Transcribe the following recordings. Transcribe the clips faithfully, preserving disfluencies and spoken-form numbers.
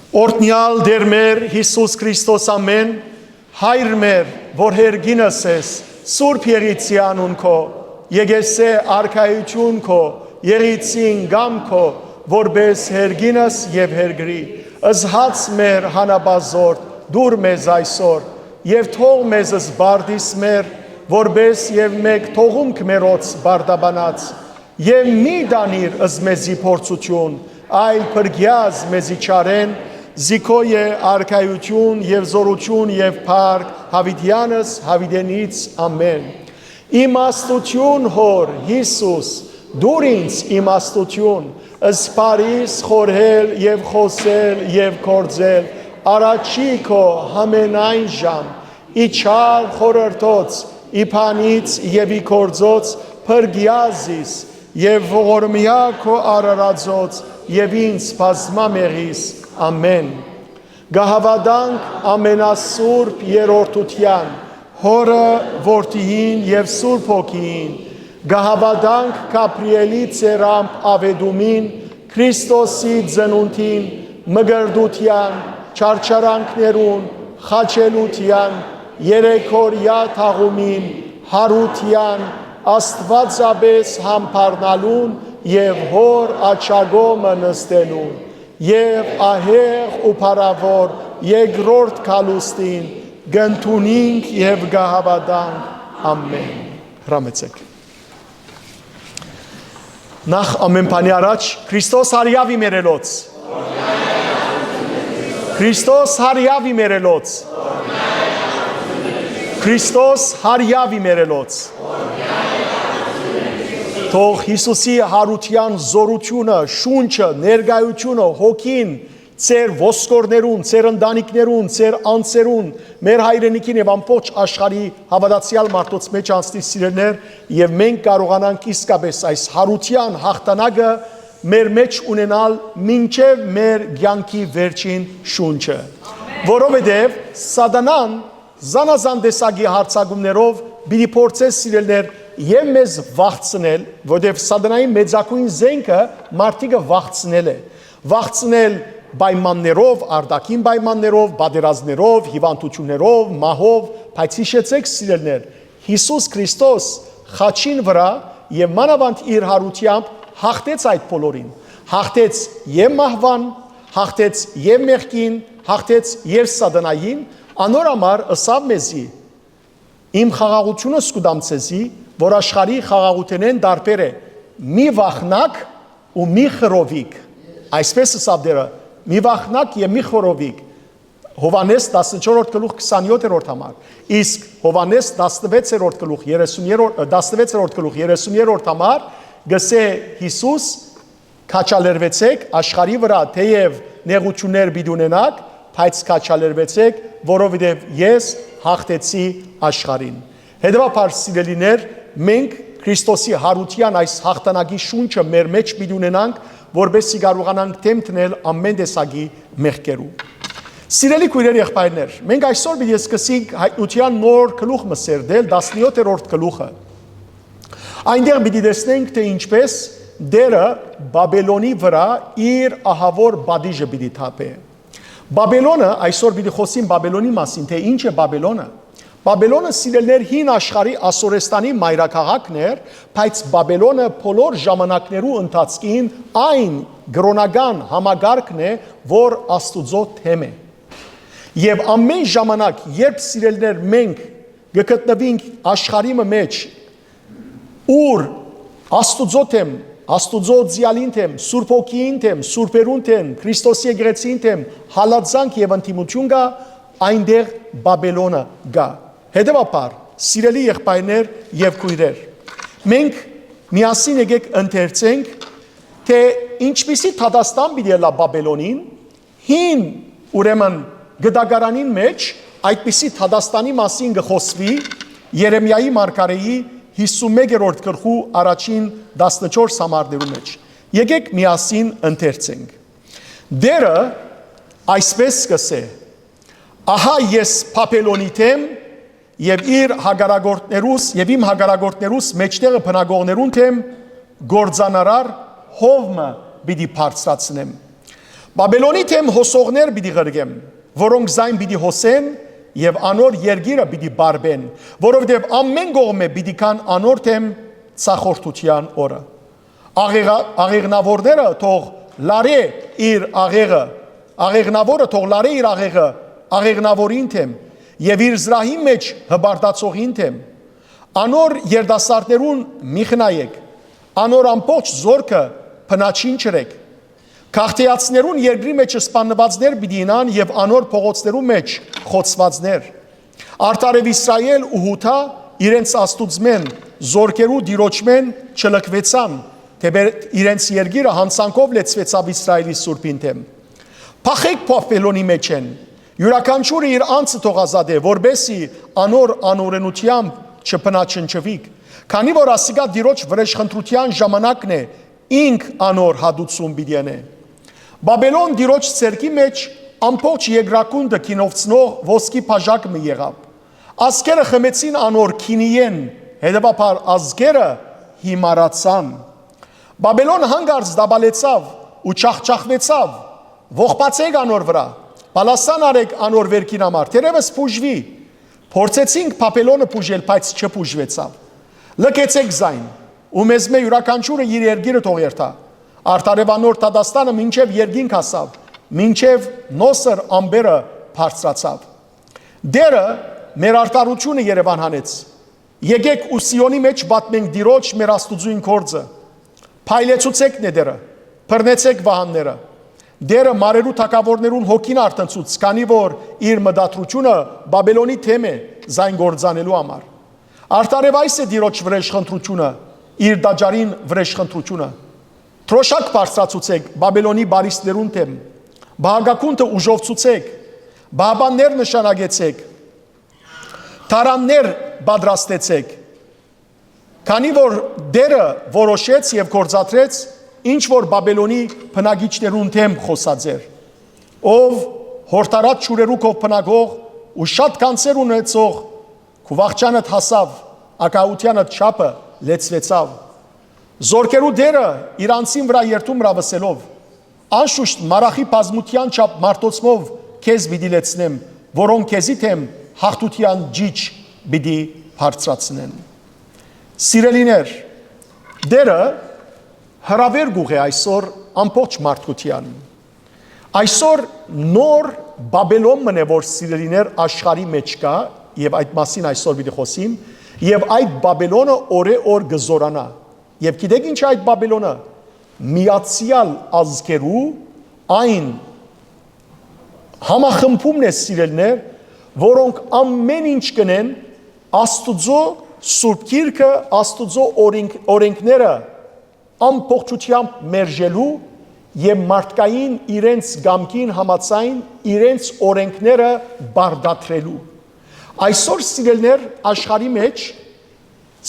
Օրհնեալ Տէր մեր Յիսուս Քրիստոս, ամէն, Հայր մեր, որ հերկինս ես, Սուրբ Եղիցի անուն քո, եկեսէ արքայութիւն քո, Եղիցին կամ քո, որպես հերկինս եւ հերկրի, զհաց մեր հանապազորդ, դուր մեզ այսօր, եւ թող մեզ զբարդիս մեր, որպես եւ մեկ թողունք մերոց բարդաբանած, եւ մի տանիր զմեզի փորձութիւն, այլ փրկեազ մեզի չարէն, զի քո է արքայութիւն եւ զօրութիւն եւ փառք, յաւիտեանս յաւիտենից, ամէն։ Իմաստութիւն, Հօր, Յիսուս, դուր ինձ իմաստութիւն, զբարիս խորհել եւ խօսել եւ գործել, առաջի քո, յամենայն ժամ, ի չար խորհրդոց, ի բանից եւ ի գործոց, փրկեա զիս, եւ ողորմեայ քո արարածոց, եւ ինձ բազմամեղիս, ամէն։ Կը հաւատանք ամենասուրբ երրորդութեան, Հօրը, Որդիին եւ Սուրբ Հոգիին, կը հաւատանք Գաբրիէլի ծերամբ աւետումին, Քրիստոսի ծնունդին, մկրտութեան, չարչարանքներուն, խաչելութեան, երեքօրեայ թաղումին, յարութեան, Աստուածապէս յամբարնալուն եւ Հօր աջակողմը նստելուն, եւ ահեղ ու փառաւոր երկրորդ գալուստին կ'ընդունինք եւ կը հաւատանք։ Ամէն։ Հրամեցէք։ Նախ ամէն բանի առաջ Քրիստոս հարիաւ իմերելոց։ Քրիստոս հարիաւ իմերելոց։ Քրիստոս հարիաւ իմերելոց։ Թող Յիսուսի յարութեան զօրութիւնը, շունչը, ներկայութիւնը, հոգին ձեր ոսկորներուն, ձեր ընտանիքներուն, ձեր անձերուն, մեր հայրենիքին եւ ամբողջ աշխարհի հաւատացեալ մարդոց մէջ անցնի, սիրելիներ, եւ մենք կարողանանք իսկապէս այս յարութեան յաղթանակը մեր մէջ ունենալ մինչեւ մեր կեանքի վերջին շունչը, որովհետեւ Սատանան զանազան տեսակի յարձակումներով պիտի փորձէ, սիրելիներ, եւ մեզ վախցնել, որովհետեւ Սատանայի մեծագոյն զէնքը մարդիկը վախցնել է, վախցնել պայմաններով, արտաքին պայմաններով, պատերազմներով, հիւանդութիւններով, մահով, բայց յիշեցէք, սիրելիներ, Յիսուս Քրիստոս խաչին վրայ եւ մանաւանդ իր յարութեամբ յաղթեց այդ բոլորին, յաղթեց եւ մահուան, յաղթեց եւ մեղքին, յաղթեց եւ Սատանային, անոր համար ըսաւ մեզի. «Իմ խաղաղութիւնս կու տամ ձեզի, որ աշխարհի խաղաղութենէն տարբեր է, մի վախնաք ու մի խռովիք»։ Այսպէս ըսաւ Տէրը. «Մի վախնաք եւ մի խռովիք»։ Յովհաննէս տասնչորսերորդ գլուխ քսանյոթերորդ համար, իսկ Յովհաննէս տասնվեցերորդ գլուխ երեսուն, տասնվեցերորդ գլուխ երեսուն համար գսէ Յիսուս. «Քաջալերուեցէք աշխարհի վրայ, թէեւ նեղութիւններ պիտի ունենաք, բայց քաջալերուեցէք, որովհետեւ ես յաղթեցի աշխարհին»։ Հետեւաբար, սիրելիներ, մենք Քրիստոսի յարութեան այս յաղթանակի շունչը մեր մէջ պիտի ունենանք, որպեսզի կարողանանք դէմ դնել ամէն տեսակի մեղքերու։ Սիրելի քոյրեր, եղբայրներ, մենք այսօր պիտի սկսենք Հայտնութեան նոր գլուխ մը սերտել, տասնյոթերորդ գլուխը։ Այնտեղ պիտի տեսնենք, թէ ինչպէս Տէրը Բաբելոնի վրայ իր ահաւոր պատիժը պիտի թափէ։ Բաբելոնը, այսօր պիտի խօսին Բաբելոնի մասին, թէ ինչ է Բաբելոնը։ Բաբելոնը, սիրելիներ, հին աշխարհի Ասորեստանի մայրաքաղաքն էր, բայց Բաբելոնը բոլոր ժամանակներու ընթացքին այն կրօնական համակարգն է, որ Աստուծոյ դէմ է։ Եւ ամէն ժամանակ, երբ, սիրելիներ, մենք կը գտնուինք աշխարհի մը մէջ, ուր Աստուծոյ դէմ, Աստուծոյ ձիալին դէմ, Սուրբ Հոգիին դէմ, սուրբերուն դէմ, Քրիստոսի եկեղեցին դէմ հալածանք եւ ընդդիմութիւն կայ, այնտեղ Բաբելոնը կայ։ Հետեւաբար, սիրելի եղբայրներ եւ քոյրեր, մենք միասին եկեք ընթերցենք, թէ ինչպիսի դատաստան պիտի ըլլայ Բաբելոնին, հին, ուրեմն, գտակարանին մէջ այդպիսի դատաստանի մասին կը խօսուի Երեմիայի մարգարէի հիսունմեկերորդ գլխու առաջին տասնչորս համարներու մէջ։ Եկեք միասին ընթերցենք։ Տէրը այսպէս կ'ըսէ. «Ահա ես Բաբելոնի դէմ եւ իր հակառակորդներուս, եւ իմ հակառակորդներուս մէջտեղը բնակողներուն դէմ կործանարար հով մը պիտի բարձրացնեմ»։ Բաբելոնի դէմ հոսողներ պիտի ղրկեմ, որոնք զայն պիտի հոսեն եւ անոր երկիրը պիտի բարբեն, որովհետեւ ամէն կողմէ պիտի գան անոր դէմ ցախորդութեան օրը։ Աղեղա-, աղեղնաւորները թող լարէ իր աղեղը, աղեղնաւորը թող լարէ իր աղեղը աղեղնաւորին դէմ եւ իր զրահի մէջ հպարտացողին դէմ։ Անոր երիտասարդներուն մի խնայէք, անոր ամբողջ զորքը բնաջին չըրէք։ Գաղթեացներուն երկրի մէջ սպաննուածներ պիտի իյնան եւ անոր փողոցներու մէջ խոցուածներ։ Արդարեւ Իսրայէլ ու Յուդա իրենց Աստուծմէն, զորքերու Տիրոջմէն չլքուեցան, թէ իրենց երկիրը յանցանքով լեցուեցաւ Իսրայէլի Սուրբին դէմ։ Փախէք Բաբելոնի մէջէն, իւրաքանչիւրը իր անձը թող ազատէ, որպէսզի անոր անօրէնութեամբ չբնաջնջուիք, քանի որ ասիկա Տիրոջ վրէժխնդրութեան ժամանակն է, ինք անոր հատուցում պիտի ընէ։ Բաբելոն Տիրոջ ձեռքի մէջ ամբողջ երկրագունդը գինովցնող ոսկի բաժակ մը եղաւ։ Ազգերը խմեցին անոր գինիէն, հետեւաբար ազգերը հիմարացան։ Բաբելոն հանկարծ դաբալեցաւ ու ջախջախուեցաւ։ Ողբացէք անոր վրայ, բալասան արէք անոր վերքին համար, թերեւս բուժուի։ Փորձեցինք Բաբելոնը բուժել, բայց չբուժուեցաւ։ Լքեցէք զայն, ու մեզմէ իւրաքանչիւրը իր երկիրը թող երթայ։ Արդարեւ անոր դատաստանը մինչեւ երկինք հասաւ, մինչեւ նոսր ամպերը բարձրացաւ։ Տէրը մեր արդարութիւնը Երեւան հանեց։ Եկէք ու Սիոնի մէջ պատմենք Տիրոջ մեր Աստուծոյն գործը։ Փայլեցուցէք նետերը, բռնեցէք վահանները։ Տէրը մարերու թագաւորներուն հոգին արթնցուց, քանի որ իր մտադրութիւնը Բաբելոնի դէմ է զայն գործանելու համար։ Արդարեւ այս է Տիրոջ վրէժխնդրութիւնը, իր տաճարին վրէժխնդրութիւնը։ Դրօշակ բարձրացուցէք Բաբելոնի պարիսպներուն դէմ, բահակագունդը ուժովցուցէք, բահպաններ նշանակեցէք, դարաններ պատրաստեցէք, քանի որ Տէրը որոշեց եւ գործադրեց, ինչ որ Բաբելոնի բնակիչներուն դէմ խօսած էր, ով յորդարած ջուրերու քով բնակող ու շատ գանձեր ունեցող քու վախճանդ հասաւ, ակահութեանդ չափը լեցուեցաւ։ Զորքերու Տէրը իր անձին վրայ երդում ըրաւ ըսելով. «Անշուշտ մարախի բազմութեան չափ մարդոցմով քեզ պիտի լեցնեմ, որոնք քեզի դէմ յաղթութեան ճիչ պիտի բարձրացնեն»։ Սիրելիներ, Տէրը հրաւեր կ'ուղղէ այսօր ամբողջ մարդկութեան։ Այսօր նոր Բաբելոն մըն է, որ, սիրելիներ, աշխարհի մէջ կայ, եւ այդ մասին այսօր պիտի խօսիմ, եւ այդ Բաբելոնը օրէ օր կը զօրանայ։ Եւ գիտէք ի՞նչ է այդ Բաբելոնը։ Միացեալ Ազգերու այն համախմբումն է, սիրելիներ, որոնք ամէն ինչ կ'ընեն Աստուծոյ Սուրբ Գիրքը, Աստուծոյ օրենք-, օրենքները ամբողջութեամբ մերժելու եւ մարդկային իրենց կամքին համաձայն իրենց օրենքները պարտադրելու։ Այսօր, սիրելիներ, աշխարհի մէջ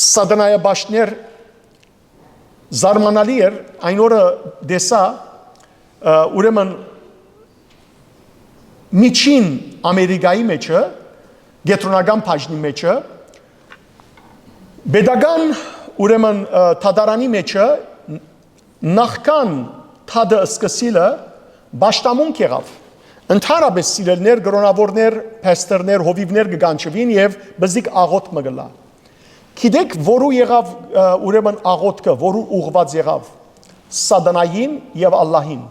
սատանայապաշտներ, զարմանալի էր, այն օրը տեսայ, ը, ուրեմն, Միջին Ամերիկայի մէջը, կեդրոնական բաժնի մէջը, պետական, ուրեմն, ը, դատարանի մէջը, նախքան դատը սկսիլը պաշտամունք եղաւ։ Ընդհանրապէս, սիրելիներ, կրոնաւորներ, փաստերներ, հովիւներ կը կանչուին եւ բզիկ աղօթք մը կ'ըլլայ։ Գիտեք, որու եղաւ, ը, ուրեմն աղօթքը, որու ուղղուած եղաւ։ Սատանային եւ Ալլահին։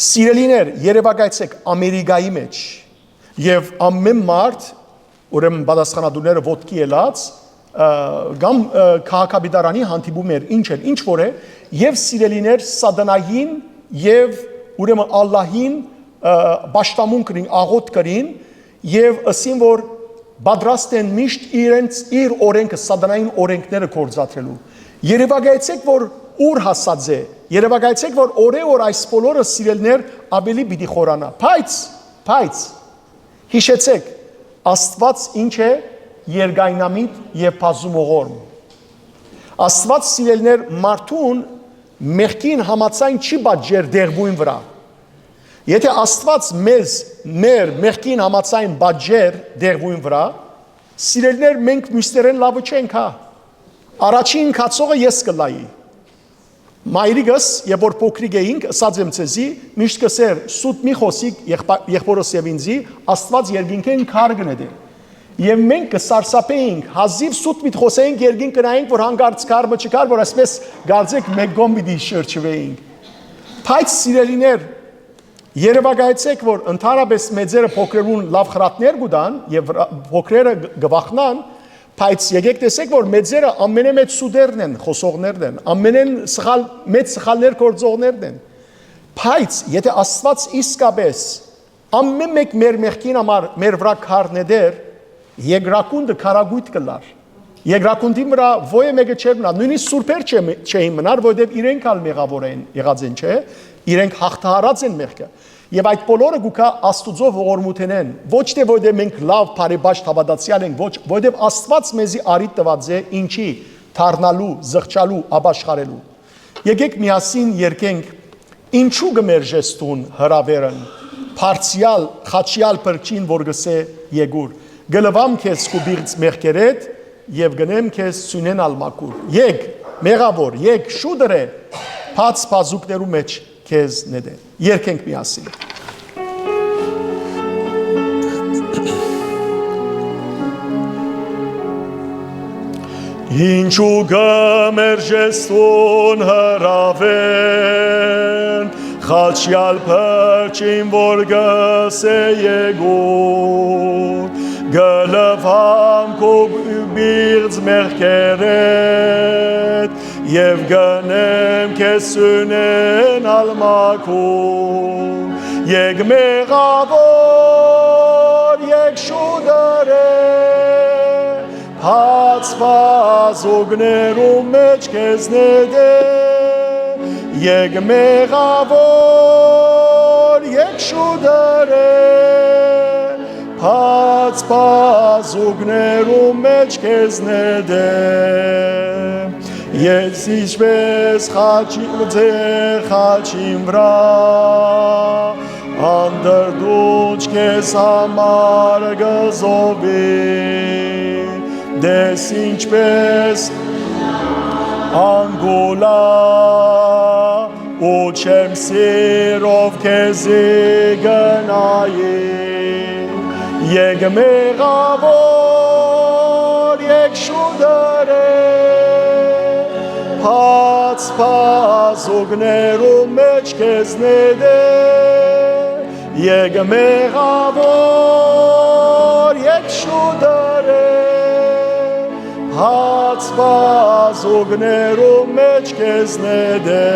Սիրելիներ, երեւակայեցէք Ամերիկայի մէջ եւ ամէն մարդ, ուրեմն պատասխանատուները ոտքի ելած, ը, կամ, ը, քաղաքապետարանի հանդիպում էր, ինչ էր, ինչ որ է, եւ, սիրելիներ, սատանային եւ, ուրեմն, Ալլահին, ը, պաշտամունք կրին, աղօթք կրին, եւ ըսին, որ պատրաստ են միշտ իրենց, իր օրենքը, սատանային օրենքները գործադրելու։ Երեւակայեցեք, որ ուր հասած է, երեւակայեցեք, որ օրէ օր այս բոլորը, սիրելիներ, ավելի պիտի խորանայ։ Բայց, բայց, հիշեցեք, Աստուած ինչ է, երկայնամիտ եւ բազումողորմ։ Աստուած, սիրելիներ, մարդուն մեղքին համաձայն չի պատժեր դեղուին վրայ։ Եթե Աստուած մեզ մեր մեղքին համաձայն պատժեր դեղուին վրայ, սիրելիներ, մենք միւսներէն լաւը չենք, հա։ Առաջին քացողը ես կ'ըլլայի։ Մայրիկս, երբ որ փոքրիկ էինք, ըսած եմ ձեզի, միշտ կ'ըսէր. «Սուտ մի խօսիք եղբա-, եղբորս եւ ինձի, Աստուած երկինքէն քար կը նետէ»։ Եւ մենք կը սարսափէինք, հազիւ սուտ միտ խօսէինք, երկինք կը նայենք, որ հանկարծ քար մը չկար, որ այսպես կարծեք մէկ կողմ պիտի շրջուէինք։ Բայց, սիրելիներ, երեւակայեցէք, որ ընդհանրապէս մեծերը փոքրերուն լաւ խրատներ կու տան եւ վրա-, փոքրերը կ-, կը վախնան, բայց եկեք տեսեք, որ մեծերը ամենէ մեծ սուտերն են, խօսողներն են, ամենէն սխալ, մեծ սխալներ գործողներն են։ Բայց եթե Աստուած իսկապէս ամէն մէկ մեր մեղքին համար մեր վրայ քար նետեր, երկրագունդը քարակոյտ կ'ըլլար։ Երկրագունդին վրայ ոյ մէկը չէր մնար, նոյնիսկ սուրբեր չէ-, չէին մնար, որովհետեւ իրենք ալ մեղաւոր են, եղած են, չէ՞, իրենք յաղթահարած են մեղքը։ Եւ այդ բոլորը կու գայ Աստուծոյ ողորմութենէն, ոչ թէ որովհետեւ մենք լաւ բարեպաշտ հաւատացեալ ենք, ոչ, որովհետեւ Աստուած մեզի առիթ տուած է ինչի, դառնալու, զղջալու, ապաշխարելու։ Եկեք միասին երգենք. «Ինչու կը մերժես դուն հրաւերն, բարձեալ, խաչեալ փրկչին, որ կ'ըսէ. եկուր, կը լուամ քեզ քու պիղծ մեղքերէդ եւ կ'ընեմ քեզ սիւնէն ալ մաքուր։ Եկ, մեղաւոր, եկ, շուտ ըրէ, բաց բազուկներու մէջ քեզ նետէ»։ Երգենք միասին։ Ինչու կը մերժես դուն հրաւէն, խաչեալ փրկչին, որ կ'ըսէ. «Եկուր, կը լուամ քու պիղծ մեղքերէդ եւ կ'ընեմ քեզ սիւնէն ալ մաքուր»։ Եկ, մեղաւոր, եկ, շուտ ըրէ, բաց բազուկներու մէջ քեզ նետէ։ Եկ, մեղաւոր, եկ, շուտ ըրէ, բաց բազուկներու մէջ քեզ նետէ։ Ես ինչպես խաչի-, ձեր խաչին վրայ, անդրդունջ քեզ համար կը զովի, տես ինչպես անգուլայ, ու չեմ սիրով քեզի կը նայի։ Եկ, մեղաւոր, եկ, շուտ ըրէ, բաց բազուկներու մէջ քեզ նետէ։ Եկ, մեղաւոր, եկ, շուտ ըրէ, բաց բազուկներու մէջ քեզ նետէ։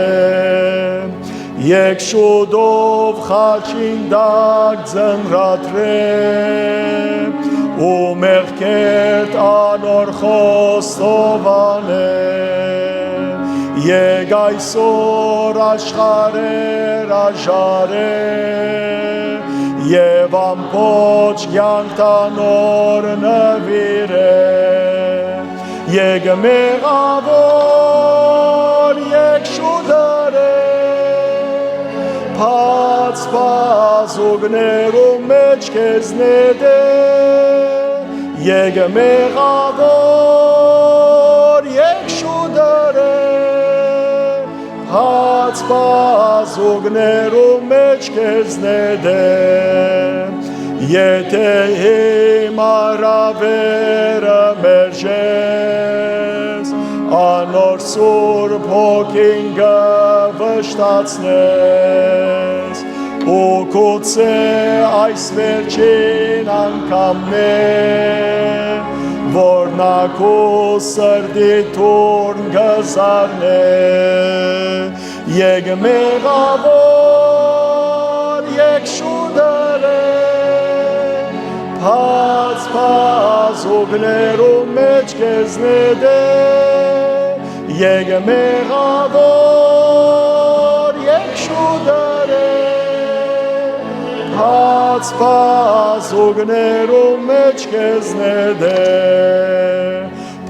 Եկ, շուտով խաչին տակ ծնրադրէ, ու մեղքերդ անոր խոստովանէ։ Եկ, այսօր աշխարհեր աժարէ, եւ ամբողջ կեանքդ անոր նուիրէ։ Եկ, մեղաւոր, եկ, շուտ ըրէ, բաց բազուկներու մէջ քեզ նետէ։ Եկ, մեղաւոր, եկ, շուտ ըրէ, բաց բազուկներու մէջ քեզ նետէ։ Եթէ հիմա հրաւերը մերժես, անոր Սուրբ Հոգին կը վշտացնես, ու գուցե այս վերջին անգամն է, որ նա քու սրտի դուռն կը զարնէ։ Եկ, մեղաւոր, եկ, շուտ ըրէ, բաց բազուկներու մէջ քեզ նետէ։ Եկ, մեղաւոր, եկ, շուտ ըրէ, բաց բազուկներու մէջ քեզ նետէ։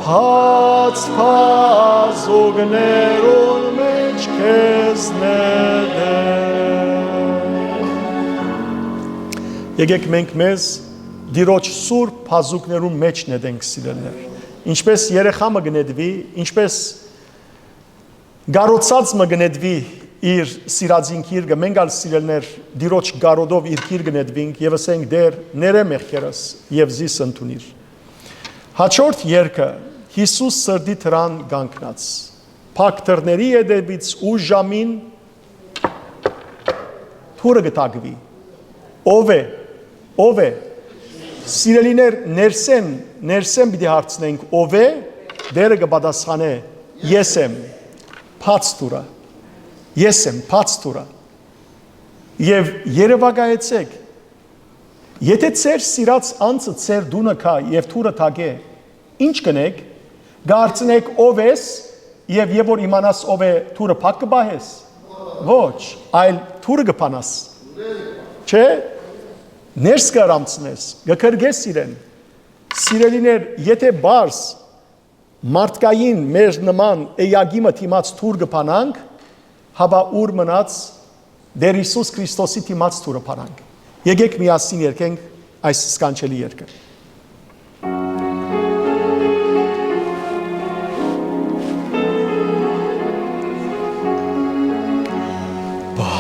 Բաց բազուկներուն մէջ քեզ նետէ։ Եկեք մենք մեզ Տիրոջ սուրբ բազուկներուն մէջ նետենք, սիրելիներ։ Ինչպես երեխայ մը կը նետուի, ինչպես Կարոցած մը կը նետուի իր սիրածին գիրկը, մենք ալ, սիրելիներ, Տիրոջ կարոտով իր գիրկը նետուինք եւ ըսենք. «Տէր, ներէ մեղքերս եւ զիս ընդունիր»։ Հաջորդ երգը՝ Յիսուս սրտի դրան կանգնած։ Փակ դռների ետեւից ու ժամին դուռը կը թակուի։ Ո՞վ է, ո՞վ է։ Սիրելիներ, ներսէն, ներսէն պիտի հարցնենք՝ ո՞վ է։ Տէրը կը պատասխանէ. «Ես եմ, բաց դուռը։ Ես եմ, բաց դուռը»։ Եւ երեւակայեցէք, եթե ձեր սիրած անձը ձեր տունը գայ եւ դուռը թակէ, ի՞նչ կ'ընէք։ Կ'հարցնէք՝ «Ո՞վ ես»։ Եւ, եւ որ իմանաս ո՞վ է, դուռը փակ կը պահե՞ս։ Ոչ, այլ դուռը կը բանաս, չէ՞։ Ներս կը հրամցնես, կը գրկես իրեն։ Սիրելիներ, եթե պարզ մարդկային, մեր նման էակի մը դիմաց դուռ կը բանանք, հապա ո՞ւր մնաց Տէր Յիսուս Քրիստոսի դիմաց դուռը բանանք։ Եկէք միասին երգենք այս սքանչելի երգը։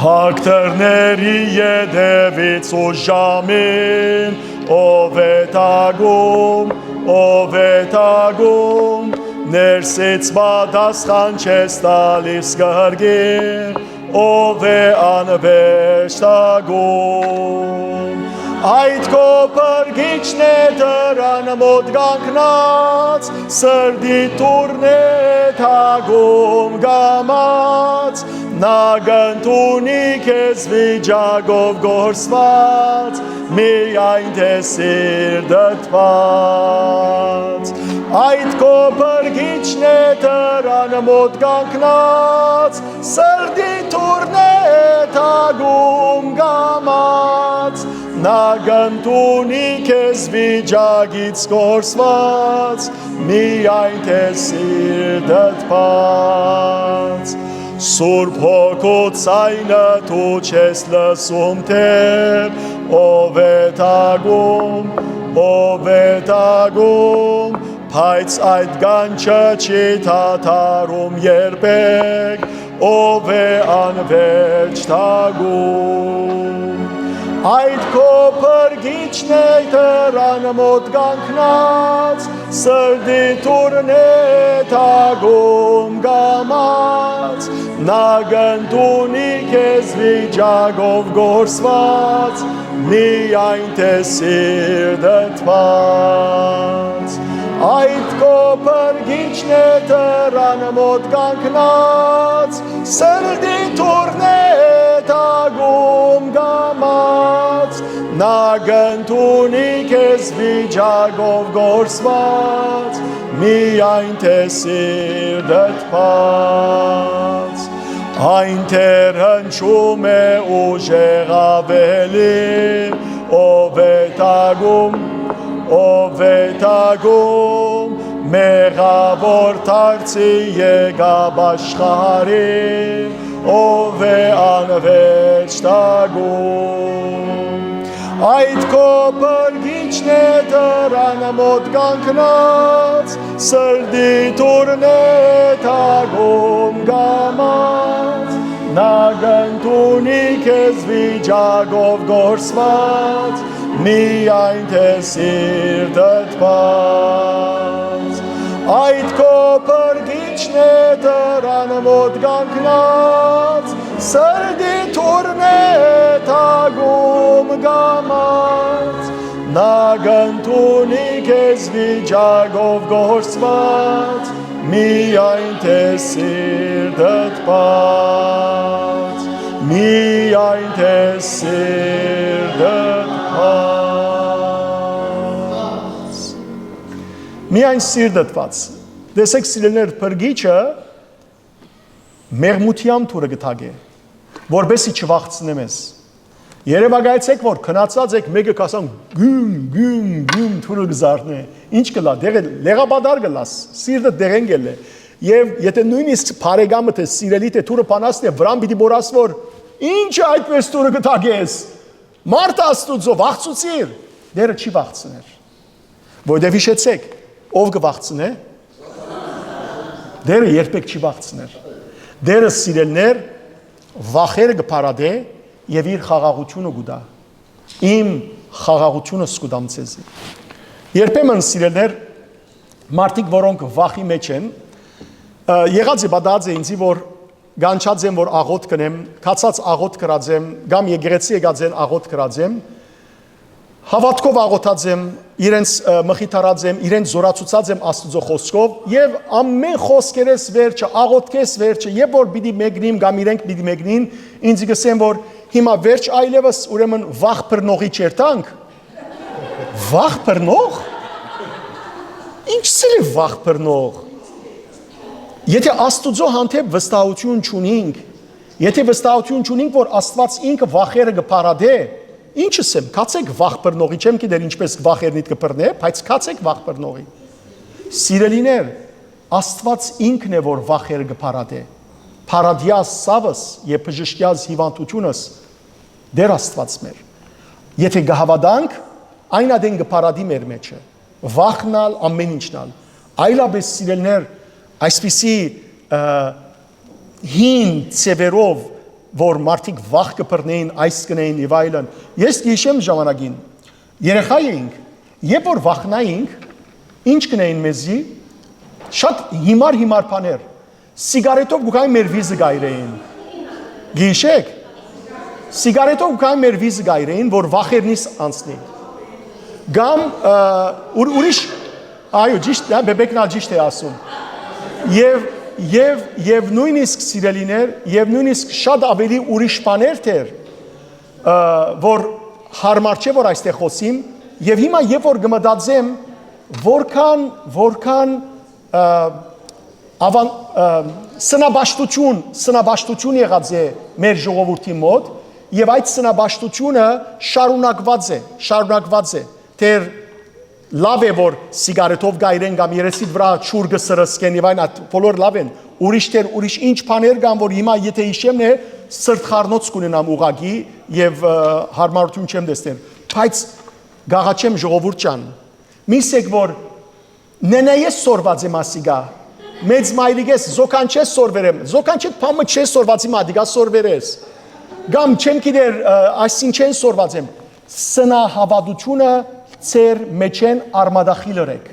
Փակ դռների ետևից ու ժամին, ո՞վ է թակում, ո՞վ է թակում, ներսից պատասխան չես տալիս, կը հրկի, ո՞վ է անվերջ թակում։ Այդ քո փրկիչն է դրան մօտ կանգնած, սրտի դուռն է թակում կամաց, նա կ'ընդունի քեզ վիճակով կորսուած, միայն թե սիրտդ բաց։ Այդ քո փրկիչն է դրան մօտ կանգնած, սրտի դուռն է թակում կամաց, նա կ'ընդունի քեզ վիճակից կորսուած, միայն թե սիրտդ բաց։ Սուրբ Հոգու ձայնը դու չես լսում, Տէր, ո՞վ է թակում, ո՞վ է թակում, բայց այդ կանչը չի դադարում երբեք, ո՞վ է անվերջ թակում։ Այդ քո փրկիչն է դրան մօտ կանգնած, սրտի դուռն է թակում կամաց, նա կ'ընդունի քեզ վիճակով կորսուած, միայն թե սիրտդ բաց։ Այդ քո փրկիչն է դրան մօտ կանգնած, սրտի դուռն է թակում կամաց, նա կ'ընդունի քեզ վիճակով կորսուած, միայն թե սիրտդ բաց։ Այն դեռ հնչում է ուժեղ ավելի, ո՞վ է թակում, ո՞վ է թակում, մեղավոր դարձի եկաւ աշխարհի, ո՞վ է անվերջ թակում։ Այդ քո փրկիչն է դրան մօտ կանգնած, սրտի դուռն է թակում կամաց, նա կ'ընդունի քեզ վիճակով կորսուած, միայն թե սիրտդ բաց։ Այդ քո փրկիչն է դրան մօտ կանգնած, սրտի դուռն է թակում կամաց, նա կ'ընդունի քեզ վիճակով կորսուած, միայն թե սիրտդ բաց, միայն թե սիրտդ բաց։ Միայն սիրտդ բաց։ Տեսեք, սիրելիներ, փրկիչը մեղմութեան դուռը կը թակէ, որպեսզի չվախցնե մեզ։ Երեւակայեցէք, որ քնացած եք, մէկը կ'ասեն՝ «Գում, գում, գում», դուռը կը զարնէ։ Ի՞նչ կ'ըլլայ, դեղը լեղապատար կ'ըլլաս, սիրտը դեղեն կ'ելլէ։ Եւ եթե նոյնիսկ բարեկամը թէ, սիրելի թէ, դուռը բանաս թէ, վրան պիտի մոռաս, որ ի՞նչ այդպես դուռը կը թակես։ Մարդը Աստուծոյ, վախցուցիր։ Տէրը չի վախցներ։ Որտեւ, յիշեցէք, ո՞վ կը վախցնէ։ Տէրը երբեք չի վախցներ։ Տէրը, սիրելիներ, վախերը կը փարատէ եւ իր խաղաղութիւնը կու տայ։ Իմ խաղաղութիւնս կու տամ ձեզի։ Երբեմն, սիրելիներ, մարդիկ, որոնք վախի մէջ են, ը, եղած է, պատահած է ինձի, որ կանչած եմ, որ աղօթք կ'ընեմ, կացած աղօթք կրած եմ, կամ եկեղեցի եկած են, աղօթք կրած եմ, հաւատքով աղօթած եմ, իրենց, ը, մխիթարած եմ, իրենց զօրացուցած եմ Աստուծոյ խօսքով, եւ ամէն խօսքերէս վերջը, աղօթքէս վերջը, երբ որ պիտի մեկնիմ կամ իրենք պիտի մեկնին, ինձ կ'ըսեն, որ հիմա վերջ այլեւս, ուրեմն, վախ բռնողի չերթանք։ Վախ բռնող։ Ինչ սիրի վախ բռնող։ Եթե Աստուծոյ հանդէպ վստահութիւն չունինք, եթե վստահութիւն չունինք, որ Աստուած ինքը վախերը կը փարատէ, ինչ ըսեմ, գացեք վախ բռնողի, չեմ գիտեր ինչպես վախերնիդ կը բռնէ, բայց գացեք վախ բռնողի։ Սիրելիներ, Աստուած ինքն է, որ վախերը կը փարատէ։ Փարատեաց ցաւս եւ բժշկեաց հիւանդութիւնս Տէր Աստուած մեր։ Եթե կը հաւատանք, այն ատեն կը փարատի մեր մեջը։ Վախն ալ, ամէն ինչն ալ։ Այլաբէս, սիրելիներ, այսպիսի, ը, հին ձևերով, որ մարդիկ վախ կը բռնէին, այս կ'ընէին եւ այլն։ Ես կ'հիշեմ ժամանակին, երեխայ էինք, երբ որ վախնայինք, ինչ կ'ընէին մեզի, շատ հիմար-հիմար բաներ։ Սիգարետով կու գային, մեր վիզը կ'այրէին։ Գիշեք, սիգարետով կու գային, մեր վիզը կ'այրէին, որ վախերնիս անցնի։ Կամ, ը, ուր-, ուրիշ, այո, ճիշտ, հա, Բեբեկն ալ ճիշտ է ասում։ Եւ, եւ, եւ նոյնիսկ, սիրելիներ, եւ նոյնիսկ շատ աւելի ուրիշ բաներ դեռ, ը, որ յարմար չէ, որ այստեղ խօսիմ, եւ հիմա, երբ որ կը մտածեմ, որքան, որքան, ը, ավան-, ը, սնապաշտութիւն, սնապաշտութիւն եղած է մեր ժողովուրդի մօտ, եւ այդ սնապաշտութիւնը շարունակուած է, շարունակուած է։ Դեռ լաւ է, որ սիգարետով կ'այրեն կամ երեսիդ վրայ չուր կը սրսկեն եւ այն, այդ բոլոր լաւ են։ Ուրիշ դեռ, ուրիշ ինչ բաներ կան, որ հիմա, եթե յիշեմ, սրտխառնոց կ'ունենամ ուղղակի եւ, ը, յարմարութիւն չեմ տեսներ։ Բայց կ'աղաչեմ, ժողովուրդ ջան, միշտ եք, որ նենայէս սորված եմ ասիկա, մեծ մայրիկէս, զոքանչէս սորվեր եմ, զոքանչէ բան մը չես սորված, իմ ատիկա սորվեր ես, կամ չեմ գիտեր, ը, այսինչէն սորված եմ։ Սնահաւատութիւնը ձեր մէջէն արմատախիլ ըրեք,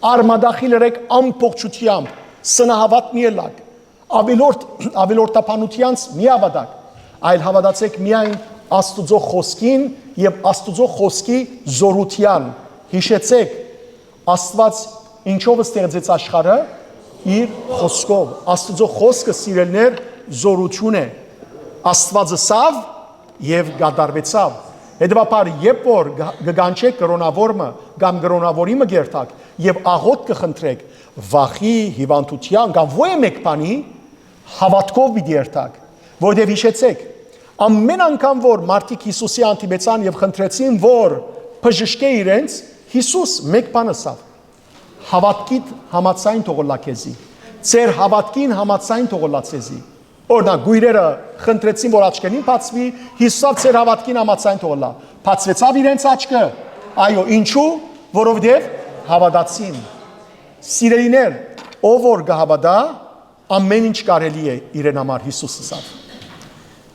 արմատախիլ ըրեք ամբողջութեամբ, սնահաւատ մի ըլլաք, ավելորդ, ավելորդաբանութեանց մի հաւատաք, այլ հաւատացեք միայն Աստուծոյ խօսքին եւ Աստուծոյ խօսքի զօրութեան։ Յիշեցեք, Աստուած ինչո՞վ ստեղծեց աշխարհը։ Իր խօսքով։ Աստուծոյ խօսքը, սիրելիներ, զօրութիւն է։ Աստուած ըսաւ եւ կատարուեցաւ։ Հետեւաբար, երբ որ գ-, կը կանչէք կրոնաւոր մը կամ կրոնաւորի մը կ'երթաք եւ աղօթք կը խնդրեք, վախի, հիւանդութեան կամ ոյ մէկ բանի, հաւատքով պիտի երթաք, որովհետեւ յիշեցեք, ամէն անգամ որ մարդիկ Յիսուսի հանդիպեցան եւ խնդրեցին, որ բժշկէ իրենց, Յիսուս մէկ բան ըսաւ. «Հաւատքիդ համաձայն թող ըլլայ քեզի»։ Ձեր հաւատքին համաձայն թող ըլլայ ձեզի։ Օրինակ, կոյրերը խնդրեցին, որ աչքերնին բացուի, Յիսուս ըսաւ. «Ձեր հաւատքին համաձայն թող ըլլայ»։ Բացուեցաւ իրենց աչքը։ Այո, ինչու՞, որովհետեւ հաւատացին։ Սիրելիներ, ով որ կը հաւատայ, ամէն ինչ կարելի է իրեն համար, Յիսուս ըսաւ։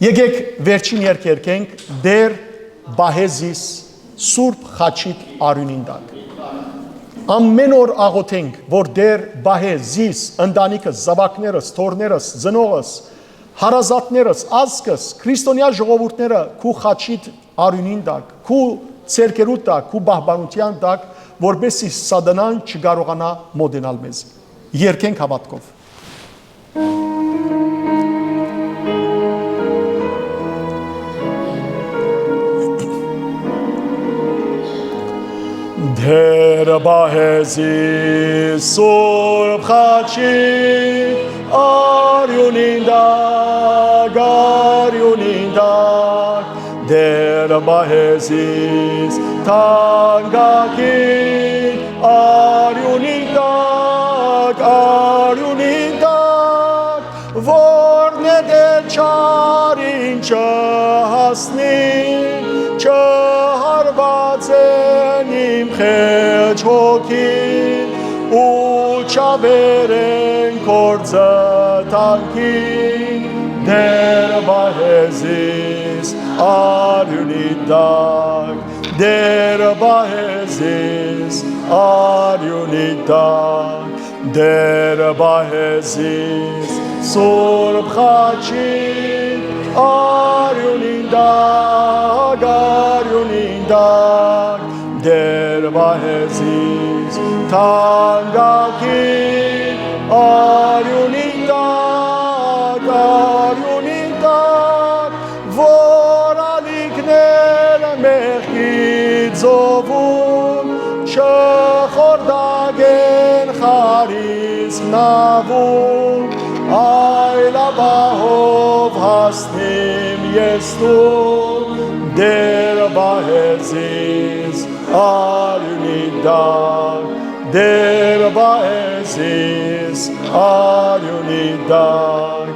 Եկեք վերջին երգ երգենք. «Տէր, պահէ զիս Սուրբ Խաչիդ արիւնին տակ»։ Ամէն օր աղօթենք, որ Տէր, պահէ զիս, ընտանիքս, զաւակներս, թոռներս, ծնողս, հարազատներս, ազգս, քրիստոնեայ ժողովուրդները քու խաչիդ արիւնին տակ, քու ձեռքերուդ տակ, քու պահպանութեան տակ, որպեսզի սատանան չկարողանայ մօտենալ մեզի։ Երգենք հաւատքով։ Դեր պահեզի Սուրբ Խաչի արիւնին տակ, արիւնին տակ, Դեր պահեզիս թանկագին արիւնին տակ, արիւնին տակ, որ նետել չարին չհասնի, չհարված են իմ խեչ հոգին, ու չավեր են գործը Ակին Տեր պահեզիս արիւնի տակ, Տեր պահեզիս արիւնի տակ, Տեր պահեզիս Սուրբ Խաչի արիւնին տակ, արիւնին տակ, Տեր պահեզիս թանկագին արիւնին տակ, արիւնին տակ, որ ալիքներ մեղքի ծովուն չխորտակեն խարիսխ նաւուն, այլ ապահով հասնիմ ես դուն, Տեր պահեզիս արիւնի տակ, Տեր պահեզիս արիւնի տակ,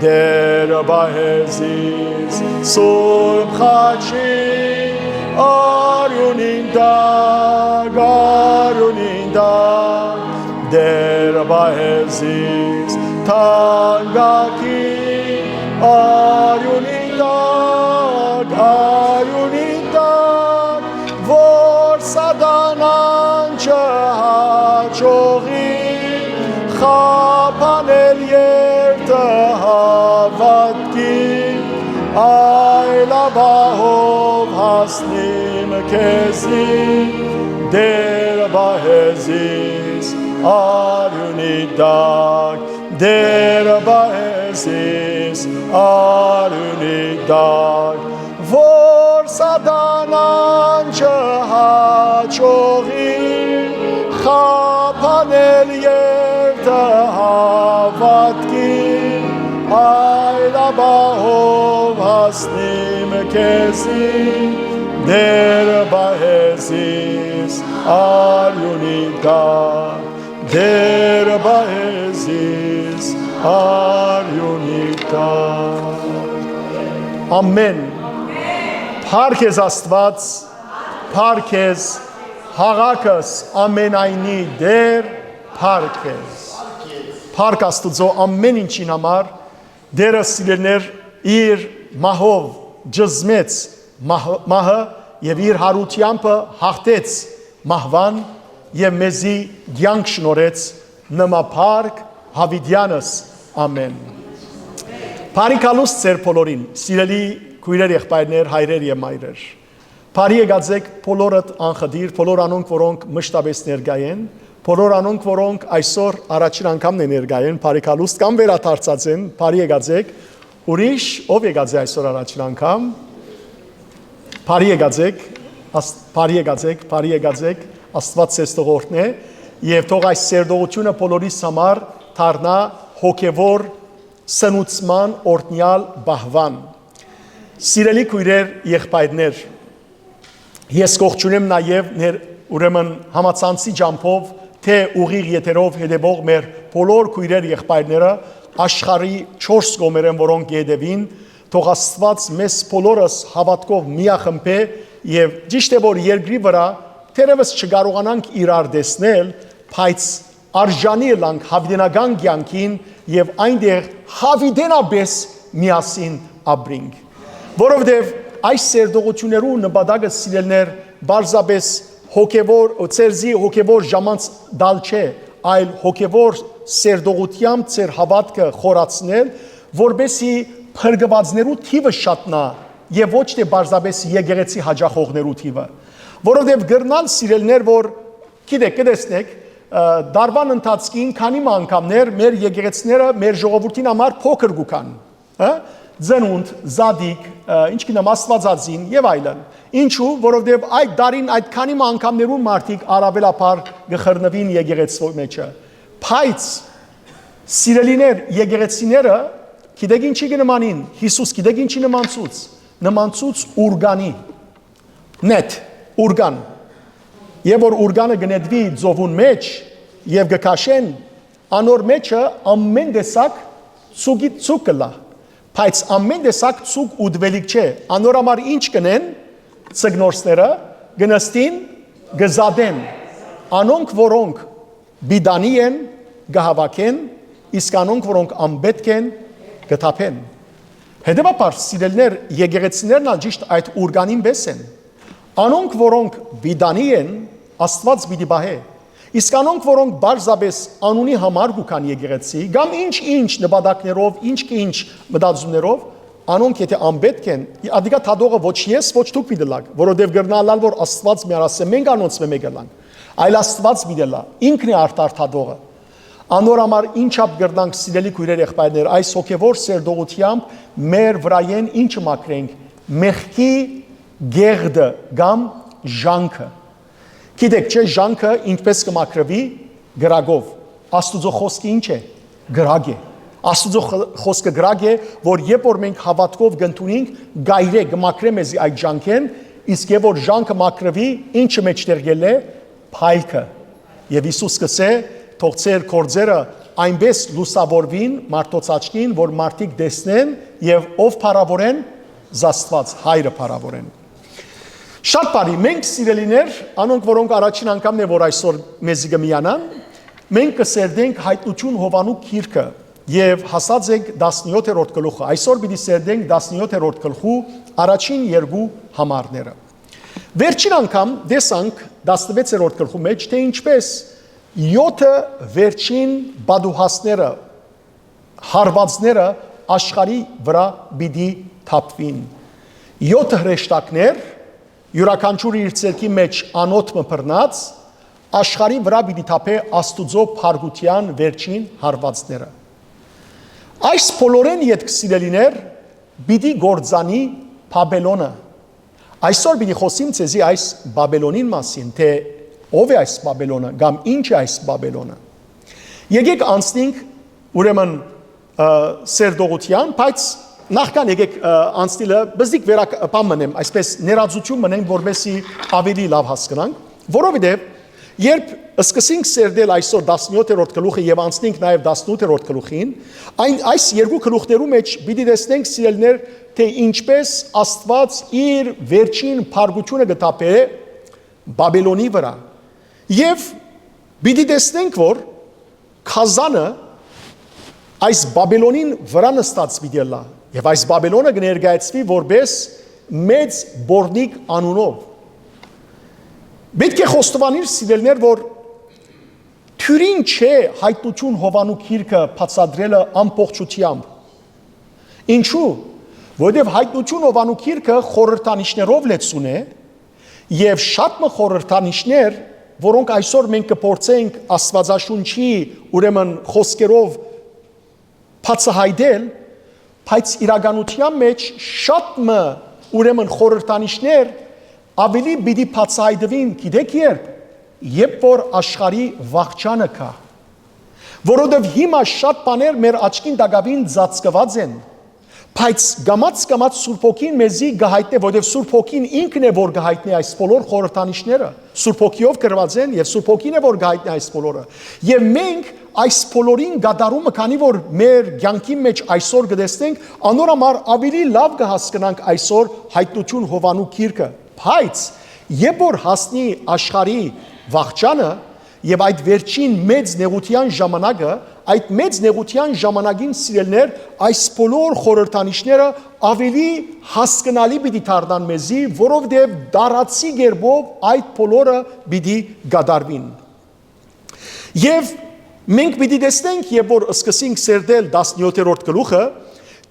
Տեր պահեզիս Սուրբ Խաչի արիւնին տակ, արիւնին տակ, Տեր պահեզիս թանկագին արիւնին տակ, արիւնին տակ, որ սատանան չհաջողի խափանել երթը հաւատքի, այլ ապահով հասնիմ քեզի, Տեր պահեզիս արիւնի տակ, Տեր պահեզիս արիւնի տակ, որ սատանան չհաջողի խափանել երթը հաւատքի, այլ ապահով հասնիմ քեզի, Տեր պահեզիս արիւնի տակ, Տեր պահեզիս արիւնի տակ։ Ամեն։ Փառք ես Աստուած, փառք ես հաղակս ամենայնի Տեր, փառք ես։ Փառք Աստուծոյ ամեն ինչին համար, Տերը սիրելիներ իր մահով ճզմեց մահ-, մահը եւ իր յարութեամբը հաղթեց մահուան եւ մեզի կեանք շնորհեց նմա փառք Յաւիտեանս, ամեն։ Բարի գալուստ ձեր բոլորին, սիրելի քոյրեր, եղբայրներ, հայրեր եւ մայրեր։ Բարի եկած եք բոլորդ անխտիր, բոլոր անոնք, որոնք մշտապես ներկայ են, բոլոր անոնք, որոնք այսօր առաջին անգամն է ներկայ են, բարի գալուստ կամ վերադարձած են, բարի եկած եք, ուրիշ, ով եկած է այսօր առաջին անգամ, բարի եկած եք, Աս-, բարի եկած եք, բարի եկած եք, Աստուած ձեզ թող օրհնէ, եւ թող այս սերտողութիւնը բոլորիս համար դառնայ հոգեվոր սնուցման օրհնեալ պահուան։ Սիրելի քոյրեր, եղբայրներ, ես կողջունեմ նաեւ ներ-, ուրեմն համացանցի ճամբով, թէ ուղիղ եթերով հետեւող մեր բոլոր քոյրեր, եղբայրները աշխարհի չորս կողմերէն, որոնք կ'ետեւին, թող Աստուած մեզ բոլորս հաւատքով միախմբէ եւ ճիշդ է, որ երկրի վրայ թերեւս չկարողանանք իրար տեսնել, բայց արժանի ըլանք յաւիտենական կեանքին եւ այնտեղ յաւիտենապես միասին ապրինք։ Որովհետեւ այս սերտողութիւններու նպատակը, սիրելիներ, պարզապես հոգեվոր, ծերզի հոգեվոր ժամանց տալ չէ, այլ հոգեվոր սերտողութեամբ ձեր հաւատքը խորացնել, որպեսզի փրկուածներու թիւը շատնայ եւ ոչ թէ պարզապես եկեղեցի յաճախողներու թիւը։ Որովհետեւ կրնան, սիրելիներ, որ գիտեք, կը տեսնեք, ը, տարուան ընթացքին քանի մը անգամներ մեր եկեղեցիները մեր ժողովուրդին համար փոքր կու գան, հա? Ծնունդ, զատիկ, ը, ինչ կ'ինեմ, Աստուածածին եւ այլն։ Ինչու՞, որովհետեւ այդ տարին այդ քանի մը անգամներուն մարդիկ առաւելաբար կը խռնուին եկեղեցու մեջը։ Բայց, սիրելիներ, եկեղեցիները, գիտեք ինչի կը նմանին, Յիսուս գիտեք ինչի նմանցուց, նմանցուց ուրկանի, նետ, ուրկան։ Եւ որ ուրկանը կը նետուի ծովուն մէջ եւ կը քաշեն, անոր մէջը ամեն տեսակ ցուկի, ցուկ կ'ըլլայ, բայց ամեն տեսակ ցուկ ուտուելիք չէ, անոր համար ինչ կ'ընեն, ձկնորսները կը նստին, կը զատեն, անոնք, որոնք պիտանի են, կը հաւաքեն, իսկ անոնք, որոնք անպետք են, կը թափեն։ Հետեւաբար, սիրելիներ, եկեղեցիներն ալ ճիշդ այդ ուրկանին պէս են։ Անոնք, որոնք վիտանի են, Աստուած պիտի պահէ։ Իսկ անոնք, որոնք պարզապէս անունի համար կու գան եկեղեցի, կամ ինչ-ինչ նպատակներով, ինչ-ինչ մտածումներով, անոնք եթէ անպետք են, ատիկա դատողը ոչ ես, ոչ դուք պիտի լաք, որովհետեւ կրնայ ըլլալ, որ Աստուած միառասէ մենք անոնցմէ մէկը լանք, այլ Աստուած պիտի լայ, ինքն է արդար դատողը։ Անոր համար ինչա՞բ կրնանք, սիրելի քոյրեր, եղբայրներ, այս հոգեվոր սերտողութեամբ մեր վրայէն ինչը մաքրենք, մեղքի գեղդը կամ ժանքը։ Գիտեք չէ, ժանքը ինչպէս կը մաքրուի? Կրակով։ Աստուծոյ խօսքը ինչ է? Կրակ է։ Աստուծոյ խ-, խօսքը կրակ է, որ երբ որ մենք հաւատքով կ'ընդունինք, կ'այրէ, կը մաքրէ մեզի այդ ժանքէն, իսկ երբ որ ժանքը մաքրուի, ինչը մէջտեղ կ'ելլէ? Փայլքը։ Եւ Յիսուս կ'ըսէ. «Թող ձեր գործերը այնպէս լուսաւորուին մարդոց աչքին, որ մարդիկ տեսնեն եւ ով փառաւորեն? Զաստուած, Հայրը փառաւորեն»։ Շատ բարի, մենք, սիրելիներ, անոնք, որոնք առաջին անգամն է, որ այսօր մեզի կը միանան, մենք կը սերտենք Հայտնութիւն Յովհաննու գիրքը եւ հասած ենք տասնեօթերորդ գլուխը։ Այսօր պիտի սերտենք տասնեօթերորդ գլխու առաջին երկու համարները։ Վերջին անգամ տեսանք տասնվեցերորդ գլխու մէջ, թէ ինչպէս եօթը վերջին պատուհասները, հարուածները աշխարհի վրայ պիտի թափուին։ Եօթը հրեշտակներ, իւրաքանչիւրը իր ձեռքի մէջ անոթ մը բռնած, աշխարհի վրայ պիտի թափէ Աստուծոյ փառքութեան վերջին հարուածները։ Այս բոլորէն ետք, սիրելիներ, պիտի գործանի Բաբելոնը։ Այսօր պիտի խօսիմ ձեզի այս Բաբելոնին մասին, թէ ո՞վ է այս Բաբելոնը կամ ի՞նչ է այս Բաբելոնը։ Եկեք անցնենք, ուրեմն, ը, սերտողութեան, բայց նախքան եկեք, ը, անցնիլը բզիկ վերակ-, բան մնեմ, այսպես ներածություն մնեմ, որպեսզի ավելի լաւ հասկնանք, որովհետեւ երբ սկսենք սերտել այսօր տասնեօթերորդ գլուխը եւ անցնենք նաեւ տասնութերորդ գլուխին, այն, այս երկու գլուխներու մէջ պիտի տեսնենք, սիրելիներ, թէ ինչպէս Աստուած իր վերջին փառքութիւնը կը թափէ Բաբելոնի վրայ։ Եւ պիտի տեսնենք, որ գազանը այս Բաբելոնին վրայ նստած պիտի ըլլայ, եւ այս Բաբելոնը կը ներկայացուի որպէս մեծ պոռնիկ անունով։ Պէտք է խոստովանիլ, սիրելիներ, որ դիւրին չէ Հայտնութիւն Յովհաննու գիրքը բացատրելը ամբողջութեամբ։ Ինչու՞։ Որովհետեւ Հայտնութիւն Յովհաննու գիրքը խորհրդանիշներով լեցուն է, եւ շատ մը խորհրդանիշներ, որոնք այսօր մենք կը փորձենք Աստուածաշունչի, ուրեմն, խօսքերով բացահայտել, բայց իրականութեան մէջ շատ մը, ուրեմն, խորհրդանիշներ ավելի պիտի բացահայտուին, գիտեք երբ, երբ որ աշխարհի վախճանը գայ։ Որովհետեւ հիմա շատ բաներ մեր աչքին տակաւին ծածկուած են, բայց կամաց-կամաց Սուրբ Հոգին մեզի կը յայտնէ, որովհետեւ Սուրբ Հոգին ինքն է, որ կը յայտնէ այս բոլոր խորհրդանիշները։ Սուրբ Հոգիով գրված են եւ Սուրբ Հոգին է, որ կը յայտնէ այս բոլորը։ Եւ մենք այս բոլորին կատարումը, քանի որ մեր կեանքին մէջ այսօր կը տեսնենք, անոր համար ավելի լաւ կը հասկնանք այսօր Հայտնութիւն Յովհաննու գիրքը։ Բայց երբ որ հասնի աշխարհի վախճանը, եւ այդ վերջին մեծ նեղութեան ժամանակը, այդ մեծ նեղութեան ժամանակին, սիրելիներ, այս բոլոր խորհրդանիշները ավելի հասկնալի պիտի դառնան մեզի, որովհետեւ դարացի կերպով այդ բոլորը պիտի կատարուին։ Եւ մենք պիտի տեսնենք, երբ որ սկսենք սերտել տասնեօթերորդ գլուխը,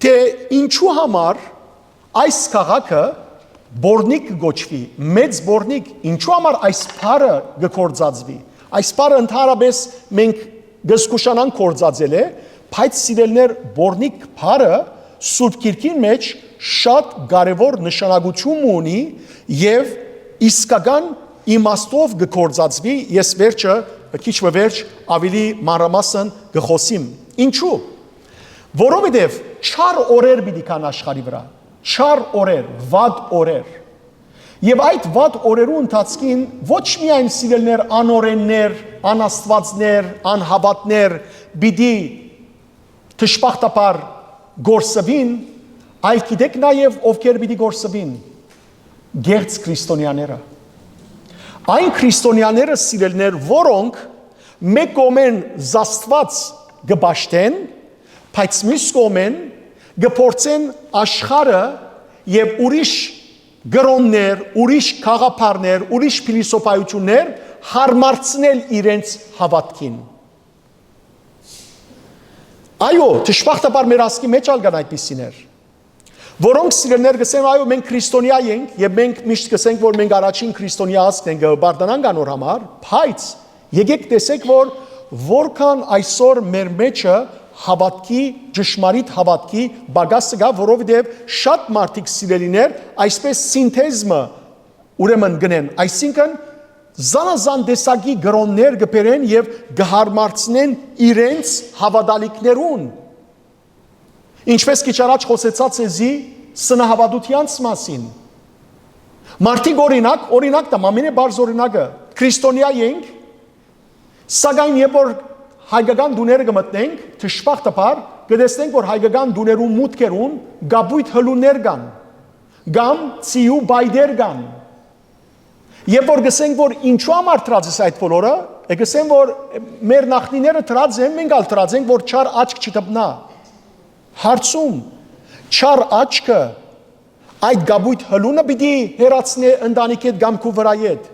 թէ ինչու համար այս քաղաքը Պոռնիկ կը կոչուի, մեծ Պոռնիկ, ինչու համար այս բառը կը գործածուի։ Այս բառը ընդհանրապես մենք կը զգուշանանք գործածելէ, բայց, սիրելիներ, Պոռնիկ բառը Սուրբ Գիրքին մէջ շատ կարեւոր նշանակութիւն մը ունի եւ իսկական իմաստով կը գործածուի, ես վերջը, քիչ մը վերջ, ավելի մանրամասն կը խօսիմ։ Ինչու՞։ Որովհետեւ չար օրեր պիտի գան աշխարհի վրայ, չար օրեր, վատ օրեր։ Եւ այդ վատ օրերու ընթացքին ոչ միայն, սիրելիներ, անօրէններ, անաստուածներ, անհաւատներ պիտի դժբախտաբար կորսուին, այլ գիտեք նաեւ ովքեր պիտի կորսուին։ Կեղծ քրիստոնեաները։ Այն քրիստոնեաները, սիրելիներ, որոնք մէկ կողմէն զաստուած կը պաշտեն, բայց միւս կողմէն կը փորձեն աշխարհը եւ ուրիշ կրօններ, ուրիշ գաղափարներ, ուրիշ փիլիսոփայութիւններ հարմարցնել իրենց հաւատքին։ Այո, դժբախտաբար մեր ազգի մէջ ալ կան այդպիսիներ, որոնք սիրելիներ կ'ըսեն, «Այո, մենք քրիստոնեայ ենք եւ մենք միշտ կ'ըսենք, որ մենք առաջին քրիստոնեայ ազգն ենք, կը պարտանանք անոր համար», բայց եկեք տեսեք, որ որքան այսօր մեր մէջը հաւատքի, ճշմարիտ հաւատքի պակասը կայ, որովհետեւ շատ մարդիկ, սիրելիներ, այսպէս սինթեզ մը ուրեմն կ'ընեն, այսինքն՝ զանազան տեսակի կրօններ կը բերեն եւ կը հարմարցնեն իրենց հաւատալիքներուն։ Ինչպէս քիչ առաջ խօսեցայ ձեզի սնահաւատութեանց մասին։ Մարդիկ, օրինակ, օրինակ տամ, ամենէ բարձ օրինակը, քրիստոնեայ ենք, սակայն երբ որ հայկական տուները կը մտնենք, դժբախտաբար կը տեսնենք, որ հայկական տուներու մուտքերուն կապոյտ հլուններ կան, կամ ծիու պայտեր կան։ Երբ որ կ'ըսենք, որ ինչու համար դրած ես այդ բոլորը, է կ'ըսեն, որ մեր նախնիները դրած են, մենք ալ դրած ենք, որ չար աչք չդպնայ։ Հարցում, չար աչքը այդ կապոյտ հլունը պիտի հեռացնէ ընտանիքէդ կամ քու վրայէդ։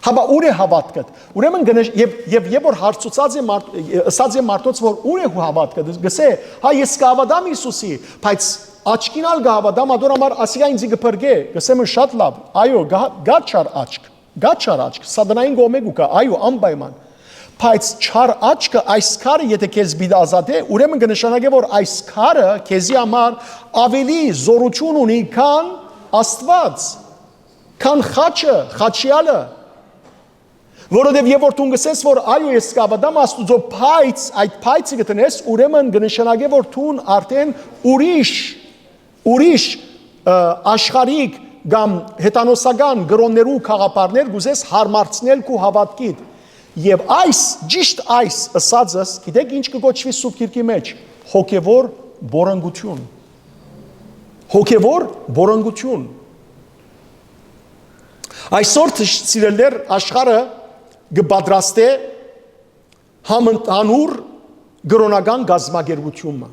Հապա ո՞ւր է հաւատքդ։ Ուրեմն կը նշ-, եւ, եւ, երբ որ հարցուցած է մարդ-, ըսած է մարդոց, որ ո՞ւր է հաւատքդ, կ'ըսէ, «Հա, ես կը հաւատամ Յիսուսի, բայց աչքին ալ կը հաւատամ, ադոր համար ասիկա ինձի կը փրկէ», կ'ըսեմ, «Շատ լաւ, այո, գա-, գա չար աչք, գա չար աչք, սատանային կողմէ կու գայ, այո, անպայման»։ Բայց չար աչքը այս քարը եթէ քեզ պիտի ազատէ, ուրեմն կը նշանակէ, որ այս քարը քեզի համար աւելի զօրութիւն ունի, քան Աստուած, քան խաչը, խաչեալը։ Որովհետեւ երբ որ դուն կ'ըսես, որ «Այո, ես կ'աւատամ Աստուծոյ», բայց այդ բայց կը դնես, ուրեմն կը նշանակէ, որ դուն արդեն ուրիշ, ուրիշ, ը, աշխարհիկ կամ հեթանոսական կրօններու գաղափարներ կ'ուզես հարմարցնել քու հաւատքիդ։ Եւ այս, ճիշտ այս ըսածս, գիտեք ինչ կը կոչուի Սուրբ Գիրքի մէջ։ Հոգեվոր բորընկութիւն։ Հոգեվոր բորընկութիւն։ Այսօր, թշ-, սիրելիներ, աշխարհը կը պատրաստէ համընդհանուր կրօնական կազմակերպութիւնը,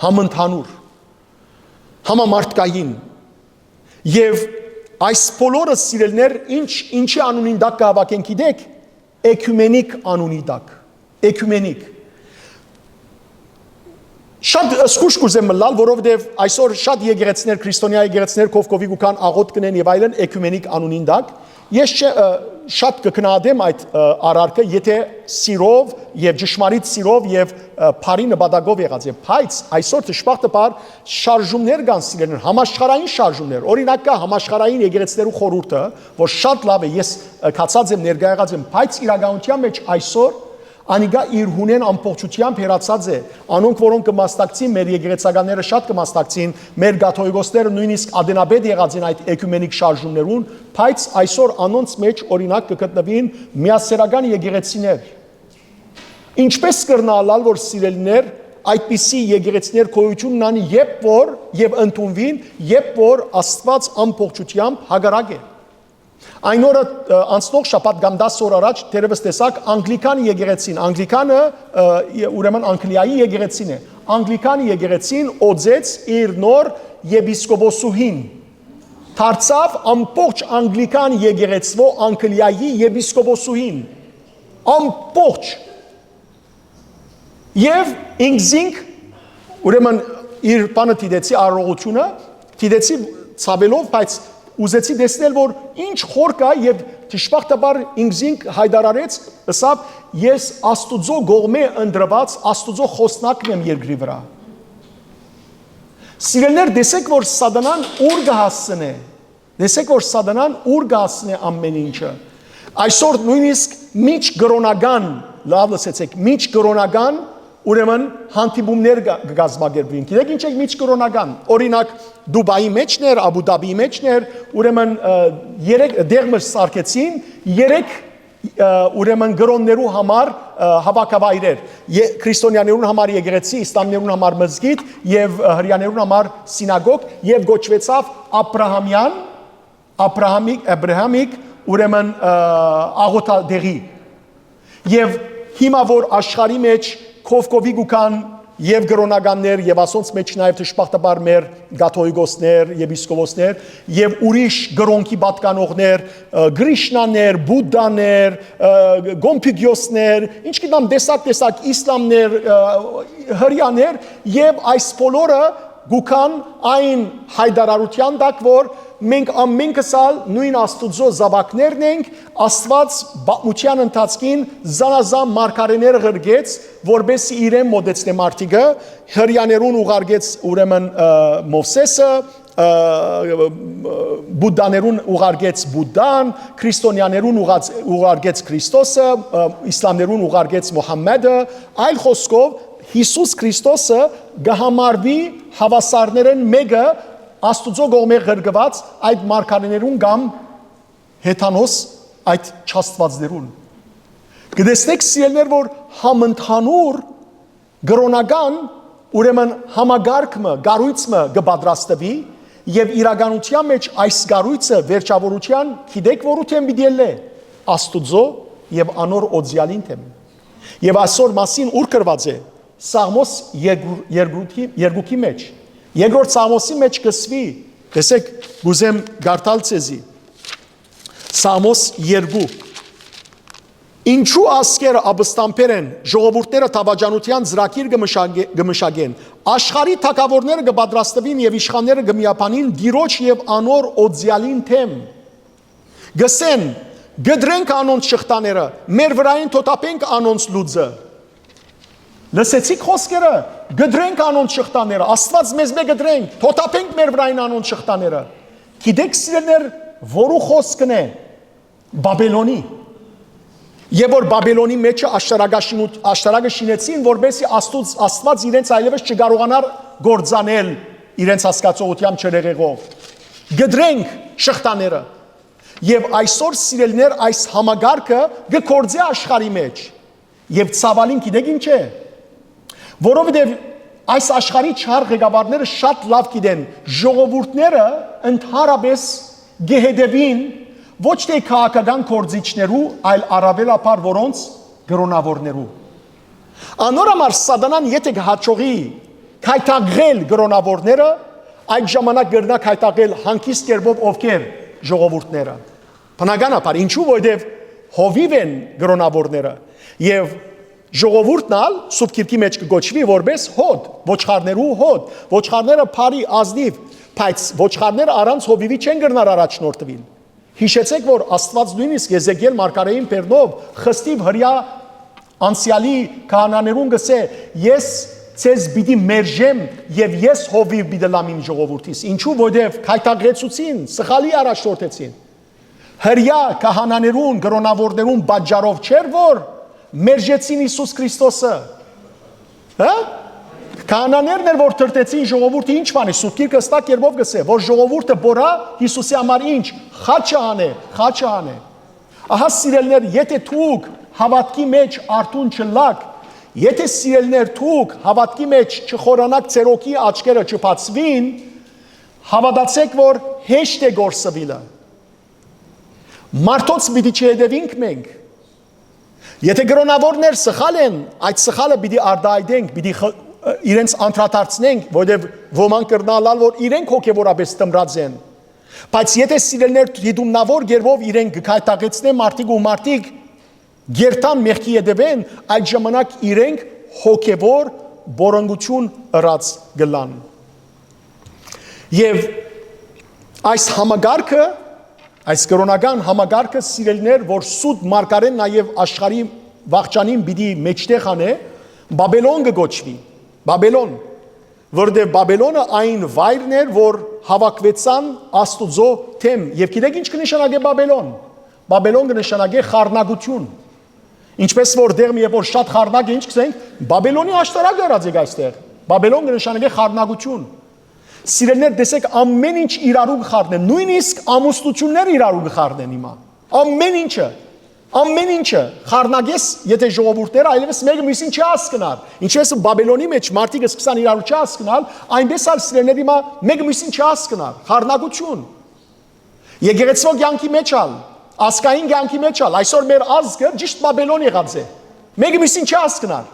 համընդհանուր, համամարդկային։ Եւ այս բոլորը, սիրելիներ, ինչ, ինչի անունին տակ կը հաւաքեն, գիտեք, էկումենիկ անունի տակ, էկումենիկ։ Շատ զգուշ կ'ուզեմ ըլլալ, որովհետեւ այսօր շատ եկեղեցիներ, քրիստոնեայ եկեղեցիներ քով քովի կու գան, աղօթք կ'ընեն եւ այլն, էկումենիկ անունին տակ։ Ես չէ, ը, շատ կը քննադեմ այդ, ը, արարքը, եթէ սիրով եւ ճշմարիտ սիրով եւ, ը, բարի նպատակով եղած է, բայց այսօր, դժբախտաբար, շարժումներ կան, սիրելիներ, համաշխարհային շարժումներ։ Օրինակ, կայ Համաշխարհային եկեղեցիներու խորհուրդը, որ շատ լաւ է, ես, ը, գացած եմ, ներկայ եղած եմ, բայց իրականության մէջ այսօր անիկա իր հունէն ամբողջութեամբ հեռացած է։ Անոնք, որոնք կը մասնակցին, մեր եկեղեցականները շատ կը մասնակցին, մեր կաթողիկոսները նոյնիսկ ատենապետ եղած են այդ էկումենիկ շարժումներուն, բայց այսօր անոնց մէջ, օրինակ, կը գտնուին միասեռական եկեղեցիներ։ Ինչպէս կրնայ ըլլալ, որ, սիրելիներ, այդպիսի եկեղեցիներ գոյութիւն ունին, երբ որ, եւ ընդունուին, երբ որ Աստուած ամբողջութեամբ հակառակ է։ Այն օրը, ը, անցնող շաբաթ կամ տասը օր առաջ, թերեւս տեսաք, Անգլիքան եկեղեցին, Անգլիքանը, ը, ե-, ուրեմն Անգլիայի եկեղեցին է, Անգլիքան եկեղեցին օծեց իր նոր եպիսկոպոսուհին, դարձաւ ամբողջ Անգլիքան եկեղեցւոյ Անգլիայի եպիսկոպոսուհին, ամբողջ։ Եւ ինքզինք, ուրեմն, իր բանը դիտեցի, արարողությունը դիտեցի ցաւելով, բայց ուզեցի տեսնել, որ ինչ խոր կայ, եւ դժբախտաբար ինքզինք յայտարարեց, ըսաւ, «Ես Աստուծոյ կողմէ ընտրուած, Աստուծոյ խօսնակն եմ երկրի վրայ»։ Սիրելիներ, տեսեք, որ սատանան ուր կը հասցնէ։ Տեսեք, որ սատանան ուր կը հասցնէ ամեն ինչը։ Այսօր նոյնիսկ միջկրօնական, լաւ լսեցեք, միջկրօնական, ուրեմն, հանդիպումներ կա-, կը կազմակերպուին։ Գիտեք ինչ է միջկրօնական։ Օրինակ, Դուբայի մէջն էր, Աբու Դաբիի մէջն էր, ուրեմն, ը, երեք, դեղ մը սարքեցին, երեք, ը, ուրեմն, կրօններու համար, ը, հաւաքավայրեր, ե-, քրիստոնեաներուն համար եկեղեցի, իսլամներուն համար մզկիթ եւ, ը, հրեաներուն համար սինագոգ, եւ կոչուեցաւ Աբրահամեան, Աբրահամիկ, Աբրահամիկ, ուրեմն, ը, աղոթատեղի։ Եւ հիմա որ աշխարհի մէջ կովկովի կու գան եւ կրօնականներ, եւ ասոնց մէջ նաեւ դժբախտաբար մեր կաթողիկոսներ, եպիսկոպոսներ, եւ ուրիշ կրօնքի պատկանողներ, ը, Կրիշնաներ, Բուդդաներ, ը, Կոնֆուցիոսներ, ինչ գիտեմ, տեսակ-տեսակ իսլամներ, ը, հրեաներ, եւ այս բոլորը կու գան այն յայտարարութեան տակ, որ մենք ամենքս ալ նոյն Աստուծոյ զաւակներն ենք, Աստուած պատմութեան ընթացքին զանազան մարգարէները ղրկեց, որպէս իրեն մօտեցնէ մարդիկը, հրեաներուն ուղարկեց ուրեմն, ը, Մովսէսը, ը, Բուդդաներուն ուղարկեց Բուդդան, քրիստոնեաներուն ուղած-, ուղարկեց Քրիստոսը, ը, իսլամներուն ուղարկեց Մուհամմեդը, այլ խօսքով, Յիսուս Քրիստոսը կը համարուի հաւասարներէն մէկը Աստուծոյ կողմէ ղրկուած այդ մարգարէներուն կամ հեթանոս այդ չաստուածներուն։ Կը տեսնէք, սիրելիներ, որ համընդհանուր կրօնական, ուրեմն համակարգ մը, կառոյց մը կը պատրաստուի, եւ իրականութեան մէջ այս կառոյցը վերջաւորութեան գիտեք որու դէմ պիտի ելլէ, Աստուծոյ եւ անոր օծեալին դէմ։ Եւ այսօր մասին ո՞ւր գրուած է, Սաղմոս երկու-, երկուքի, երկուքի մէջ։ Երկրորդ Սաղմոսի մէջ կսուի, տեսեք, կուզեմ կարդալ ձեզի։ Սաղմոս երկու։ Ինչու ազգերը ապստամբեր են, ժողովուրդները դավաճանութեան ծրագիր կը մշակե-, կը մշակեն, աշխարհի թագաւորները կը պատրաստուին եւ իշխանները կը միաբանին Տիրոջ եւ անոր օծեալին դէմ։ Կսեն. «Կտրենք անոնց շղթաները, մեր վրայէն թոթափենք անոնց լուծը»։ Լսեցի՞ք խօսքերը։ «Կտրենք անոնց շղթաները, Աստուած մեզմէ կտրենք, թոթափենք մեր վրայէն անոնց շղթաները»։ Գիտեք, սիրելիներ, որու խօսքն է։ Բաբելոնի։ Եւ որ Բաբելոնի մէջը աշտարակաշինութ-, աշտարակը շինեցին, որպեսզի Աստուծ-, Աստուած իրենց այլեւս չկարողանար գործանել իրենց հասկացողութեան չրեղեղով։ Կտրենք շղթաները։ Եւ այսօր, սիրելիներ, այս համակարգը կը գործէ աշխարհի մէջ։ Եւ ցաւալին գիտեք ի՞նչ է։ Որովհետեւ այս աշխարհի չար ղեկավարները շատ լաւ գիտեն, ժողովուրդները ընդհանրապես կը հետեւին ոչ թէ քաղաքական գործիչներու, այլ առաւելաբար որոնց կրօնաւորներու։ Անոր համար Սատանան եթէ կը հաջողի գայթակղել կրօնաւորները, այդ ժամանակ կրնայ գայթակղել հանգիստ կերպով ովքեր ժողովուրդները։ Բնականաբար, ինչու, որովհետեւ հովիւ են կրօնաւորները, եւ ժողովուրդն ալ Սուրբ Գիրքի մէջ կը կոչուի որպես հոտ, ոչխարներու հոտ, ոչխարները բարի, ազնիվ, բայց ոչխարները առանց հովիւի չեն կրնար առաջնորդուիլ։ Յիշեցէք, որ Աստուած նոյնիսկ Եզեկիել մարգարէին բերնով խստիւ հրեայ անցեալի քահանաներուն կ'ըսէ. «Ես ձեզ պիտի մերժեմ եւ ես հովիւ պիտի լամ իմ ժողովուրդիս»։ Ինչու, որովհետեւ գայթակղեցուցին, սխալի առաջնորդեցին։ Հրեայ քահանաներուն, կրօնաւորներուն պատճառով չէր, որ մերժեցին Յիսուս Քրիստոսը։ Հա՞։ Քահանաներն էր, որ դրդեցին ժողովուրդը, ինչ բանի, Սուրբ Գիրքը հստակ կերպով կ'ըսէ, որ ժողովուրդը բորա Յիսուսի համար ինչ, խաչը հանէ, խաչը հանէ։ Ահա, սիրելիներ, եթէ դուք հաւատքի մէջ արթուն չըլլաք, եթէ, սիրելիներ, դուք հաւատքի մէջ չխորանաք, ձեր հոգի աչքերը չբացուին, հաւատացէք, որ հեշտ է կորսուիլը։ Մարդոց պիտի չհետևինք մենք։ Եթէ կրօնաւորներ սխալ են, այդ սխալը պիտի արտայայտենք, պիտի խ-, իրենց անդրադարձնենք, որովհետեւ ոմանք կրնան ըլլալ, որ իրենք հոգեւորապէս տմրած են։ Բայց եթէ, սիրելիներ, դիտումնաւոր կերպով իրենք կը գայթակղեցնեն մարդիկ ու մարդիկ գերտան մեղքի ետեւէն, այդ ժամանակ իրենք հոգեւոր պոռնկութիւն ըրած կ'ըլլան։ Եւ այս համակարգը, այս կրօնական համակարգը, սիրելիներ, որ սուտ մարգարէն նաեւ աշխարհի վախճանին պիտի մէջտեղ անէ, Բաբելոն կը կոչուի։ Բաբելոն, որովհետեւ Բաբելոնը այն վայրն էր, որ հաւաքուեցան Աստուծոյ դէմ։ Եւ գիտեք ի՞նչ կը նշանակէ Բաբելոն։ Բաբելոն կը նշանակէ խառնակութիւն։ Ինչպես որ դեռ մի երբ որ շատ խառնակ է, ինչ կ'ըսենք, Բաբելոնի աշտարակը ըրած եք այստեղ։ Բաբելոն կը նշանակէ խառնակութիւն։ Սիրելիներ, տեսեք, ամեն ինչ իրարու կը խառնեն, նոյնիսկ ամուսնությունները իրարու կը խառնեն հիմա։ Ամեն ինչը, ամեն ինչը խառնակես, եթէ ժողովուրդները այլևս մեկը մյուսին չի հասկնար։ Ինչպես Բաբելոնի մեջ մարդիկ սկսան իրարու չհասկնալ, այնպես ալ, սիրելիներ, հիմա մեկը մյուսին չի հասկնար։ Խառնակութիւն։ Եկեղեցւոյ կեանքի մեջ ալ, ազգային կեանքի մեջ ալ, այսօր մեր ազգը ճիշդ Բաբելոն եղած է։ Մեկը մյուսին չի հասկնար։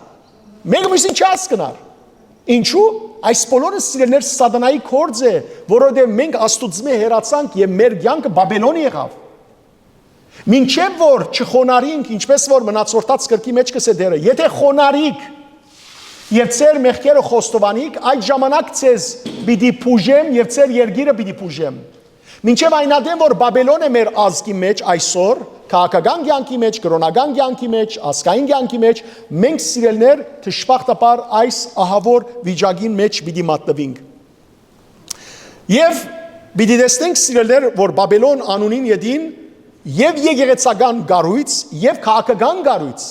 Մեկը մյուսին չհասկնար։ Ինչու՞։ Այս բոլորը, սիրելիներ, սատանայի գործ է, որովհետեւ մենք Աստուծմէ հեռացանք եւ մեր կեանքը Բաբելոն եղաւ։ Մինչեւ որ չխոնարհինք, ինչպես որ մնացորդաց գրքի մեջ կ'ըսէ Տէրը, եթէ խոնարհիք եւ ձեր մեղքերը խոստովանիք, այդ ժամանակ ձեզ պիտի բուժեմ եւ ձեր երկիրը պիտի բուժեմ։ Մինչեւ այն ատեն որ Բաբելոն է մեր ազգի մեջ այսօր, քաղաքական կեանքի մեջ, կրօնական կեանքի մեջ, ազգային կեանքի մեջ, մենք, սիրելիներ, դժբախտաբար այս ահաւոր վիճակին մեջ պիտի մատնուինք։ Եւ պիտի տեսնենք, սիրելիներ, որ Բաբելոն անունին ետին եւ եկեղեցական կառոյց, եւ քաղաքական կառոյց,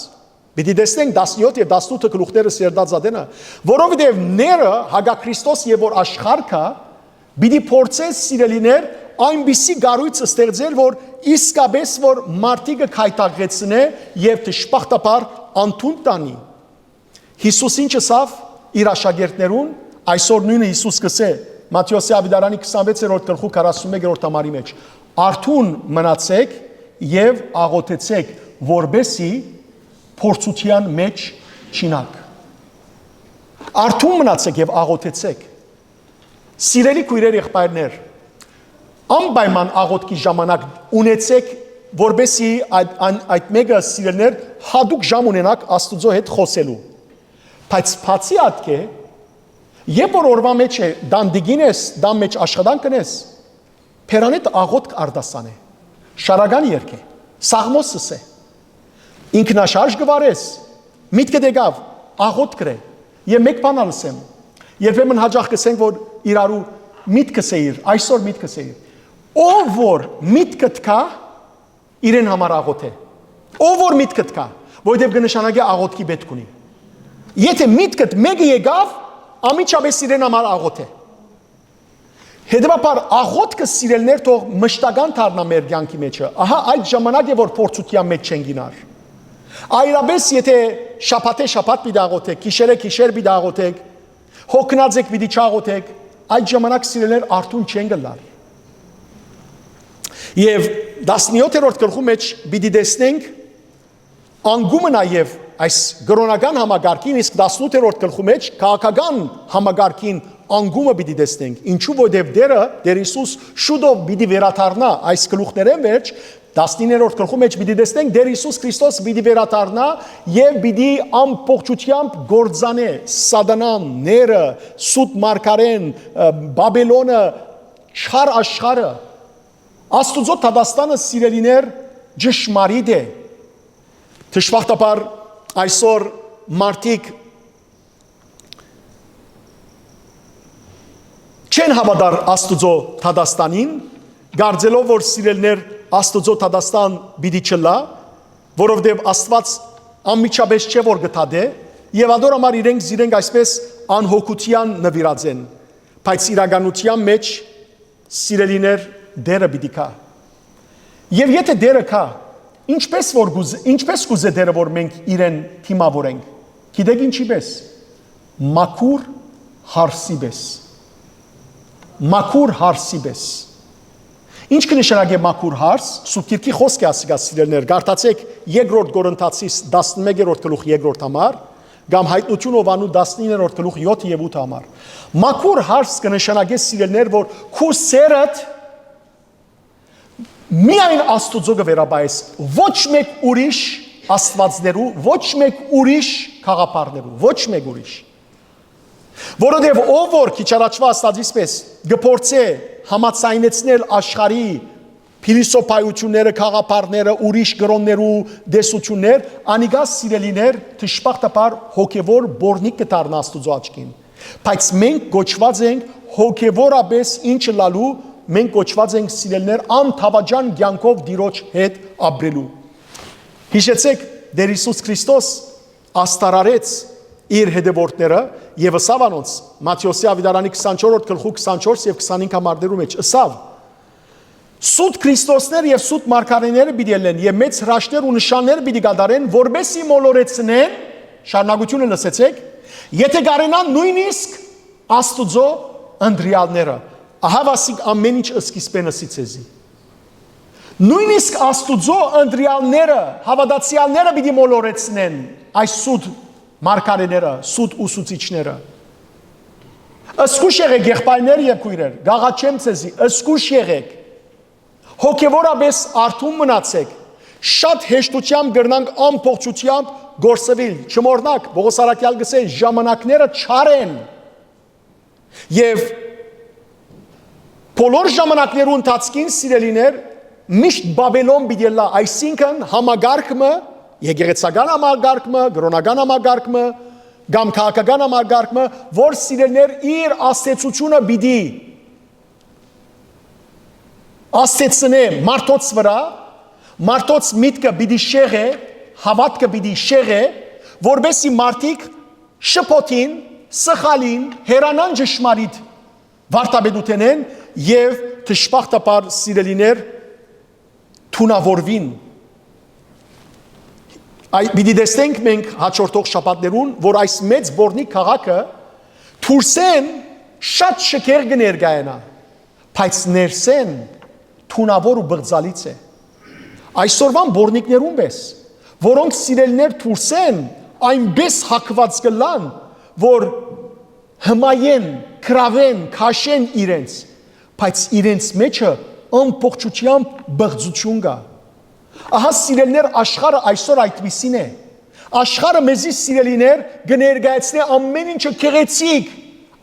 պիտի տեսնենք տասնեօթ եւ տասնութ գլուխները, սիրտաձատենը, որովհետեւ ները հակաքրիստոս եւ որ աշխարհ կայ, պիտի փորձես, սիրելիներ, այնպիսի կառոյց ստեղծել, որ իսկապես որ մարդիկը գայթակղեցնէ եւ դժբախտաբար անդուն տանի։ Յիսուս ինչ ըսաւ իր աշակերտներուն, այսօր նոյնը Յիսուս կ'ըսէ Մատթէոսի աւետարանի քսանվեցերորդ գլխու քառասունմեկերորդ համարի մեջ. «Արթուն մնացեք եւ աղօթեցեք, որպեսզի փորձութեան մեջ չիյնաք»։ Արթուն մնացեք եւ աղօթեցեք։ Սիրելի քոյրեր, եղբայրներ, անպայման աղօթքի ժամանակ ունեցեք, որպեսզի այդ, այն, այդ մեկը, սիրելիներ, յատուկ ժամ ունենաք Աստուծոյ հետ խօսելու։ Բայց բացի ատկէ, երբ որ օրուայ մեջ է, տան տիկին ես, տան մեջ աշխատանք կ'ընես, բերանէդ աղօթք արտասանէ, շարական երգէ, սաղմոս ըսէ, ինքնաշարժ կը վարես, միտքդ եկաւ, աղօթք կրէ։ Եւ մէկ բան ալ ըսեմ, երբեմն յաճախ կ'ըսենք որ իրարու միտքը սեիր, այսօր միտքը սեիր։ Ով որ միտքդ կայ, իրեն համար աղօթէ։ Ով որ միտքդ կայ, որովհետեւ կը նշանակէ աղօթքի պէտք ունի։ Եթէ միտքդ մէկը եկաւ, անմիջապէս իրեն համար աղօթէ։ Հետեւաբար աղօթքը, սիրելիներ, թող մշտական դառնայ մեր կեանքի մեջը։ Ահա այդ ժամանակ է որ փորձութեան մեջ չենք գնար։ Այլապէս եթէ շաբաթէ շաբաթ պիտի աղօթեք, գիշերէ գիշեր պիտի աղօթեք, հոգնած եք պիտի չաղօթեք, այդ ժամանակ, սիրելիներ, արթուն չենք ըլլար։ Եւ տասնեօթերորդ գլխու մեջ պիտի տեսնենք անկումը նաեւ այս կրօնական համակարգին, իսկ տասնութերորդ գլխու մեջ քաղաքական համակարգին անկումը պիտի տեսնենք։ Ինչու՞, որովհետեւ Տէրը, Տէր Յիսուս շուտով պիտի վերադառնայ այս գլուխներէն վերջ, տասնիններորդ գլխու մեջ պիտի տեսնենք, Տէր Յիսուս Քրիստոս պիտի վերադառնայ եւ պիտի ամբողջությամբ կործանէ սատանան, ները, սուտ մարգարէն, ը, Բաբելոնը, չար աշխարհը։ Աստուծոյ դատաստանը, սիրելիներ, ճշմարիտ է։ Դժբախտաբար այսօր մարդիկ չեն հաւատար Աստուծոյ դատաստանին, կարծելով որ, սիրելիներ, Աստուծոյ դատաստան պիտի չըլլայ, որովհետեւ Աստուած անմիջապէս չէ որ կը դատէ, եւ ադոր համար իրենք զիրենք այսպես անհոգութեան նուիրած են, բայց իրականութեան մեջ, սիրելիներ, Տէրը պիտի գայ։ Եւ եթէ Տէրը գայ, ինչպես որ կուզ-, ինչպես կուզէ Տէրը որ մենք իրեն դիմաւորենք, գիտեք ինչի պէս։ Մաքուր հարսի պէս։ Մաքուր հարսի պէս։ Ինչ կը նշանակէ մաքուր հարս։ Սուրբ Գիրքի խօսք է ասիկա, սիրելիներ, կարդացէք Երկրորդ Կորինթացիս տասնմեկերորդ գլուխ երկրորդ համար, կամ Հայտնություն Յովհաննու տասնիններորդ գլուխ յոթ եւ ութ համար։ Մաքուր հարս կը նշանակէ, սիրելիներ, որ քու սերդ միայն Աստուծոյ կը վերաբայես, ոչ մէկ ուրիշ աստուածներու, ոչ մէկ ուրիշ գաղափարներու, ոչ մէկ ուրիշ։ Որովհետեւ ով որ քիչ առաջուայ ասածիս պէս կը փորձէ համաձայնեցնել աշխարհի փիլիսոփայությունները, գաղափարները, ուրիշ կրօններու տեսություններ, անիկա, սիրելիներ, դժբախտաբար հոգեվոր բոռնիկ կը դառնայ Աստուծոյ աչքին։ Բայց մենք կոչուած ենք հոգեվորապէս ինչ ըլլալու, մենք կոչուած ենք, սիրելիներ, անթաւաճան կեանքով Տիրոջ հետ ապրելու։ Յիշեցէք, Տէր Յիսուս Քրիստոս ազդարարեց իր հետեւորդները եւ ըսաւ անոնց, Մատթէոսի աւետարանի քսանչորսերորդ գլխու քսանչորս եւ քսանհինգ համարներու մեջ ըսաւ. «Սուտ Քրիստոսներ եւ սուտ մարգարէները պիտի ելլեն եւ մեծ հրաշքներ ու նշաններ պիտի կատարեն, որպեսզի մոլորեցնեն», շարունակությունը լսեցեք, «եթէ կարենան նոյնիսկ Աստուծոյ ընտրեալները»։ Ահա վասիկ ամէն ինչ սկիզբէն ըսի ձեզի։ Նոյնիսկ Աստուծոյ ընտրեալները, հաւատացեալները պիտի մոլորեցնեն այս սուտ մարգարէները, սուտ ուսուցիչները։ Զգուշ եղէք, եղբայրներ եւ քոյրեր, կ'աղաչեմ ձեզի, զգուշ եղէք։ Հոգեւորապէս արթուն մնացէք։ Շատ հեշտութեամբ կրնանք ամբողջութեամբ կորսուիլ։ Չմոռնաք, Պողոս առաքեալ կ'ըսէ, ժամանակները չար են։ Եւ բոլոր ժամանակներու ընթացքին, սիրելիներ, միշտ Բաբելոն պիտի ըլլայ, այսինքն՝ համակարգ մը, եկեղեցական համակարգ մը, կրօնական համակարգ մը, կամ քաղաքական համակարգ մը, որ, սիրելիներ, իր ազդեցութիւնը պիտի ազդեցնէ մարդոց վրայ, մարդոց միտքը պիտի շեղէ, հաւատքը պիտի շեղէ, որպեսզի մարդիկ շփոթին, սխալին, հեռանան ճշմարիտ վարդապետութենէն եւ, դժբախտաբար, սիրելիներ, թունաւորուին։ Այ պիտի տեսնենք մենք հաջորդող շաբաթներուն, որ այս մեծ Պորնիկ քաղաքը դուրսէն շատ շքեղ կը ներկայանայ, բայց ներսէն թունաւոր ու բղծալից է։ Այսօրուան Պորնիկներուն պէս, որոնք, սիրելիներ, դուրսէն այնպէս հագուած կ'ըլլան, որ հմայեն, կրաւեն, քաշեն իրենց, բայց իրենց մէջը ամբողջութեամբ բղծութիւն կայ։ Ահա, սիրելիներ, աշխարհը այսօր այդպիսին է։ Աշխարհը մեզի, սիրելիներ, կը ներկայացնէ ամէն ինչը գեղեցիկ,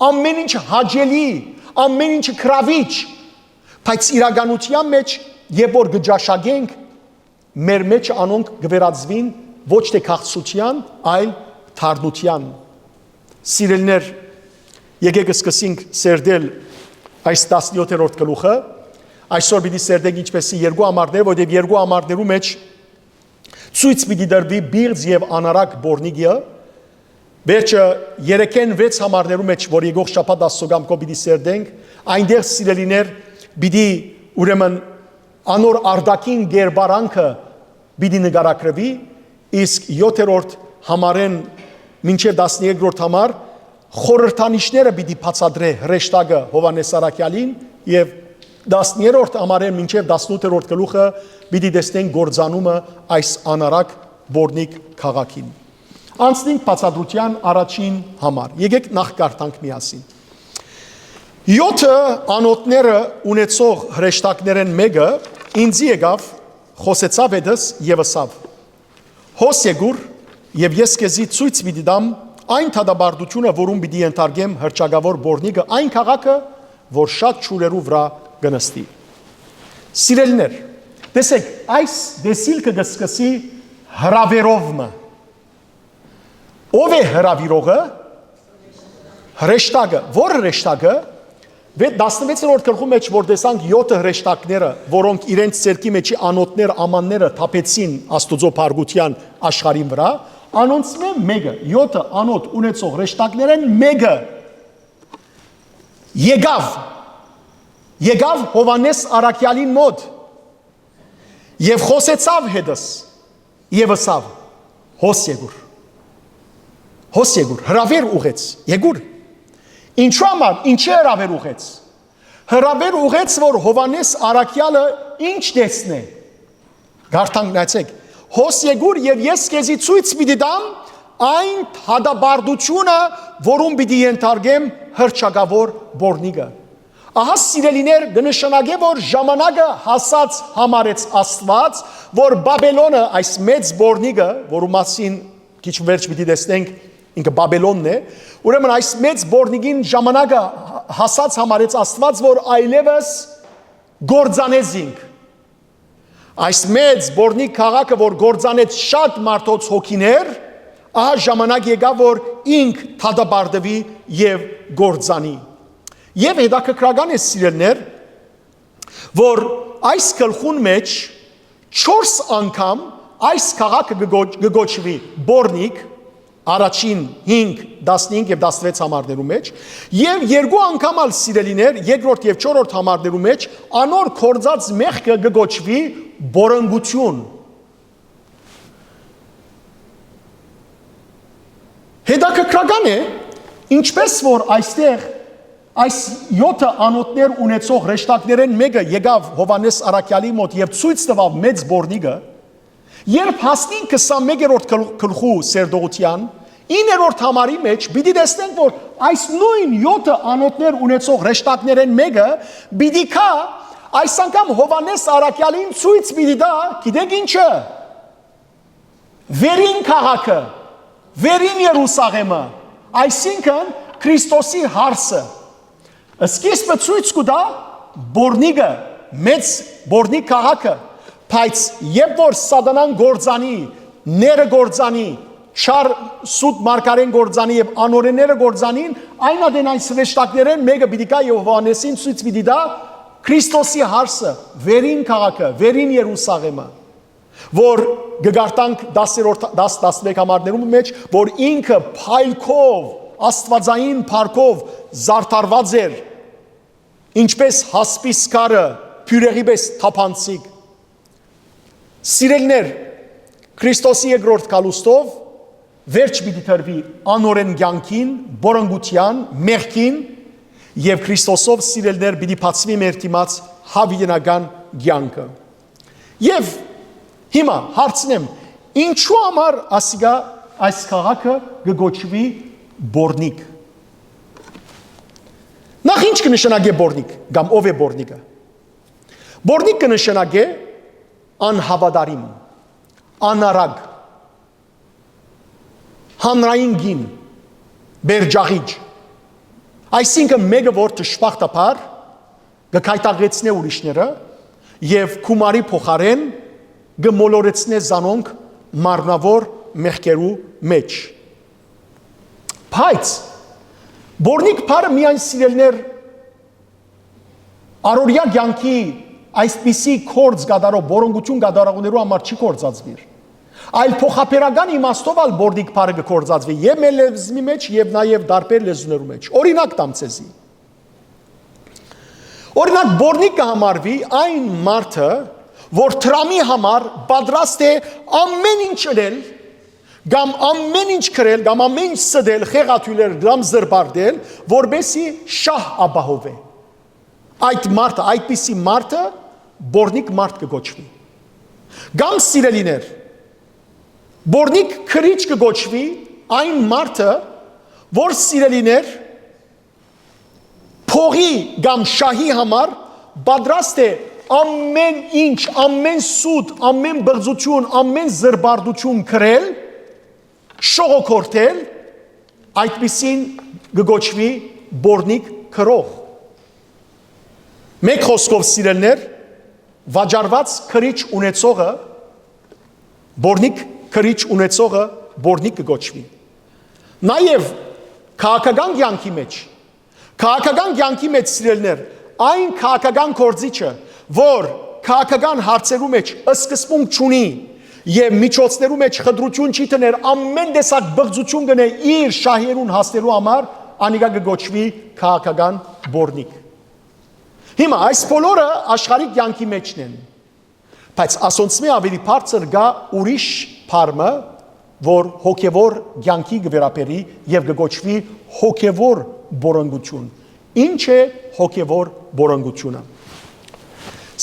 ամէն ինչը հաճելի, ամէն ինչը կրաւիչ, բայց իրականութեան մէջ, երբ որ կը ճաշակենք, մեր մէջ անոնք կը վերածուին ոչ թէ քաղցրութեան, այլ դառնութեան։ Սիրելիներ, եկէք սկսենք սերտել այս տասնեթերորդ գլուխը։ Այսօր պիտի սերտենք ինչպեսի երկու ամառներ, որովհետեւ երկու ամառներու մէջ ցոյց պիտի տրուի պիղծ եւ անառակ Պորնիկը։ Վերջը երեքէն վեց համարներու մէջ, որ եկող շաբաթ Աստծո կամքով պիտի սերտենք, այնտեղ, սիրելիներ, պիտի, ուրեմն, անոր արտաքին կերպարանքը պիտի նկարագրուի, իսկ յոթերորդ համարէն մինչեւ տասներկրորդ համար խորհրդանիշները պիտի բացատրէ հրեշտակը Յովհաննէս Առաքեալին, եւ տասներորդ համարէն մինչեւ տասնութերորդ գլուխը պիտի տեսնենք կործանումը այս անառակ Պորնիկ քաղաքին։ Անցնենք բացատրութեան առաջին համար։ Եկէք նախ կարդանք միասին։ Յոթը անոթները ունեցող հրեշտակներէն մէկը ինծի եկաւ, խօսեցաւ հետս եւ ըսաւ. «Հոս եկուր, եւ ես քեզի ցոյց պիտի տամ այն դատապարտութիւնը, որուն պիտի ենթարկեմ հռչակաւոր Պորնիկը, այն քաղաքը, որ շատ ջուրերու վրայ կը նստի»։ Սիրելիներ, տեսէք, այս տեսիլքը կը սկսի հրաւերով մը։ Ո՞վ է հրաւիրողը։ Հրեշտակը։ Ո՞ր հրեշտակը։ Վե-, տասնվեցերորդ գլխու մէջ, որ տեսանք յոթը հրեշտակները, որոնք իրենց ձեռքի մէջի անոթներ, ամանները թափեցին Աստուծոյ փառքութեան աշխարհին վրայ, անոնցմէ մէկը, յոթը անոթ ունեցող հրեշտակներէն մէկը եկաւ, եկաւ Յովհաննէս Առաքեալին մօտ եւ խօսեցաւ հետս եւ ըսաւ. «Հոս եկուր»։ Հոս եկուր, հրաւեր ուղեց, եկուր։ Ինչու համար, ինչի՞ հրաւեր ուղեց։ Հրաւեր ուղեց, որ Յովհաննէս Առաքեալը ինչ տեսնէ։ Կարդանք, նայեցէք. «Հոս եկուր, եւ ես քեզի ցոյց պիտի տամ այն դատապարտութիւնը, որուն պիտի ենթարկեմ հռչակաւոր Պորնիկը»։ Ահա, սիրելիներ, կը նշանակէ, որ ժամանակը հասած համարեց Աստուած, որ Բաբելոնը, այս մեծ Պորնիկը, որու մասին քիչ վերջ պիտի տեսնենք, ինքը Բաբելոնն է, ուրեմն այս մեծ Պորնիկին ժամանակը հասած համարեց Աստուած, որ այլեւս կործանէ զինք։ Այս մեծ Պորնիկ քաղաքը, որ կործանեց շատ մարդոց հոգիներ, ահա ժամանակ եկաւ, որ ինք դատապարտուի եւ կործանի։ Եւ հետաքրքրական է, սիրելիներ, որ այս գլխուն մէջ չորս անգամ այս քաղաքը կը գոչ-, կը գոչուի Պորնիկ, առաջին հինգ, տասնհինգ եւ տասնվեց համարներու մէջ, եւ երկու անգամ ալ, սիրելիներ, երկրորդ եւ չորրորդ համարներու մէջ անոր կործած մեղքը կը գոչուի Պորնկութիւն։ Հետաքրքրական է, ինչպես որ այստեղ այս յոթը անոթներ ունեցող հրեշտակներէն մէկը եկաւ Յովհաննէս Առաքեալի մօտ եւ ցոյց տուաւ մեծ Պորնիկը, երբ հասնին քսանմեկերորդ գլ-, գլխու սերտողութեան, Իններորդ համարի մէջ պիտի տեսնենք, որ այս նոյն եօթը անոթներ ունեցող հրեշտակներէն մէկը պիտի գայ, այս անգամ Յովհաննէս Առաքեալին ցոյց պիտի տայ, գիտեք ինչը, վերին քաղաքը, վերին Երուսաղէմը, այսինքն՝ Քրիստոսի հարսը։ Սկիզբը ցոյց կու տայ Պոռնիկը, մեծ Պոռնիկ քաղաքը, բայց երբ որ Սատանան կործանի, ները կործանի, չար սուտ մարգարէն կործանի եւ անօրէնները կործանին, այն ատեն այս հրեշտակներէն մէկը պիտի գայ եւ Յովհաննէսին ցոյց պիտի տայ Քրիստոսի հարսը, վերին քաղաքը, վերին Երուսաղէմը, որ կը կարդանք դասերորդ, դաս, տասնմեկ համարներուն մէջ, որ ինքը փայլքով, աստուածային փառքով զարդարուած էր, ինչպէս հասպիս քարը, բիւրեղի պէս թափանցիկ։ Սիրելիներ, Քրիստոսի երկրորդ գալուստով վերջ պիտի տրուի անօրէն կեանքին, պոռնկութեան, մեղքին, եւ Քրիստոսով, սիրելիներ, պիտի բացուի մեր դիմաց յաւիտենական կեանքը։ Եւ հիմա հարցնեմ, ինչու համար ասիկա, այս քաղաքը կը կոչուի Պոռնիկ։ Նախ, ինչ կը նշանակէ Պոռնիկ, կամ ով է Պոռնիկը։ Պոռնիկ կը նշանակէ անհաւատարիմ, անարագ, հանրային կին, բերջաղիճ, այսինքն՝ մէկը, որ դժբախտաբար կը գայթակղեցնէ ուրիշները եւ գումարի փոխարէն կը մոլորեցնէ զանոնք մարմնաւոր մեղքերու մէջ։ Բայց Պոռնիկ բառը միայն, սիրելիներ, առօրեայ կեանքի այսպիսի գործ կատարող, պոռնկութիւն կատարողներու համար չի գործածուիր, այլ փոխաբերական իմաստով ալ Պոռնիկ բառը կը գործածուի եւ մեր լեզմի մէջ, եւ նաեւ տարբեր լեզուներու մէջ։ Օրինակ տամ ձեզի։ Օրինակ, Պոռնիկ կը համարուի այն մարդը, որ դրամի համար պատրաստ է ամէն ինչ ընել, կամ ամէն ինչ կրել, կամ ամէն ինչ ստել, խեղաթիւլել, կամ զրպարտել, որպէսզի շահ ապահովէ։ Այդ մարդը, այդպիսի մարդը Պոռնիկ մարդ կը կոչուի։ Կամ, սիրելիներ, Պոռնիկ քրիչ կը կոչուի այն մարդը, որ, սիրելիներ, փողի կամ շահի համար պատրաստ է ամէն ինչ, ամէն սուտ, ամէն բղծութիւն, ամէն զրպարտութիւն կրել, շողոքորթել, այդպիսին կը կոչուի Պոռնիկ կրող։ Մէկ խօսքով, սիրելիներ, վաճառուած քրիչ ունեցողը, Պոռնիկ քրիչ ունեցողը Պոռնիկ կը կոչուի։ Նաեւ քաղաքական կեանքի մէջ, քաղաքական կեանքի մէջ, սիրելիներ, այն քաղաքական գործիչը, որ քաղաքական հարցերու մէջ սկզբունք չունի եւ միջոցներու մէջ խտրութիւն չի դներ, ամէն տեսակ բղծութիւն կ'ընէ իր շահերուն հասնելու համար, անիկա կը կոչուի քաղաքական Պոռնիկ։ Հիմա այս բոլորը աշխարհի կեանքի մէջն են, բայց ասոնցմէ աւելի բարձր կայ ուրիշ բառ մը, որ հոգեվոր կեանքի կը վերաբերի եւ կը կոչուի հոգեվոր պոռնկութիւն։ Ինչ է հոգեվոր պոռնկութիւնը,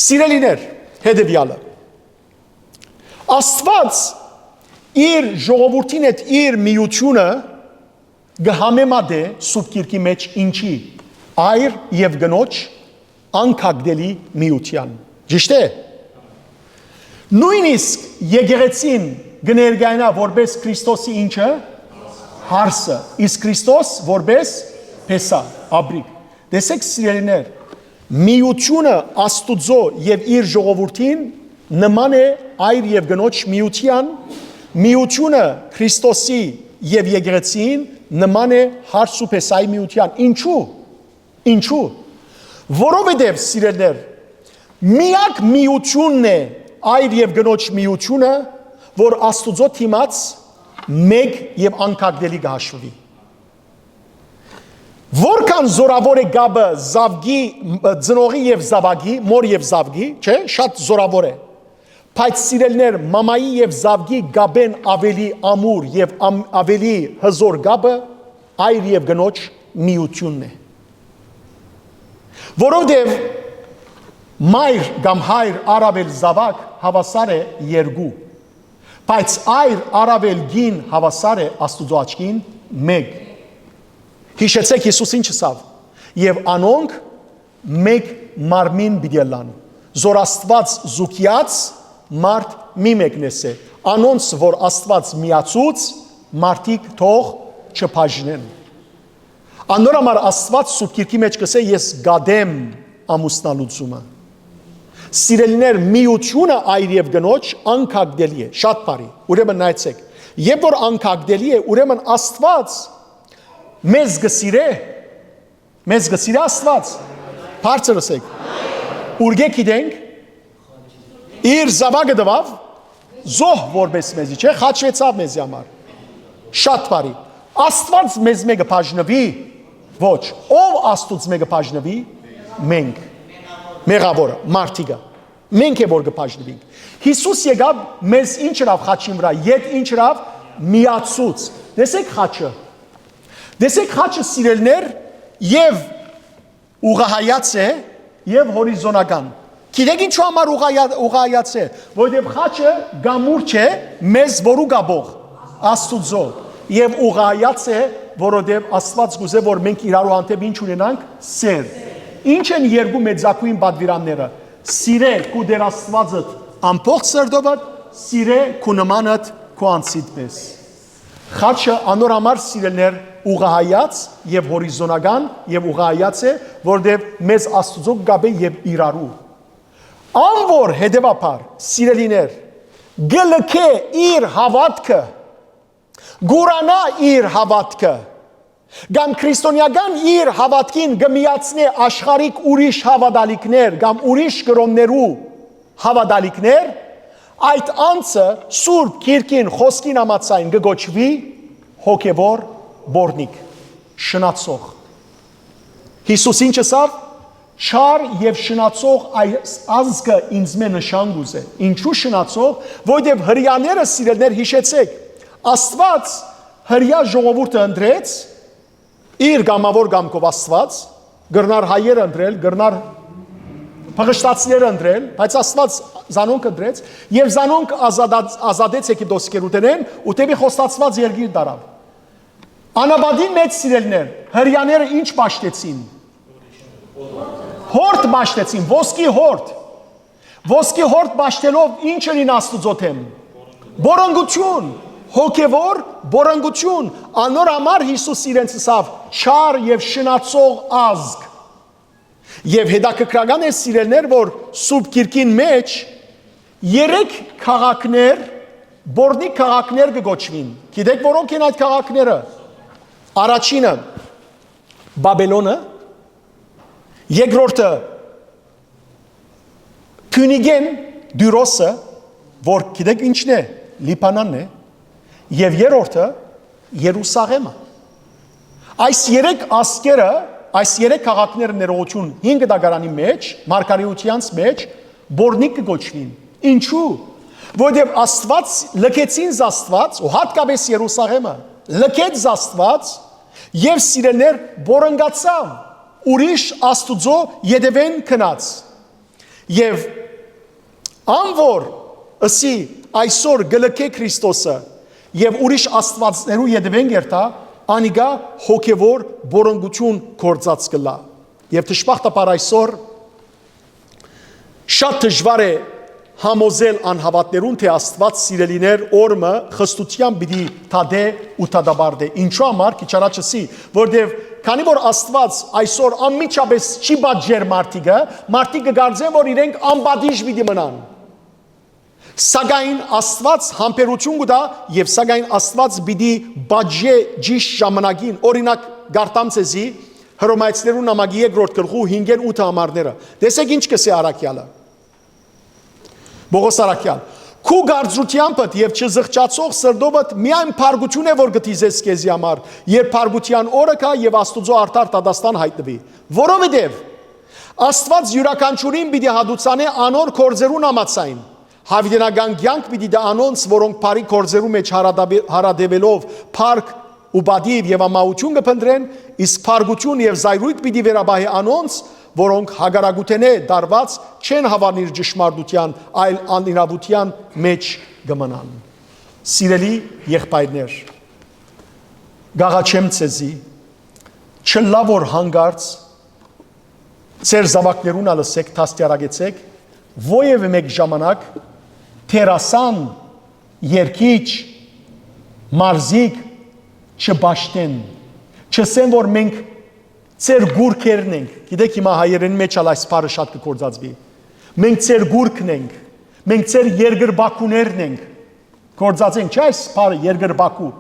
սիրելիներ, հետեւեալը։ Աստուած իր ժողովուրդին հետ իր միութիւնը կը համեմատէ Սուրբ Գիրքի մէջ ինչի, այր եւ կնոջ անկագնելի միութեան։ Ճիշդ է։ Նոյնիսկ եկեղեցին կը ներկայանայ որպէս Քրիստոսի ինչը, հարսը, իսկ Քրիստոս որպէս Փեսա, ապրիկ։ Տեսեք, սիրելիներ, միութիւնը Աստուծոյ եւ իր ժողովուրդին նման է այր եւ կնոջ միութեան, միութիւնը Քրիստոսի եւ եկեղեցին նման է հարս ու Փեսայի միութեան։ Ինչու՞։ Ինչու՞։ Որովհետեւ, սիրելիներ, միակ միութիւնն է այր եւ կնոջ միութիւնը, որ Աստուծոյ դիմաց մէկ եւ անկագնելի կը հաշուի։ Որքան զորաւոր է կապը զաւկի, ծնողի եւ զաւակի, մօր եւ զաւկի, չէ՞, շատ զորաւոր է։ Բայց, սիրելիներ, մամայի եւ զաւկի կապէն աւելի ամուր եւ ամ-, աւելի հզոր կապը այր եւ կնոջ միութիւնն է։ Որովհետեւ մայր կամ հայր առաւել զաւակ հաւասար է երկու։ Բայց այր առաւել կին հաւասար է Աստուծոյ աչքին մէկ։ Յիշեցէք Յիսուս ինչ ըսաւ. «Եւ անոնք մէկ մարմին պիտի ըլլան»։ Զոր Աստուած զուգեաց մարդ մի մեկնես է, անոնց որ Աստուած միացուց մարդիկ թող չբաժնեն։ Անոր համար Աստուած Սուրբ Գիրքի մէջ կ'ըսէ. «Ես կատեմ ամուսնալուծումը»։ Սիրելիներ, միութիւնը այր եւ կնոջ անկագտելի է, շատ բարի։ Ուրեմն նայեցէք, երբ որ անկագտելի է, ուրեմն Աստուած մեզ կը սիրէ, մեզ կը սիրէ Աստուած։ Բարձր ըսէք։ Ուրկէ գիտենք, իր զաւակը տուաւ, զոհ որպէս մեզի, չէ՞, խաչուեցաւ մեզի համար։ Շատ բարի։ Աստուած մեզ մէկը բաժնուի։ Ոչ։ Ո՞վ Աստուծմէ կը բաժնուի։ Մենք։ Մեղաւորը, մարդիկը։ Մենք է որ կը բաժնուինք։ Յիսուս եկաւ, մեզ ինչ ըրաւ խաչին վրայ, ետ ինչ ըրաւ, միացուց։ Տեսեք խաչը։ Տեսեք խաչը, սիրելիներ, եւ ուղղահայաց է, եւ հորիզոնական։ Գիտեք ինչու համար ուղղայա-, ուղղահայաց է, որովհետեւ խաչը կամուրջ է մեզ որու կապող, Աստուծոյ, եւ ուղղահայաց է, որովհետեւ Աստուած կ'ուզէ որ մենք իրարու հանդէպ ինչ ունենանք, սեր։ Ինչ են երկու մեծագոյն պատուիրանները։ Սիրէ քու Տեր Աստուածդ ամբողջ սրտովդ, սիրէ քու նմանդ քու անձիդ պէս։ Խաչը անոր համար, սիրելիներ, ուղղահայաց եւ հորիզոնական եւ ուղղահայաց է, որտեւ մեզ Աստուծոյ կապ է եւ իրարու։ Ան որ, հետեւաբար, սիրելիներ, կը լքէ իր հաւատքը, կ'ուրանայ իր հաւատքը, կամ քրիստոնեական իր հաւատքին կը միացնէ աշխարհիկ ուրիշ հաւատալիքներ կամ ուրիշ կրոններու հաւատալիքներ, այդ անձը Սուրբ Գիրքին, խօսքին համաձայն կը կոչուի հոգեւոր պոռնիկ, շնացող։ Յիսուս ինչ ըսաւ. «Չար եւ շնացող այս ազգը ինձմէ նշան կ'ուզէ»։ Ինչու շնացող, որովհետեւ հրեաները, սիրելիներ, յիշեցէք, Աստուած հրեայ ժողովուրդը ընտրեց, իր կամաւոր կամքով Աստուած, կրնար հայերը ընտրել, կրնար փղշտացիները ընտրել, բայց Աստուած զանոնք ընտրեց, եւ զանոնք ազատած-, ազատեց Եգիպտոսի գերութենէն ու դէպի խոստացուած երկիր տարաւ։ Անապատին մէջ, սիրելիներ, հրեաները ինչ պաշտեցին։ Հորդ պաշտեցին, ոսկի հորդ։ Ոսկի հորդ պաշտելով ինչ ըրին Աստուծոյ դէմ։ Պոռնկութիւն, հոգեւոր պոռնկութիւն։ Անոր համար Յիսուս իրենց ըսաւ. «Չար եւ շնացող ազգ»։ Եւ հետաքրքրական է, սիրելիներ, որ Սուրբ Գիրքին մէջ երեք քաղաքներ պոռնիկ քաղաքներ կը կոչուին։ Գիտեք որո՞նք են այդ քաղաքները։ Առաջինը Բաբելոնը, երկրորդը Փունիկէն Տիւրոսը, որ գիտեք ինչն է, Լիբանանն է, եւ երրորդը Երուսաղէմը։ Այս երեք ազգերը, այս երեք քաղաքները ներողություն հինգ դագարանի մեջ, մարգարեութեանց մեջ, պոռնիկ կը կոչուին։ Ինչու՞։ Որովհետեւ Աստուած, լքեցին Աստուած, ու հատկապես Երուսաղէմը, լքեց Աստուած եւ, սիրելիներ, պոռնկացաւ, ուրիշ Աստուծոյ ետեւէն գնաց։ Եւ ան որ ըսի այսօր կը լքէ Քրիստոսը եւ ուրիշ աստուածներու ետեւէն կ'երթայ, անիկա հոգեւոր պոռնկութիւն գործած կ'ըլլայ։ Եւ դժբախտաբար այսօր շատ դժուար է համոզել անհաւատներուն, թէ Աստուած, սիրելիներ, օր մը խստութեամբ պիտի դատէ ու դատապարտէ։ Ինչու համար, քիչ առաջ ըսի, որտեւ քանի որ Աստուած այսօր անմիջապես չի պատժեր մարդիկը, մարդիկ կը կարծեն, որ իրենք անպատիժ պիտի մնան։ Սակայն Աստուած համբերութիւն կու տայ եւ սակայն Աստուած պիտի պատժէ ճիշդ ժամանակին։ Օրինակ, կարդամ ձեզի Հռոմայեցիներուն նամակի երկրորդ գլխու հինգէն ութը համարները։ Տեսեք ինչ կ'ըսէ առաքեալը։ Պողոս առաքեալ. «Քու կարծրութեամբդ եւ չզղջացող սրտովդ միայն փառկութիւն է, որ կը դիզես քեզի համար, երբ փառկութեան օրը գայ եւ Աստուծոյ արդար դատաստան յայտնուի։ Որովհետեւ Աստուած իւրաքանչիւրին պիտի հատուցանէ անոր գործերուն համաձայն։ Յաւիտենական կեանք պիտի տայ անոնց, որոնք բարի գործերու մէջ հարատավի-, հարատեւելով փառք ու պատիւ եւ ամաութիւն կը փնտռեն, իսկ փառկութիւն եւ զայրոյթ պիտի վերապահէ անոնց, որոնք հակառակութենէ տարուած չեն հաւանիր ճշմարտութեան, այլ անիրաւութեան մէջ կը մնան»։ Սիրելի եղբայրներ, կ'աղաչեմ ձեզի, չըլլայ որ հանկարծ ձեր զաւակներուն ալ ըսէք, դաստիարակեցէք, որեւէ մէկ ժամանակ դերասան, երգիչ, մարզիկ չպաշտեն, չըսեն որ մենք ձեր գուրքերն ենք։ Գիտէք, հիմա հայերէնի մէջ ալ այս բառը շատ կը գործածուի։ Մենք ձեր գուրքն ենք, մենք ձեր երկրպագուներն ենք։ Գործածենք, չէ՞, այս բառը երկրպագու։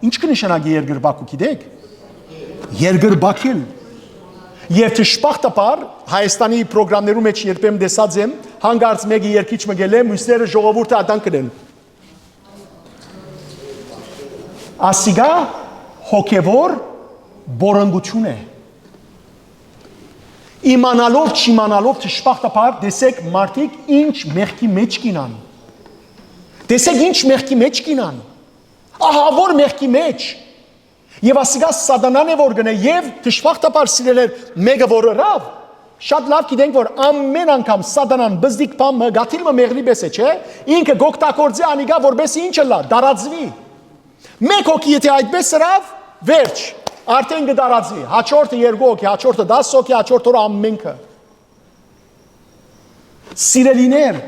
Ինչ կը նշանակի երկրպագու, գիտեք։ Երկրպագել։ Եւ դժբախտաբար Հայաստանի պրոգրամներու մէջ երբեմն տեսած եմ, հանկարծ մէկը երկիչ մը գելէ, մյուսները ժողովուրդը ատան կ'ընեն։ Ասիկա հոգեվոր բորընկութիւն է։ Իմանալով, չիմանալով, դժբախտաբար, տեսեք մարդիկ ինչ մեղքի մէջ կ'ինան։ Տեսեք ինչ մեղքի մէջ կ'ինան։ Ահա որ մեղքի մէջ։ Եւ ասիկա սատանան է որ գնե, եւ դժբախտաբար, սիրելիներ, մէկը որ ըրաւ, շատ լաւ գիտենք որ ամեն անգամ սատանան բզդիկ բան մը, գաթիլ մը մեղրի պէս է, չէ՞, ինքը կ'օգտագործի անիկա որպէս ինչ ըլլայ, տարածուի։ Մէկ հոգի եթէ այդպէս ըրաւ, վերջ, արդեն կը տարածուի, հաջորդը երկու հոգի, հաջորդը դաս հոգի, հաջորդ օրը ամենքը։ Սիրելիներ,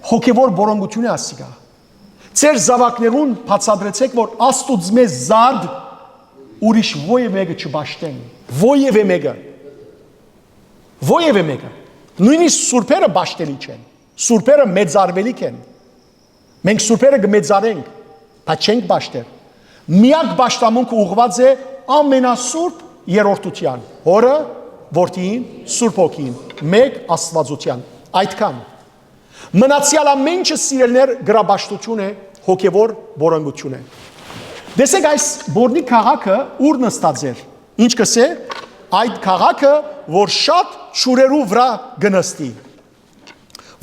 հոգեվոր բորոնգութիւն է ասիկա։ Ձեր զաւակներուն բացատրեցէք որ Աստուծմէ զատ ուրիշ ոեւէ մէկը չպաշտեն, ոեւէ մէկը, ոեւէ մէկը, նոյնիսկ սուրբերը պաշտելի չեն, սուրբերը մեծարվելիք են։ Մենք սուրբերը կը մեծարենք, բայց չենք պաշտեր։ Միակ պաշտամունքը ուղղուած է ամենասուրբ երրորդութեան, Հօրը, Որդիին, Սուրբ Հոգին, մէկ Աստուածութեան։ Այդքան։ Մնացեալ ամէն ինչը, սիրելիներ, գրապաշտութիւն է, հոգեվոր բորոնգութիւն է։ Տեսեք այս Բորնի քաղաքը ուր նստած էր, ինչ կ'ըսէ, այդ քաղաքը որ շատ ջուրերու վրայ կը նստի։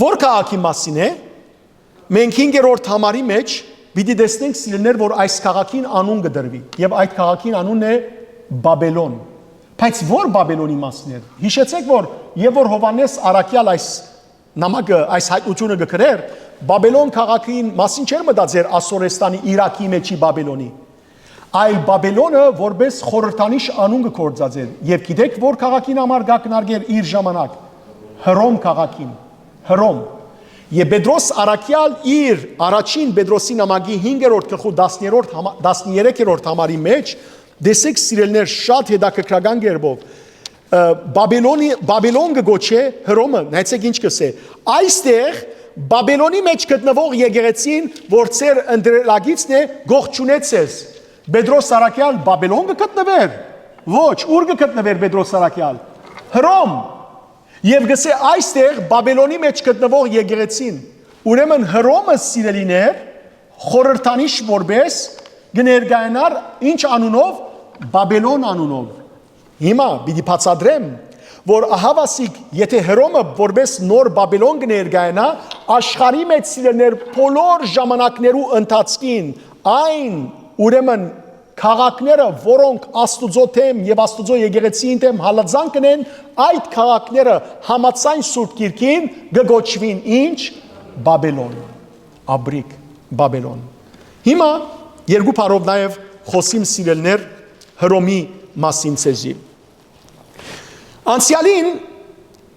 Որ քաղաքի մասին է։ Մենք հինգերորդ համարի մէջ պիտի տեսնենք, սիրելիներ, որ այս քաղաքին անուն կը տրուի, եւ այդ քաղաքին անունն է Բաբելոն։ Բայց որ Բաբելոնի մասին էր։ Յիշեցեք որ եւ որ Յովհաննէս առաքեալ այս նամակը, այս հայտնութիւնը կը գրէր, Բաբելոն քաղաքին մասին չէր մտածեր Ասորեստանի, Իրաքի մէջի Բաբելոնի, այլ Բաբելոնը որպէս խորհրդանիշ անուն կը գործածեր։ Եւ գիտեք որ քաղաքին համար կ'ակնարկեր իր ժամանակ։ Հռոմ քաղաքին։ Հռոմ։ Եւ Պետրոս առաքեալ իր առաջին Պետրոսի նամակի հինգերորդ գլխու տասներորդ համա-, տասներեքերորդ համարի մէջ, տեսեք, սիրելիներ, շատ հետաքրքրական կերպով, ը, Բաբելոնի, Բաբելոն կը գոչէ Հռոմը, նայեցեք ինչ կ'ըսէ։ Այստեղ Բաբելոնի մէջ գտնուող եկեղեցին, որ ձեր ընտրելակիցն է, գողջունեց ձեզ։ Պետրոս առաքեալ Բաբելոն կը գտնուեր։ Ոչ, ուր կը գտնուեր Պետրոս առաքեալ։ Հռոմ։ Եւ կ'ըսէ այստեղ Բաբելոնի մէջ գտնուող եկեղեցին։ Ուրեմն Հռոմը, սիրելիներ, խորհրդանիշ որպէս կը ներկայանար ինչ անունով։ Բաբելոն անունով։ Հիմա պիտի բացատրեմ որ ահավասիկ եթէ Հռոմը որպէս նոր Բաբելոն կը ներկայանայ, աշխարհի մէջ, սիրելիներ, բոլոր ժամանակներու ընթացքին այն, ուրեմն, քաղաքները, որոնք Աստուծոյ դէմ եւ Աստուծոյ եկեղեցիին դէմ հալածանք կ'ընեն, այդ քաղաքները համաձայն Սուրբ Գիրքին կը գոչուին ինչ։ Բաբելոն, աբրիկ Բաբելոն։ Հիմա երկու բառով նաեւ խօսիմ, սիրելիներ, Հռոմի մասին ձեզի։ Անցեալին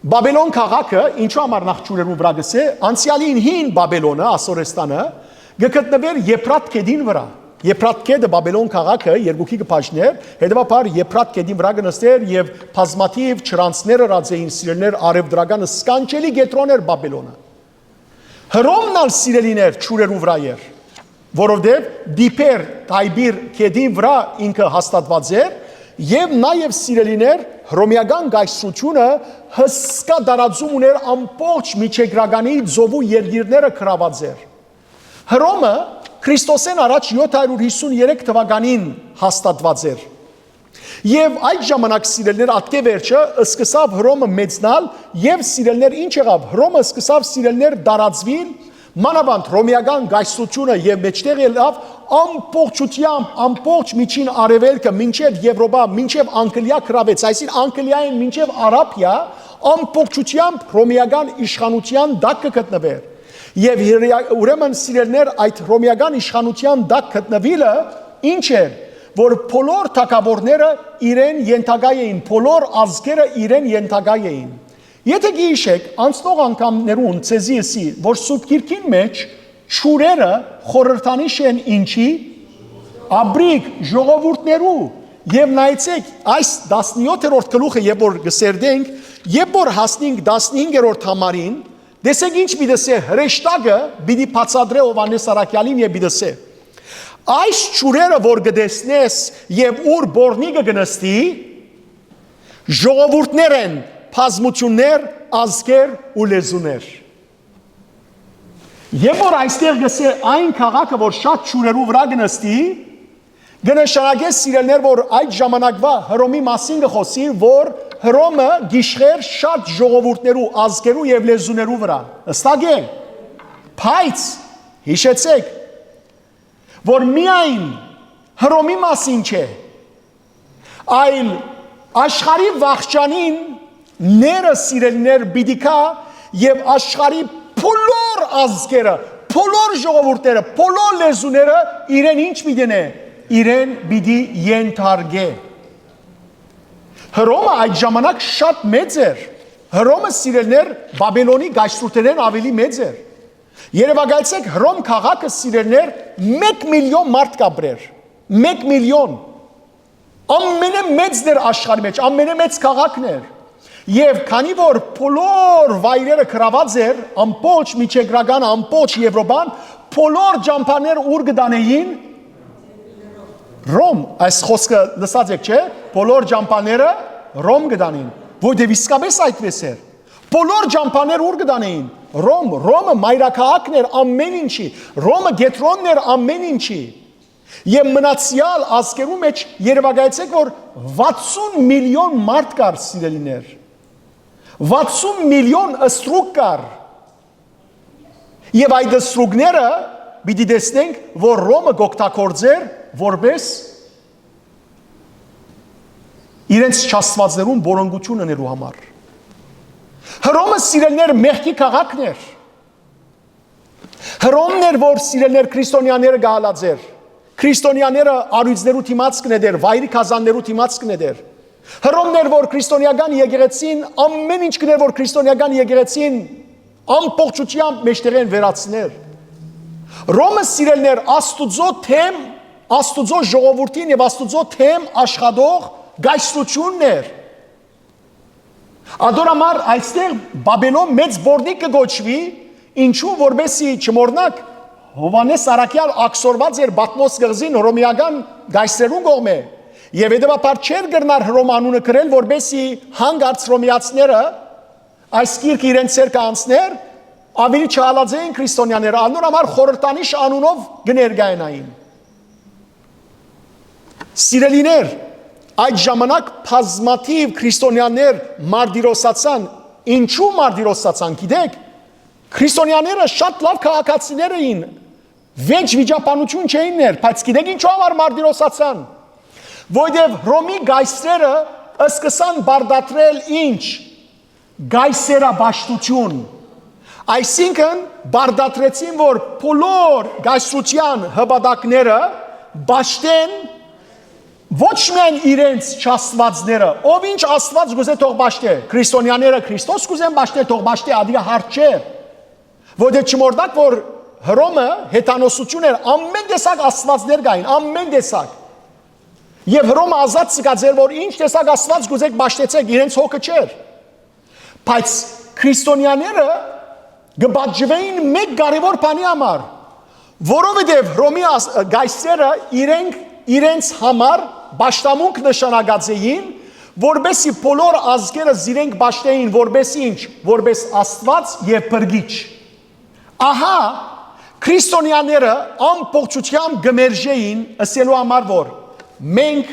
Բաբելոն քաղաքը, ինչու համար նախ ջուրերուն վրայ կ'ըսէ, անցեալին հին Բաբելոնը, Ասորեստանը, կը գտնուէր Եփրատ գետին վրայ։ Եփրատ գետը Բաբելոն քաղաքը երկուքի կը բաժներ, հետեւաբար Եփրատ գետին վրայ կը նստէր եւ բազմաթիւ ջրանցներ ըրած էին, սիրելիներ, արեւտրական սքանչելի կեդրոն էր Բաբելոնը։ Հռոմն ալ, սիրելիներ, ջուրերու վրայ էր, որովհետեւ Տիբեր, Տայբիր գետին վրայ ինքը հաստատուած էր եւ նաեւ, սիրելիներ, հռոմեական կայսրութիւնը հսկայ տարածում ունէր, ամբողջ Միջերկրականի ծովու երկիրները գրաւած էր։ Հռոմը Քրիստոսէն առաջ յոթ հարիւր հիսուն երեք թուականին հաստատուած էր։ Եւ այդ ժամանակ, սիրելիներ, ատկէ վերջը սկսաւ Հռոմը մեծնալ եւ, սիրելիներ, ինչ եղաւ, Հռոմը սկսաւ, սիրելիներ, տարածուիլ, մանաւանդ հռոմեական կայսրութիւնը, եւ մէջտեղ ելաւ ամբողջութեամբ, ամբողջ Միջին Արեւելքը, մինչեւ Եւրոպա, մինչեւ Անգլիա գրավեց, այսինքն Անգլիայէն մինչեւ Արաբիա, ամբողջութեամբ հռոմեական իշխանութեան տակ կը գտնուէր։ Եւ հրեա-, ուրեմն, սիրելիներ, այդ հռոմեական իշխանութեան տակ գտնուիլը ինչ էր, որ բոլոր թագաւորները իրեն ենթակայ էին, բոլոր ազգերը իրեն ենթակայ էին։ Եթէ գիշեք, անցնող անգամներուն ձեզի ըսի, որ Սուրբ Գիրքին մէջ ջուրերը խորհրդանիշ են ինչի, աբրիկ ժողովուրդներու, եւ նայեցեք, այս տասնեթերորդ գլուխը, երբ որ կը սերտենք, երբ որ հասնենք տասնհինգերորդ համարին, տեսեք ինչ պիտի սե, հրեշտակը պիտի բացատրէ Յովհաննէս Առաքեալին եւ պիտի սե. «Այս ջուրերը որ կը տեսնես եւ ուր բորնիկը կը նստի, ժողովուրդներ են, բազմություններ, ազգեր ու լեզուներ»։ Երբ որ այստեղ կը սե այն քաղաքը, որ շատ ջուրերու վրայ կը նստի, կը նշանակէ, սիրելիներ, որ այդ ժամանակվա Հռոմի մասին կը խօսի, որ Հռոմը գիշխեր շատ ժողովուրդներու, ազգերու եւ լեզուներու վրայ։ Հստակ է, բայց յիշեցեք, որ միայն Հռոմի մասին չէ, այլ աշխարհի վախճանին ները, սիրելիներ, պիտի գայ եւ աշխարհի բոլոր ազգերը, բոլոր ժողովուրդները, բոլոր լեզուները իրեն ինչ պիտի նե, իրեն պիտի ենթարկէ։ Հռոմը այդ ժամանակ շատ մեծ էր։ Հռոմը, սիրելիներ, Բաբելոնի կայսրութենէն աւելի մեծ էր։ Երեւակայեցեք, Հռոմ քաղաքը, սիրելիներ, մէկ միլիոն մարդ կ'ապրէր։ Մէկ միլիոն։ Ամենամեծն էր աշխարհի մէջ, ամենամեծ քաղաքն էր։ Եւ քանի որ բոլոր վայրերը գրաւած էր, ամբողջ Միջերկրական, ամբողջ Եվրոպան, բոլոր ճամբաները ուր կը տանէին, Հռոմ, այս խօսքը լսած եք, չէ՞։ Բոլոր ճամբաները Հռոմ կը տանին, որտեւ իսկապէս այդպես էր։ Բոլոր ճամբաները ուր կը տանէին, Հռոմ, Հռոմը մայրաքաղաքն էր ամեն ինչի, Հռոմը կեդրոնն էր ամեն ինչի։ Եւ մնացեալ ազգերու մէջ երեւակայեցեք, որ վաթսուն միլիոն մարդ կար, սիրելիներ։ Վաթսուն միլիոն ստրուկ կար։ Եւ այդ ստրուկները պիտի տեսնենք, որ Հռոմը կօգտագործեր որպես իրենց չաստվածներուն բորոնկութիւն ընելու համար։ Հռոմը, սիրելիներ, մեղքի քաղաքն էր։ Հռոմն էր, որ, սիրելիներ, քրիստոնեաները կ'ալած էր։ Քրիստոնեաները առիւծներու դիմաց կը նետեր, վայրի գազաններու դիմաց կը նետեր։ Հռոմն էր, որ քրիստոնեական եկեղեցին, ամեն ինչ կ'ընէր, որ քրիստոնեական եկեղեցին ամբողջութեամբ մեջտեղէն վերացներ։ Հռոմը, սիրելիներ, Աստուծոյ թեմ, Աստուծոյ ժողովուրդին եւ Աստուծոյ թեմ աշխատող կայսրութիւնն էր։ Ատոր համար այստեղ Բաբելոն մեծ բորնիկ կը կոչուի, ինչու, որպեսզի չմոռնաք, Յովհաննէս Առաքեալ աքսորուած էր Պատմոս կղզին հռոմեական կայսրերուն կողմէ, եւ հետեւաբար չէր կրնար Հռոմ անունը կրել, որպեսզի հանկարծ հռոմեացիները այս գիրքը իրենց ձեռքը անցներ, աւելի չհալածէին քրիստոնեաները, անոր համար խորհրդանիշ անունով կը ներկայանային։ Սիրելիներ, այդ ժամանակ բազմաթիւ քրիստոնեաներ մարտիրոսացան։ Ինչու մարտիրոսացան, գիտեք։ Քրիստոնեաները շատ լաւ քաղաքացիներ էին, վեճ վիճաբանութիւն չէին ներ, բայց գիտեք ինչու համար մարտիրոսացան։ Որովհետեւ Հռոմի կայսրերը սկսան պարտադրել ինչ, կայսերապաշտութիւն։ Այսինքն պարտադրեցին, որ բոլոր կայսրութեան հպատակները պաշտեն ոչ միայն իրենց չաստվածները, ով ինչ աստված կ'ուզէ թող պաշտէ, քրիստոնեաները Քրիստոս կ'ուզեն պաշտել, թող պաշտէ, ադիկա հարց չէ։ Որտեղ չմոռնաք, որ Հռոմը հեթանոսություն էր, ամեն տեսակ աստվածներ կային, ամեն տեսակ։ Եվ Հռոմը ազատ ցկած էր, որ ինչ տեսակ աստված կ'ուզէք պաշտեցեք, իրենց հոգը չէր։ Բայց քրիստոնեաները կը պատժուէին մէկ կարեւոր բանի համար, որովհետեւ Հռոմի աս-, կայսերը իրենք, իրենց համար պաշտամունք նշանակած էին, որպեսզի բոլոր ազգերը զիրենք պաշտեին որպես ինչ, որպես աստված եւ փրկիչ։ Ահա քրիստոնեաները ամբողջությամբ կը մերժեին, ըսելու համար, որ մենք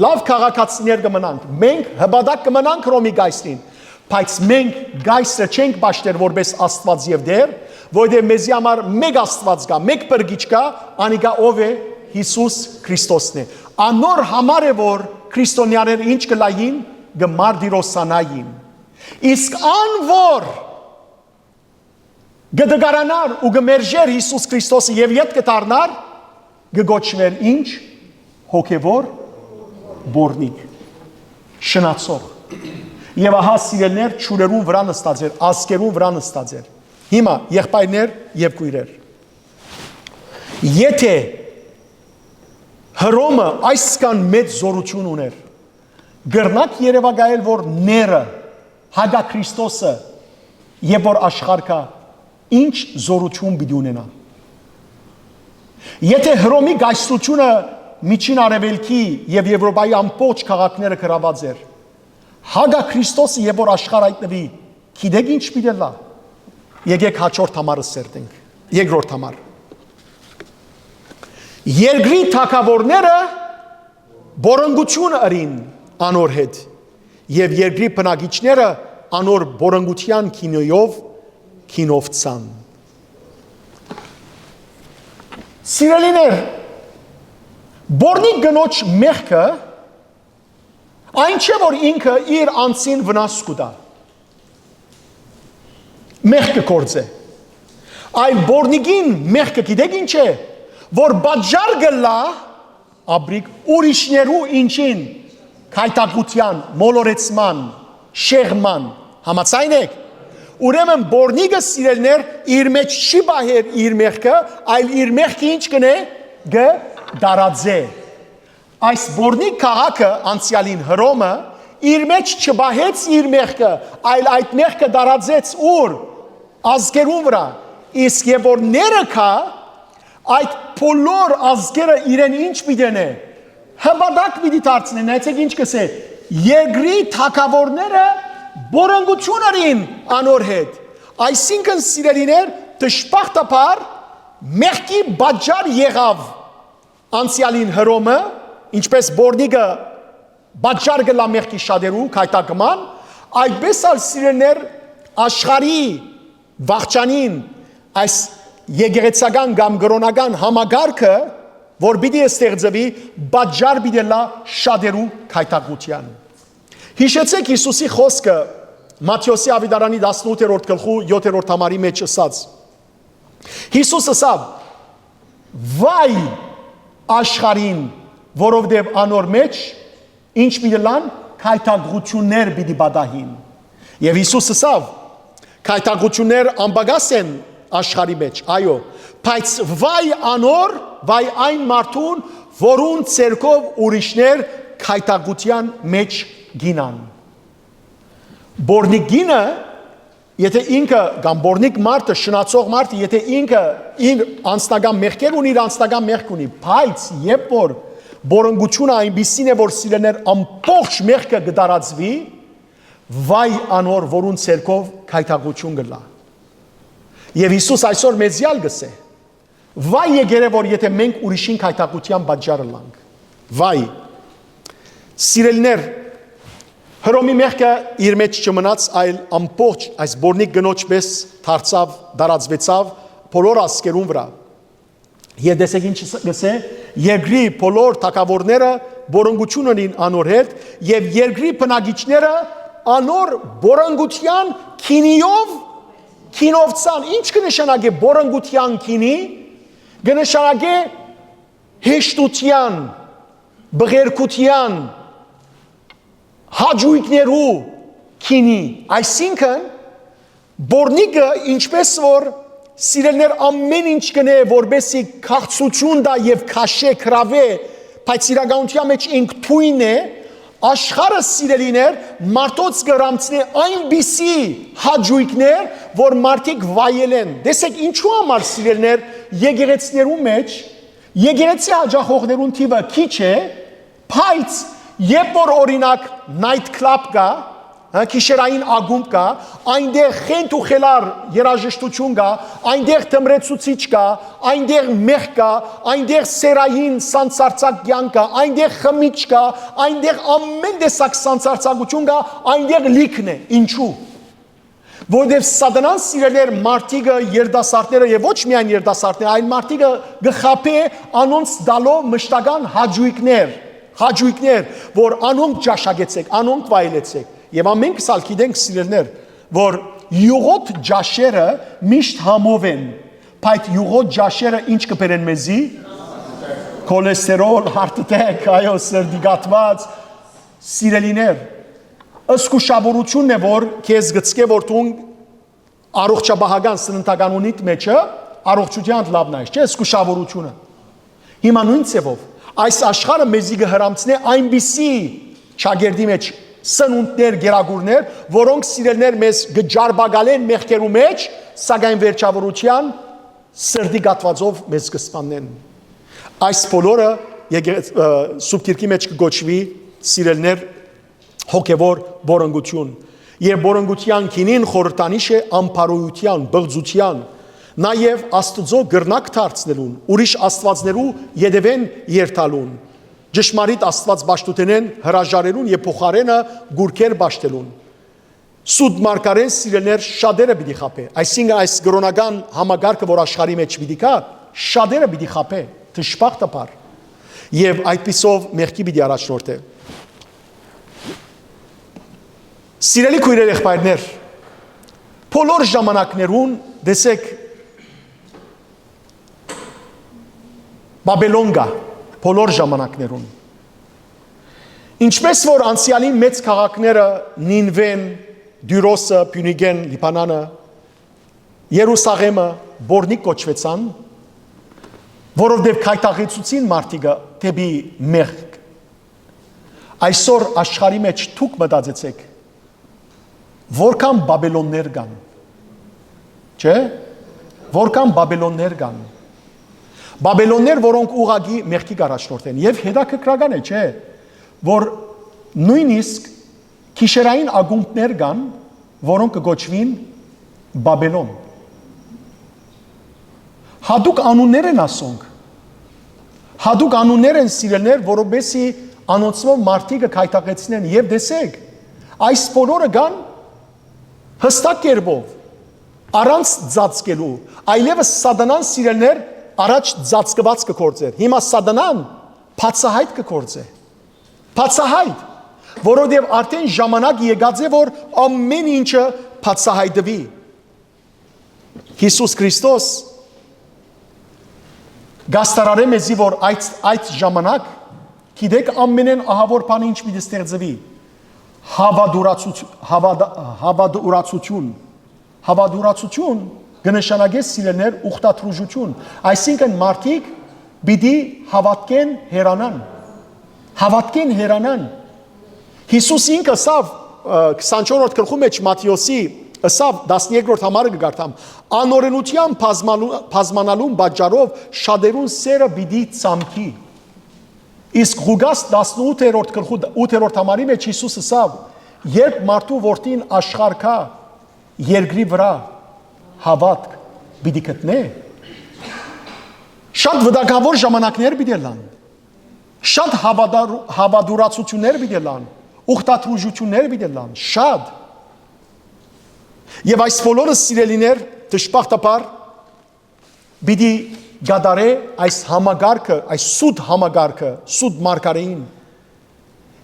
լաւ քաղաքացիներ կը մնանք, մենք հպատակ կը մնանք Հռոմի կայսրին, բայց մենք կայսրը չենք պաշտեր որպես Աստուած եւ Տէր, որովհետեւ մեզի համար մէկ Աստուած կայ, մէկ փրկիչ կայ, անիկա ով է? Յիսուս Քրիստոսն է։ Անոր համար է, որ քրիստոնեաները ինչ կ'ըլլային, կը մարտիրոսանային։ Իսկ ան որ Կը դգարանար ու կը մերժեր Յիսուս Քրիստոսը եւ ետ կը դառնար, կը կոչուէր ինչ, հոգեւոր պոռնիկ, շնացող։ Եւ ահա, սիրելիներ, ջուրերուն վրայ նստած էր, ազգերուն վրայ նստած էր։ Հիմա, եղբայրներ եւ քոյրեր, եթէ Հռոմը այսքան մեծ զօրութիւն ունէր, կրնա՞ք երեւակայել, որ ները, հակա Քրիստոսը, երբ որ աշխարհ կայ, ինչ զօրութիւն պիտի ունենայ։ Եթէ Հռոմի կայսրութիւնը Միջին Արեւելքի եւ Եւրոպայի ամբողջ քաղաքները գրաւած էր, հակա Քրիստոսը երբ որ աշխարհ հայտնուի, գիտե՞ք ինչ պիտի ըլլայ։ Եկէք հաջորդ համարը սերտենք։ Երկրորդ համար։ Երկրի թագաւորները պոռնկութիւն ըրին անոր հետ, եւ երկրի բնակիչները անոր պոռնկութեան գինոյով գինովցան։ Սիրելիներ, պոռնիկ կնոջ մեղքը այն չէ, որ ինքը իր անձին վնաս կու տայ, մեղքը գործ է, այլ պոռնիկին մեղքը գիտեք ինչ է, որ պատճառ կ'ըլլայ ապրիկ ուրիշներու ինչին, գայթակղութեան, մոլորեցման, շեղման, համաձայն եք։ Ուրեմն պոռնիկը, սիրելիներ, իր մեջ չի պահեր իր մեղքը, այլ իր մեղքը ինչ կ'ընէ, կը տարածէ։ Այս պոռնիկ քաղաքը անցեալին Հռոմը իր մեջ չպահեց իր մեղքը, այլ այդ մեղքը տարածեց ուր, ազգերուն վրայ, իսկ երբ որ ները գայ, այդ բոլոր ազգերը իրեն ինչ պիտի ընէ, հպատակ պիտի դարձնեն, նայեցեք ինչ կ'ըսէ, երկրի թագաւորները պոռնկութիւն ըրին անոր հետ, այսինքն, սիրելիներ, դժբախտաբար մեղքի պատճառ եղաւ անցեալին Հռոմը, ինչպես պոռնիկը պատճառ կ'ըլլայ մեղքի շատերու գայթակղման, այդպես ալ, սիրելիներ, աշխարհի վախճանին այս եկեղեցական կամ կրօնական համակարգը, որ պիտի ստեղծուի, պատճառ պիտի ըլլայ շատերու գայթակղութեան։ Յիշեցէք Յիսուսի խօսքը Մատթէոսի աւետարանի տասնութերորդ գլխու յոթերորդ համարի մեջ ըսած։ Յիսուս ըսաւ. «Վայ աշխարհին, որովհետեւ անոր մեջ ինչ պիտի ըլլան, գայթակղութիւններ պիտի պատահին»։ Եւ Յիսուս ըսաւ. «Գայթակղութիւններ անպակաս են աշխարհի մեջ, այո, բայց վայ անոր, վայ այն մարդուն, որուն ձեռքով ուրիշներ գայթակղութեան մեջ գինան»։ Պոռնիկ կինը, եթէ ինքը կամ պոռնիկ մարդը, շնացող մարդը, եթէ ինքը իր անձնական մեղքեր ունի, իր անձնական մեղք ունի, բայց երբ որ պոռնկութիւնը այնպիսին է, որ, սիրելիներ, ամբողջ մեղքը կը տարածուի, վայ անոր, որուն ձեռքով գայթակղութիւն կ'ըլլայ։ Եւ Յիսուս այսօր մեզի ալ կ'ըսէ. «Վայ եկերե, որ եթէ մենք ուրիշին գայթակղութեան պատճառ ըլլանք»։ Վայ։ Սիրելիներ, Հռոմի մեղքը իր մեջ չմնաց, այլ ամբողջ այս պոռնիկ կնոջ պէս դարձաւ, տարածուեցաւ բոլոր ազգերուն վրայ։ Եւ տեսեք ինչ կ'ըսէ. «Երկրի բոլոր թագաւորները պոռնկութիւն ունին անոր հետ, եւ երկրի բնակիչները անոր պոռնկութեան գինիով գինովցան»։ Ինչ կը նշանակէ պոռնկութեան գինի, կը նշանակէ հեշտութեան, բղերգութեան, հաճոյքներու գինի, այսինքն, պոռնիկը, ինչպես որ, սիրելիներ, ամեն ինչ կ'ընէ, որպեսզի քաղցրութիւն տայ եւ քաշէ, գրաւէ, բայց իրականութեան մեջ ինք թոյն է, աշխարհը, սիրելիներ, մարդոց կը հրամցնէ այնպիսի հաճոյքներ, որ մարդիկ վայելեն։ Տեսեք, ինչու համար, սիրելիներ, եկեղեցիներու մեջ, եկեղեցի յաճախողներուն թիւը քիչ է, բայց երբ որ, օրինակ, night club կայ, հա, գիշերային ակումբ կայ, այնտեղ խենթ ու խելար երաժշտություն կայ, այնտեղ թմրեցուցիչ կայ, այնտեղ մեղք կայ, այնտեղ սեռային սանցարձակ կեանք կայ, այնտեղ խմիչ կայ, այնտեղ ամեն տեսակ սանցարձակություն կայ, այնտեղ լիքն է։ Ինչու՞։ Որովհետեւ Սատանան, սիրելիներ, մարդիկը, երիտասարդները, եւ ոչ միայն երիտասարդները, այլ մարդիկը կը խաբէ անոնց տալով մշտական հաճոյքներ, հաճոյքներ, որ անոնք ճաշակեցեք, անոնք վայելեցեք։ Եւ ամենքս ալ գիտենք, սիրելիներ, որ յուղոտ ճաշերը միշտ համով են, բայց յուղոտ ճաշերը ինչ կբերեն մեզի։ Կոլեստերոլ, heart attack, այո, սրտի կաթված։ Սիրելիներ, զգուշավորությունն է, որ քեզ գցկե, որ դուն առողջապահական սննդականունիդ մեջը առողջութեան լաւն այս, չէ՞, զգուշավորությունը։ Հիմա նոյն ձեւով այս աշխարհը մեզի կը հրամցնէ այնպիսի ճակերտի մեջ սնունդներ, գերագուրներ, որոնք, սիրելիներ, մեզ կը ջարբակալեն մեղքերու մեջ, սակայն վերջավորութեան սրտի կաթվածով մեզ կը սպաննեն։ Այս բոլորը եկեղեցի, ը, Սուրբ Գիրքի մեջ կը կոչուի, սիրելիներ, հոգեվոր պոռնկութիւն։ Եւ պոռնկութեան գինին խորհրդանիշ է ամբարոյութեան, պղծութեան։ Նաեւ Աստուծոյ կրնակ դարձնելուն, ուրիշ աստուածներու ետեւէն երթալուն, ճշմարիտ Աստուած պաշտութենէն հրաժարելուն եւ փոխարէնը կուռքեր պաշտելուն։ Սուտ մարգարէն, սիրելիներ, շատերը պիտի խաբէ։ Այսինքն, այս կրօնական համակարգը, որ աշխարհի մեջ պիտի գայ, շատերը պիտի խաբէ, դժբախտաբար։ Եւ այդպիսով մեղքի պիտի առաջնորդէ։ Սիրելի քոյրեր, եղբայրներ, բոլոր ժամանակներուն, տեսեք, Բաբելոն կայ, բոլոր ժամանակներուն։ Ինչպէս որ անցեալին մեծ քաղաքները՝ Նինուէն, Տիւրոսը, Փիւնիկէն, Լիբանանը, Երուսաղէմը, պոռնիկ կոչուեցան, որովհետեւ գայթակղեցուցին մարդիկը դէպի մեղք։ Այսօր աշխարհի մեջ դուք մտածեցէք, որքան Բաբելոններ կան, չէ՞, որքան Բաբելոններ կան, Բաբելոններ, որոնք ուղղակի մեղքի կ'առաջնորդեն։ Եւ հետաքրքրական է, չէ՞, որ նոյնիսկ գիշերային ակումբներ կան, որոնք կը կոչուին Բաբելոն։ Յատուկ անուններ են ասոնք։ Յատուկ անուններ են, սիրելիներ, որովհետեւ անոնցմով մարդիկը գայթակղեցնեն։ Եւ տեսեք, այս բոլորը կան յստակ կերպով, առանց ծածկելու, այլեւս Սատանան, սիրելիներ, առաջ ծածկուած կը գործէր։ Հիմա Սատանան բացահայտ կը գործէ։ Բացահայտ, որովհետեւ արդէն ժամանակ եկած է, որ ամէն ինչը բացահայտուի։ Յիսուս Քրիստոս կ'աստարարէ մեզի, որ այդ, այդ ժամանակ, գիտեք, ամենէն ահաւոր բանը ինչ պիտի ստեղծուի։ Հաւատուրացութ-, հաւատա-, հաւատուրացություն։ Հաւատուրացություն կը նշանակէ, սիրելիներ, ուխտադրուժություն, այսինքն մարդիկ պիտի հաւատքեն հեռանան։ Հաւատքեն հեռանան։ Յիսուս ինքը ըսաւ, ը, քսանչորսերորդ գլխու մեջ Մատթէոսի ըսաւ, տասներկրորդ համարը կը կարդամ, «Անօրէնութեան բազմալու-, բազմանալուն պատճառով շատերուն սերը պիտի ցամքի»։ Իսկ Ղուկաս տասնութերորդ գլխու ութերորդ համարի մեջ Յիսուս ըսաւ, «Երբ մարդու որդին աշխարհ գայ, երկրի վրայ հաւատք պիտի գտնէ»։ Շատ վտանգաւոր ժամանակներ պիտի ըլլան։ Շատ հաւատար-, հաւատուրացություններ պիտի ըլլան, ուխտադրուժություններ պիտի ըլլան, շատ։ Եւ այս բոլորը, սիրելիներ, դժբախտաբար պիտի կատարէ այս համակարգը, այս սուտ համակարգը, սուտ մարգարէին։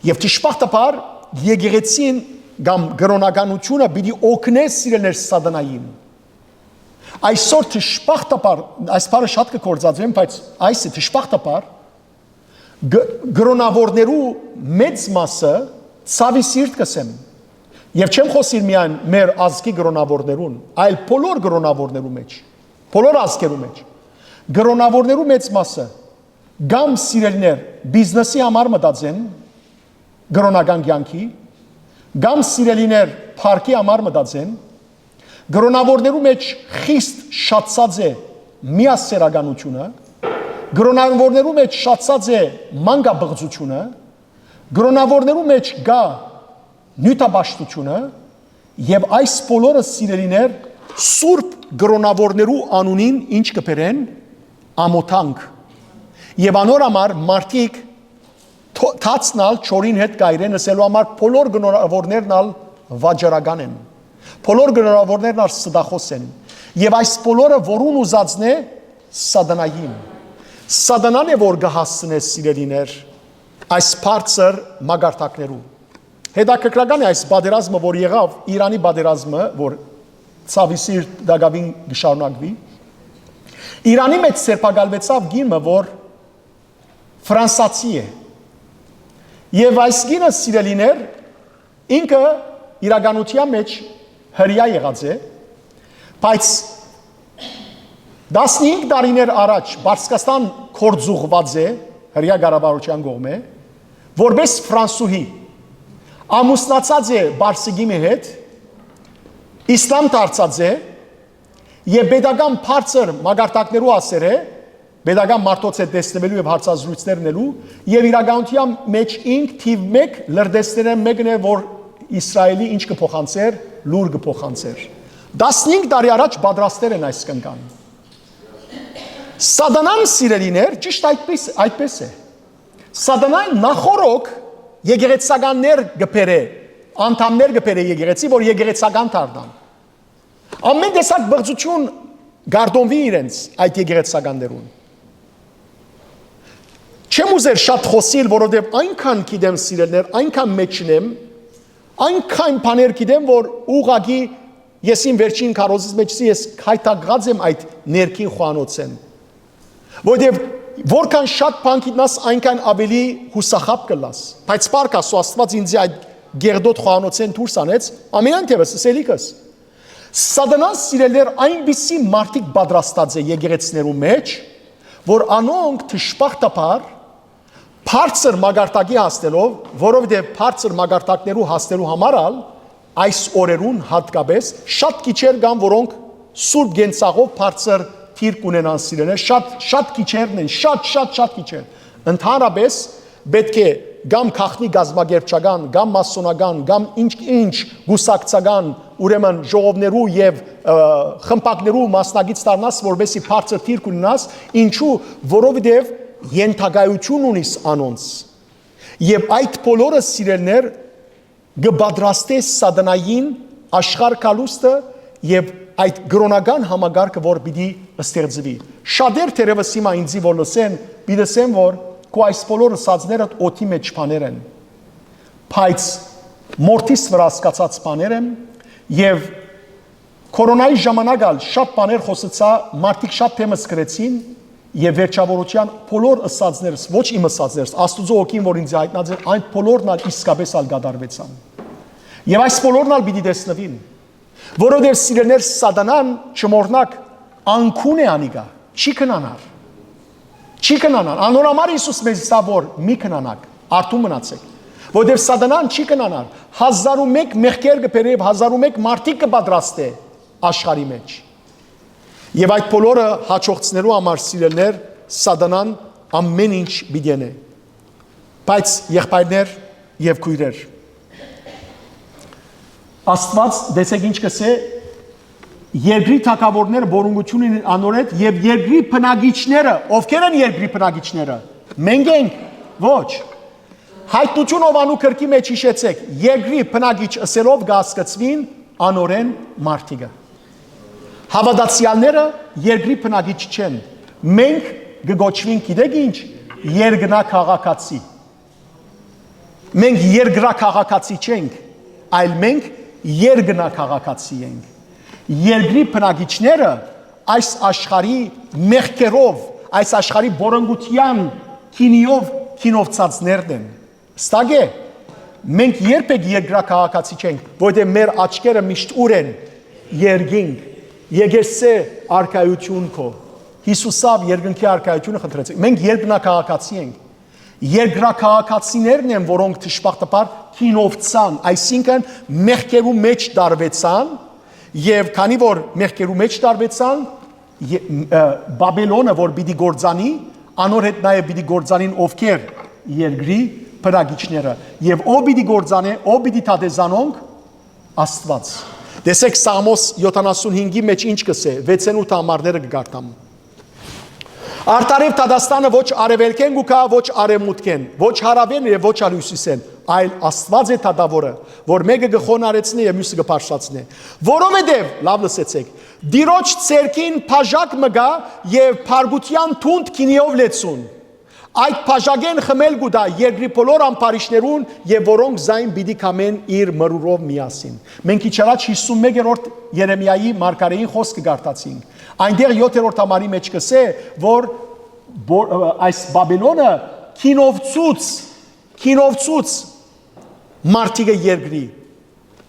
Եւ դժբախտաբար եկեղեցին կամ կրօնականությունը պիտի օգնէ, սիրելիներ, Սատանային։ Այսօր դժբախտաբար, այս բառը շատ կը գործածեմ, բայց այս է դժբախտաբար, գ-, կրօնավորներու մեծ մասը, ցաւի սիրտ կ'ըսեմ, եւ չեմ խօսիր միայն մեր ազգի կրօնավորներուն, այլ բոլոր կրօնավորներու մեջ, բոլոր ազգերու մեջ, կրօնավորներու մեծ մասը կամ, սիրելիներ, բիզնեսի համար մտած են կրօնական կեանքի, կամ, սիրելիներ, փառքի համար մտած են, կրօնավորներու մեջ խիստ շատացած է միասեռականությունը, կրօնավորներու մեջ շատացած է մանկաբղծությունը, կրօնավորներու մեջ կայ նիւթապաշտությունը, եւ այս բոլորը, սիրելիներ, սուրբ կրօնավորներու անունին ինչ կը բերեն, ամոթանք։ Եւ անոր համար մարդիկ թո-, թացն ալ չորին հետ կ'այրեն, ըսելու համար բոլոր կրօնավորներն ալ վաճառական են, բոլոր կրօնավորներն ալ ստախոս են։ Եւ այս բոլորը որուն ուզածն է, Սատանային։ Սատանան է, որ կը հասցնէ, սիրելիներ, այս բարձր մակարդակներու։ Հետաքրքրական է այս պատերազմը, որ եղաւ, Իրանի պատերազմը, որ ցաւի սիրտ տակաւին կը շարունակուի։ Իրանի մեջ սերբակալուեցաւ կին մը, որ ֆրանսացի է։ Եւ այս կինը, սիրելիներ, ինքը իրականության մեջ հրեայ եղած է, բայց տասնհինգ տարիներ առաջ Պարսկաստան կորձուղղուած է հրեայ կառավարութեան կողմէ, որպէս ֆրանսուհի, ամուսնացած է պարսիկի մը հետ, իսլամ դարձած է եւ պետական բարձր մակարդակներու ասեր է, պետական մարդոց հետ տեսնուելու եւ հարցազրույցներ ունելու, եւ իրականության մեջ ինք թիվ մէկ լրտեսներէն մէկն է, որ Իսրայելի ինչ կը փոխանցէր, լուր կը փոխանցէր։ Տասնհինգ տարի առաջ պատրաստեր են այս կնկան։ Սատանան, սիրելիներ, ճիշտ այդպես, այդպես է։ Սատանան նախորոք եկեղեցականներ կը բերէ, անդամներ կը բերէ եկեղեցի, որ եկեղեցական դառնան։ Ամեն տեսակ բղծություն կարտոնվի իրենց այդ եկեղեցականներուն։ Չեմ ուզեր շատ խօսիլ, որովհետեւ այնքան գիտեմ, սիրելիներ, այնքան մեջն եմ, այնքան բաներ գիտեմ, որ ուղղակի ես իմ վերջին քարոզից մեջ ես գայթակղած եմ այդ ներքին խոհանոցէն։ Որովհետեւ որքան շատ բան գիտնաս, այնքան ավելի յուսախաբ կլաս։ Բայց Փառք Աստուծոյ, Աստուած ինձի այդ գեղդոտ խոհանոցէն դուրս անեց, ամենայն թէւս, ըսելիքս։ Սատանան, սիրելիներ, այնպիսի մարդիկ պատրաստած է եկեղեցիներու մեջ, որ անոնք դժբախտաբար բարձր մակարդակի հասնելով, որովհետեւ բարձր մակարդակներու հասնելու համար ալ այս օրերուն հատկապես շատ քիչեր կան, որոնք սուրբ կենցաղով բարձր դիրք ունենան, սիրելիներ, շատ, շատ քիչերն են, շատ, շատ, շատ քիչեր։ Ընդհանրապես պետք է կամ գաղտնի կազմակերպչական, կամ մասոնական, կամ ինչ, ինչ կուսակցական, ուրեմն ժողովներու եւ, ը, խմբակներու մասնակից դառնաս, որպեսզի բարձր դիրք ունենաս, ինչու, որովհետեւ ենթակայություն ունիս անոնց։ Եւ այդ բոլորը, սիրելիներ, կը պատրաստէ սատանային աշխարհ կալուստը եւ այդ կրօնական համակարգը, որ պիտի ստեղծուի։ Շատեր թերեւս հիմա ինձի որ լսեն, պիտի լսեն, որ քու այս բոլոր ըսածներդ օդի մեջ բաներ են, բայց մորթիս վրայ հասկացած բաներ են, եւ կորոնայի ժամանակ ալ շատ բաներ խօսեցայ, մարդիկ շատ թեմս գրեցին, եւ վերջավորության բոլոր ըսածներս, ոչ իմ ըսածներս, Աստուծոյ հոգին, որ ինձ յայտնած էր, այն բոլորն ալ իսկապես ալ կատարուեցան։ Եւ այս բոլորն ալ պիտի տեսնուին, որովհետեւ, սիրելիներ, սատանան, չմոռնաք, անկուն է անիկա, չի քնանար։ Չի քնանար։ Անոր համար Յիսուս մեզ ըսաւ, որ մի քնանաք, արթուն մնացեք, որովհետեւ սատանան չի քնանար։ Հազար ու մէկ մեղքեր կը բերէ եւ հազար ու մէկ մարդիկ կը պատրաստէ աշխարհի մեջ։ Եւ այդ բոլորը հաջողցնելու համար, սիրելիներ, սատանան ամեն ինչ պիտի ընէ։ Բայց, եղբայրներ եւ քոյրեր, Աստուած, տեսեք ինչ կ'ըսէ, երկրի թագաւորները բորունգութիւն ունին անոր հետ, եւ երկրի բնակիչները, ովքեր են երկրի բնակիչները, մենք ենք, ոչ։ Յայտնութիւն Յովհաննու գրքի մեջ յիշեցեք, երկրի բնակիչ ըսելով կ'հասկցուին անօրէն մարդիկը։ Հաւատացեալները երկրի բնակիչ չեն։ Մենք կը կոչուինք, գիտեք ինչ, երկնակաղակացի։ Մենք երկրաքաղաքացի չենք, այլ մենք երկնակաղակացի ենք։ Երկրի բնակիչները այս աշխարհի մեղքերով, այս աշխարհի բորոնգութեան գինիով գինովցածներն են։ Ստակ է, մենք երբեք երկրաքաղաքացի չենք, որովհետև մեր աչքերը միշտ ուր են, երկինք, եկեղեցի, արքայություն քո։ Հիսուսով երկնքի արքայությունը խնդրեցինք։ Մենք երկնակաղաքացի ենք։ Երկրաքաղաքացիներն են, որոնք դժբախտաբար գինովցան, այսինքն՝ մեղքերու մեջ տարվեցան, և քանի որ մեղքերու մեջ տարվեցան, ե-, ը, Բաբելոնը, որ պիտի գործանի, անոր հետ նաև պիտի գործանին ովքեր, երկրի բնակիչները, և ով պիտի գործանե, ով պիտի դատե զանոնք, Աստված։ Տեսեք, Սաղմոս յոթանասունհինգի մեջ ինչ կ'ըսէ, վեցենութ ամառները կկարդամ։ Արդարեւ դատաստանը ոչ արեւելքէն կու գայ, ոչ արեւմուտքէն, ոչ հարաւէն և ոչ ալ հիւսիսէն, այլ Աստված է դատաւորը, որ մէկը կը խոնարհեցնէ և միւսը կը բարձրացնէ։ Որովհետև, լաւ լսեցեք, Տիրոջ ձեռքին բաժակ մը կայ և բարկութեան թունդ գինիով լեցուն։ Այդ բաժակէն խմել կու տայ երկրի բոլոր ամբարիշներուն, եւ որոնք զայն պիտի կամեն իր մրուրով միասին։ Մենք քիչ առաջ հիսուն մեկերորդ Երեմիայի մարգարէին խօսքը կարդացինք։ Այնտեղ յոթերորդ համարի մէջ կ'ըսէ, որ, որ, ը, այս Բաբելոնը քինովցուց, քինովցուց մարդիկը երկրի։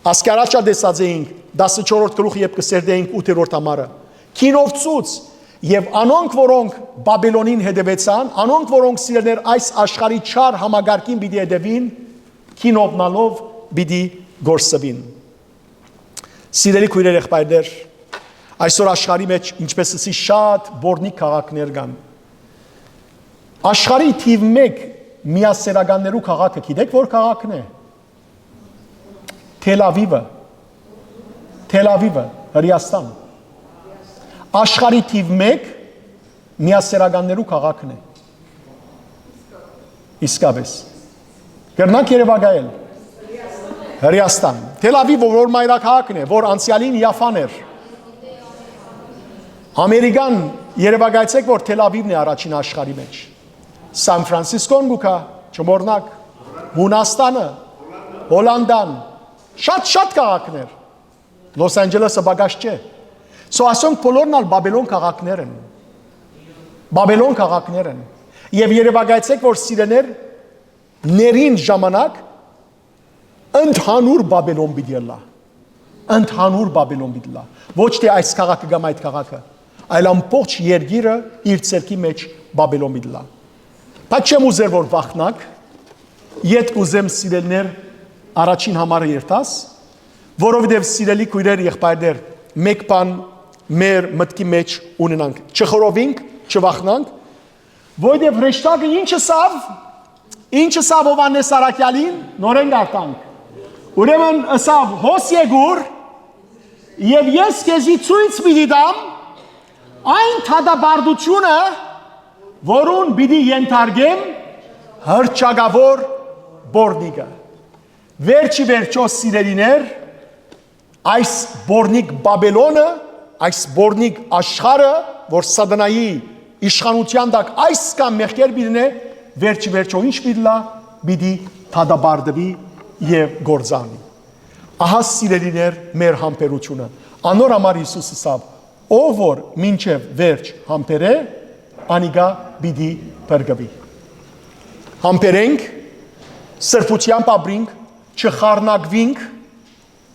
Ասկի առաջ ալ տեսած էինք, տասնչորսերորդ գլուխը, երբ կը սերտէինք ութերորդ համարը։ Քինովցուց, եւ անոնք, որոնք Բաբելոնին հետեւեցան, անոնք, որոնք, սիրելիներ, այս աշխարհի չար համակարգին պիտի հետեւին, քինովնալով պիտի կորսուին։ Սիրելի քոյրեր, եղբայրներ, այսօր աշխարհի մէջ, ինչպես ըսի, շատ բորնիկ քաղաքներ կան։ Աշխարհի թիվ մէկ միասերականներու քաղաքը գիտեք որ քաղաքն է։ Թել Ավիվը, Թել Ավիվը, Հրեաստան։ Աշխարհի թիվ մէկ միասերականներու քաղաքն է։ Իսկապես։ Կրնանք երևակայել։ Հրեաստան։ Թել Ավիվը, որ մայրաքաղաքն է, որ անցեալին Յաֆան էր։ Ամերիկան, երևակայեցէք, որ Թել Ավիվն է առաջին աշխարհի մէջ։ Սան Ֆրանսիսկոն կու գայ, չմոռնաք, Յունաստանը, Հոլանդան, շատ, շատ քաղաքներ։ Լոս Անջելեսը պակաս չէ։ So, ասոնք բոլորն ալ Բաբելոն քաղաքներ են։ Բաբելոն քաղաքներ են։ Եւ երևակայեցէք, որ, սիրելիներ, ներին ժամանակ ընդհանուր Բաբելոն պիտի ըլլայ։ Ընդհանուր Բաբելոն պիտի ըլլայ։ Ոչ թէ այս քաղաքը կամ այդ քաղաքը, այլ ամբողջ երկիրը իր ձեռքի մէջ Բաբելոն պիտի ըլլայ։ Բայց չեմ ուզեր որ վախնաք, ետ կ'ուզեմ, սիրելիներ, առաջին համարը երթաս, որովհետեւ, սիրելի քոյրեր, եղբայրներ, մէկ բան մեր մտքի մէջ ունենանք, չխռովինք, չվախնանք, որովհետեւ հրեշտակը ինչ ըսաւ, ինչ ըսաւ Յովհաննէս Առաքեալին, նորէն կարդանք։ Ուրեմն ըսաւ. «Հոս եկուր, եւ ես քեզի ցոյց պիտի տամ այն դատապարտութիւնը, որուն պիտի ենթարկեմ հռչակաւոր բորնիկը»։ Վերջի վերջոյ, սիրելիներ, այս բորնիկ Բաբելոնը, այս բորնիկ աշխարհը, որ Սատանայի իշխանութեան տակ այս կամ մեղքեր պիտի նե, վերջի վերջոյ ինչ պիտի լա, պիտի դատապարտուի եւ գործ առնի։ Ահա, սիրելիներ, մեր համբերությունը։ Անոր համար Յիսուս ըսաւ. «Ով որ մինչեւ վերջ համբերէ, անիկա պիտի փրկուի»։ Համբերենք, սրբութեամբ ապրինք, չխառնակուինք,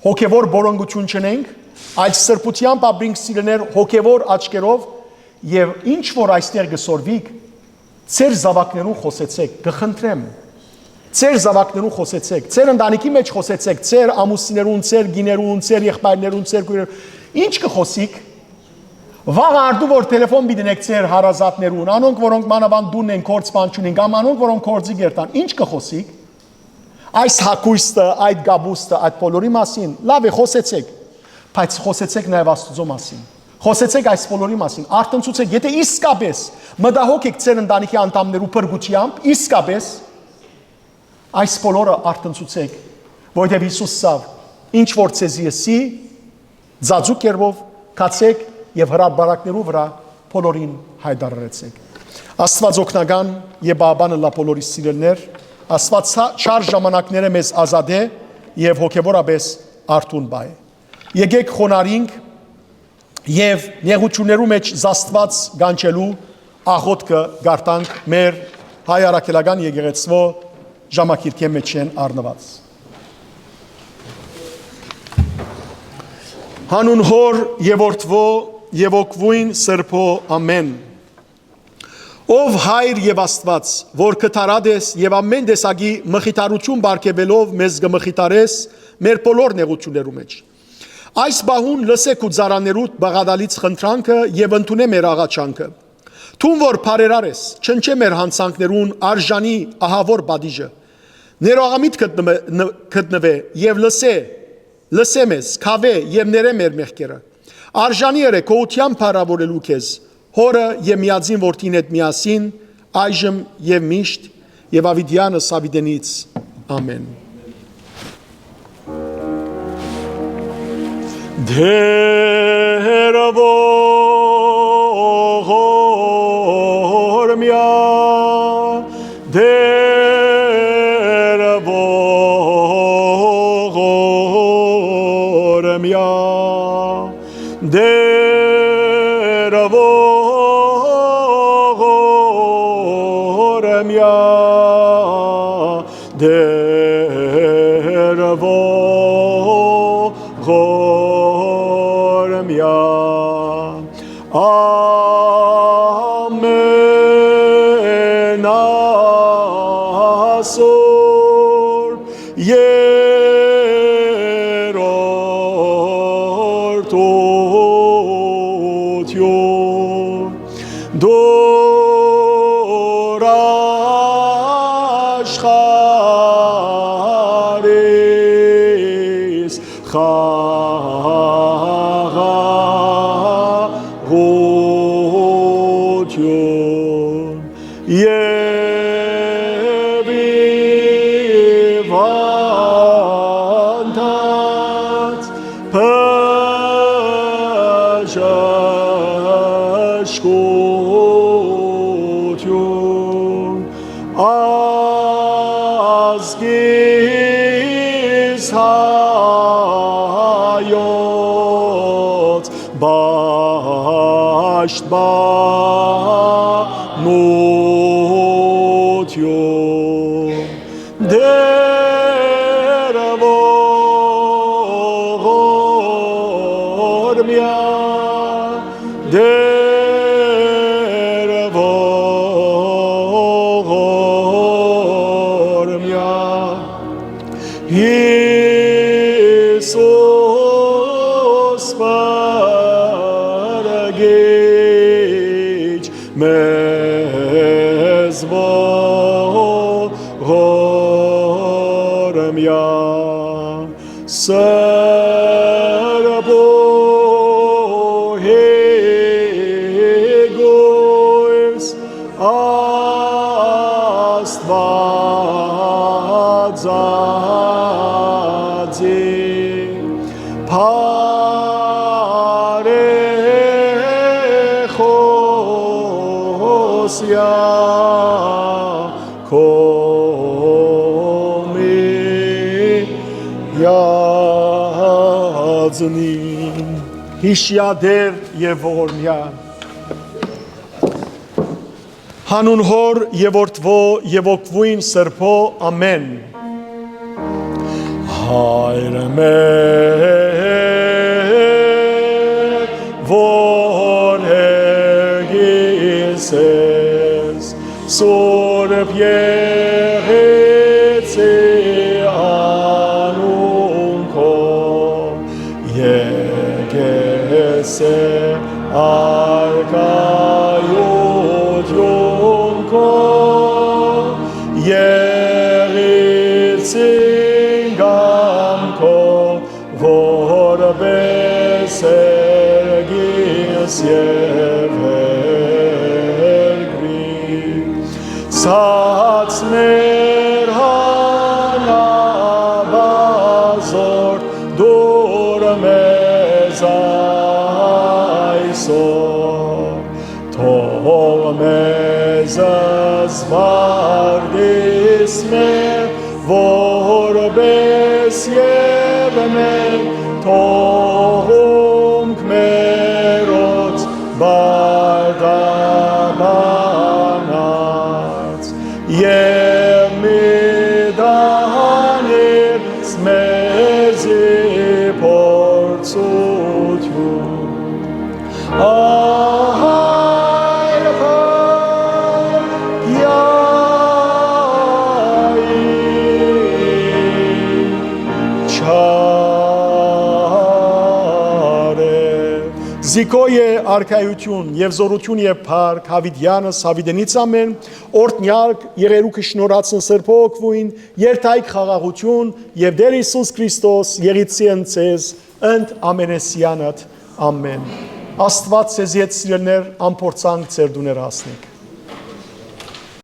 հոգեւոր բորոնգութիւն չընենք, այլ սրբութեամբ ապրինք, սիրելիներ, հոգեւոր աչքերով, եւ ինչ որ այստեղ կը սորվիք, ձեր զաւակներուն խօսեցէք, կը խնդրեմ։ Ձեր զաւակներուն խօսեցէք, ձեր ընտանիքի մէջ խօսեցէք, ձեր ամուսիններուն, ձեր կիներուն, ձեր եղբայրներուն, ձեր քոյրերուն։ Ինչ կը խօսիք։ Վաղը արդու որ թելեֆոն պիտի ընեք ձեր հարազատներուն, անոնք, որոնք մանաւանդ տունն են, գործ բան չունին, կամ անոնք, որոնք գործի կերտան, ինչ կը խօսիք։ Այս հագուստը, այդ կապուստը, այդ բոլորի մասին լաւ է, խօսեցէք, բայց խօսեցէք նաեւ Աստուծոյ մասին։ Խօսեցէք այս բոլորի մասին, արթնցուցէք, եթէ իսկապես մտահոգ էք ձեր ընտանիքի անդամներու փրկութեամբ, իսկապես այս բոլորը արթնցուցէք, որովհետեւ Յիսուս ըսաւ. «Ինչ որ ձեզի ըսի, ձաձու կերպով գացէք եւ հրապարակներու վրայ բոլորին յայտարարեցէք»։ Աստուած օգնական եւ պահապան ըլլայ, բոլորիս, սիրելիներ, Աստուած չար ժամանակները մեզ ազատէ եւ հոգեւորապէս արթուն պահէ։ Եկէք խոնարհինք եւ նեղութիւններու մէջ զաստուած կանչելու աղօթքը կարդանք մեր հայ առաքելական եկեղեցւոյ ժամագիրքէն մէջէն առնուած։ Հանուն Հօր եւ Որդուոյ եւ Հոգւոյն Սրբոյ, ամէն։ Ով Հայր եւ Աստուած, որ կը թարատ ես եւ ամէն տեսակի մխիթարութիւն պարգեւելով մեզ կը մխիթարես մեր բոլոր նեղութիւններու մէջ։ Այս պահուն լսէ քու ծառաներուդ բաղատալից խնդրանքը եւ ընդունէ մեր աղաչանքը։ Դուն որ բարերար ես, չնչէ մեր յանցանքներուն արժանի ահաւոր պատիժը։ Ներողամիտ գտնվէ, ն-, գտնվէ եւ լսէ, լսէ մեզ, քաւէ եւ ներէ մեր մեղքերը։ Արժանի ըրէ քո ուտեան փառաւորելու քեզ, Հօրը եւ միածին Որդին հետ միասին, այժմ եւ միշտ, եւ աւիտեանս աւիտենից։ Ամէն։ Դեր ողորմյա ողորմեա, Տէր ողորմեա, ամենասուրբ երրորդութիւն, դուր աշխարհիս խաղաղութիւն եւ ի վանդած բժշկութիւն, ազգիս հայոց պաշտպանութիւն, Տէր ողորմեա, Տէր ողորմեա, Յիսուս փրկիչ մեզ ողորմեա, սրբոյ գոյս Աստուածածի բարեխօսեայ քո միածնին։ Յիշեայ Տէր եւ ողորմեայ։ Յանուն Հօր եւ Որդւոյ եւ Ոգւոյն Սրբոյ, ամէն։ Հայր մեր, որ եկիր, Սուրբ Եղեցի անուն քո, եկեցէ արքայութիւն քո, Եղեցին կամքով, որպէս երկիրս եւ երկրի ցած մեր հանապազօր դուր մեզ այսօր, թող մեզ զվարդիս մեր, որպէս եւ մենք թողունք մերոց պարտապանած, եւ մի տանիր մեզի փորձութիւն, այլ կայ չարը։ Զիքոյ է արքայութիւն եւ զօրութիւն եւ փառք Յաւիտեանս Յաւիտենից ամէն, օրհնեալք եղերուքը շնորհացն Սրբոյ Ոգւոյն, երթայք խաղաղութիւն եւ Տէր Յիսուս Քրիստոս եղիցի ընդ ձեզ, ընդ ամենեսեանդ, ամէն։ Աստուած ձեզի հետ, սիրելիներ, ամփորձանք ձեր տուներ հասնիք։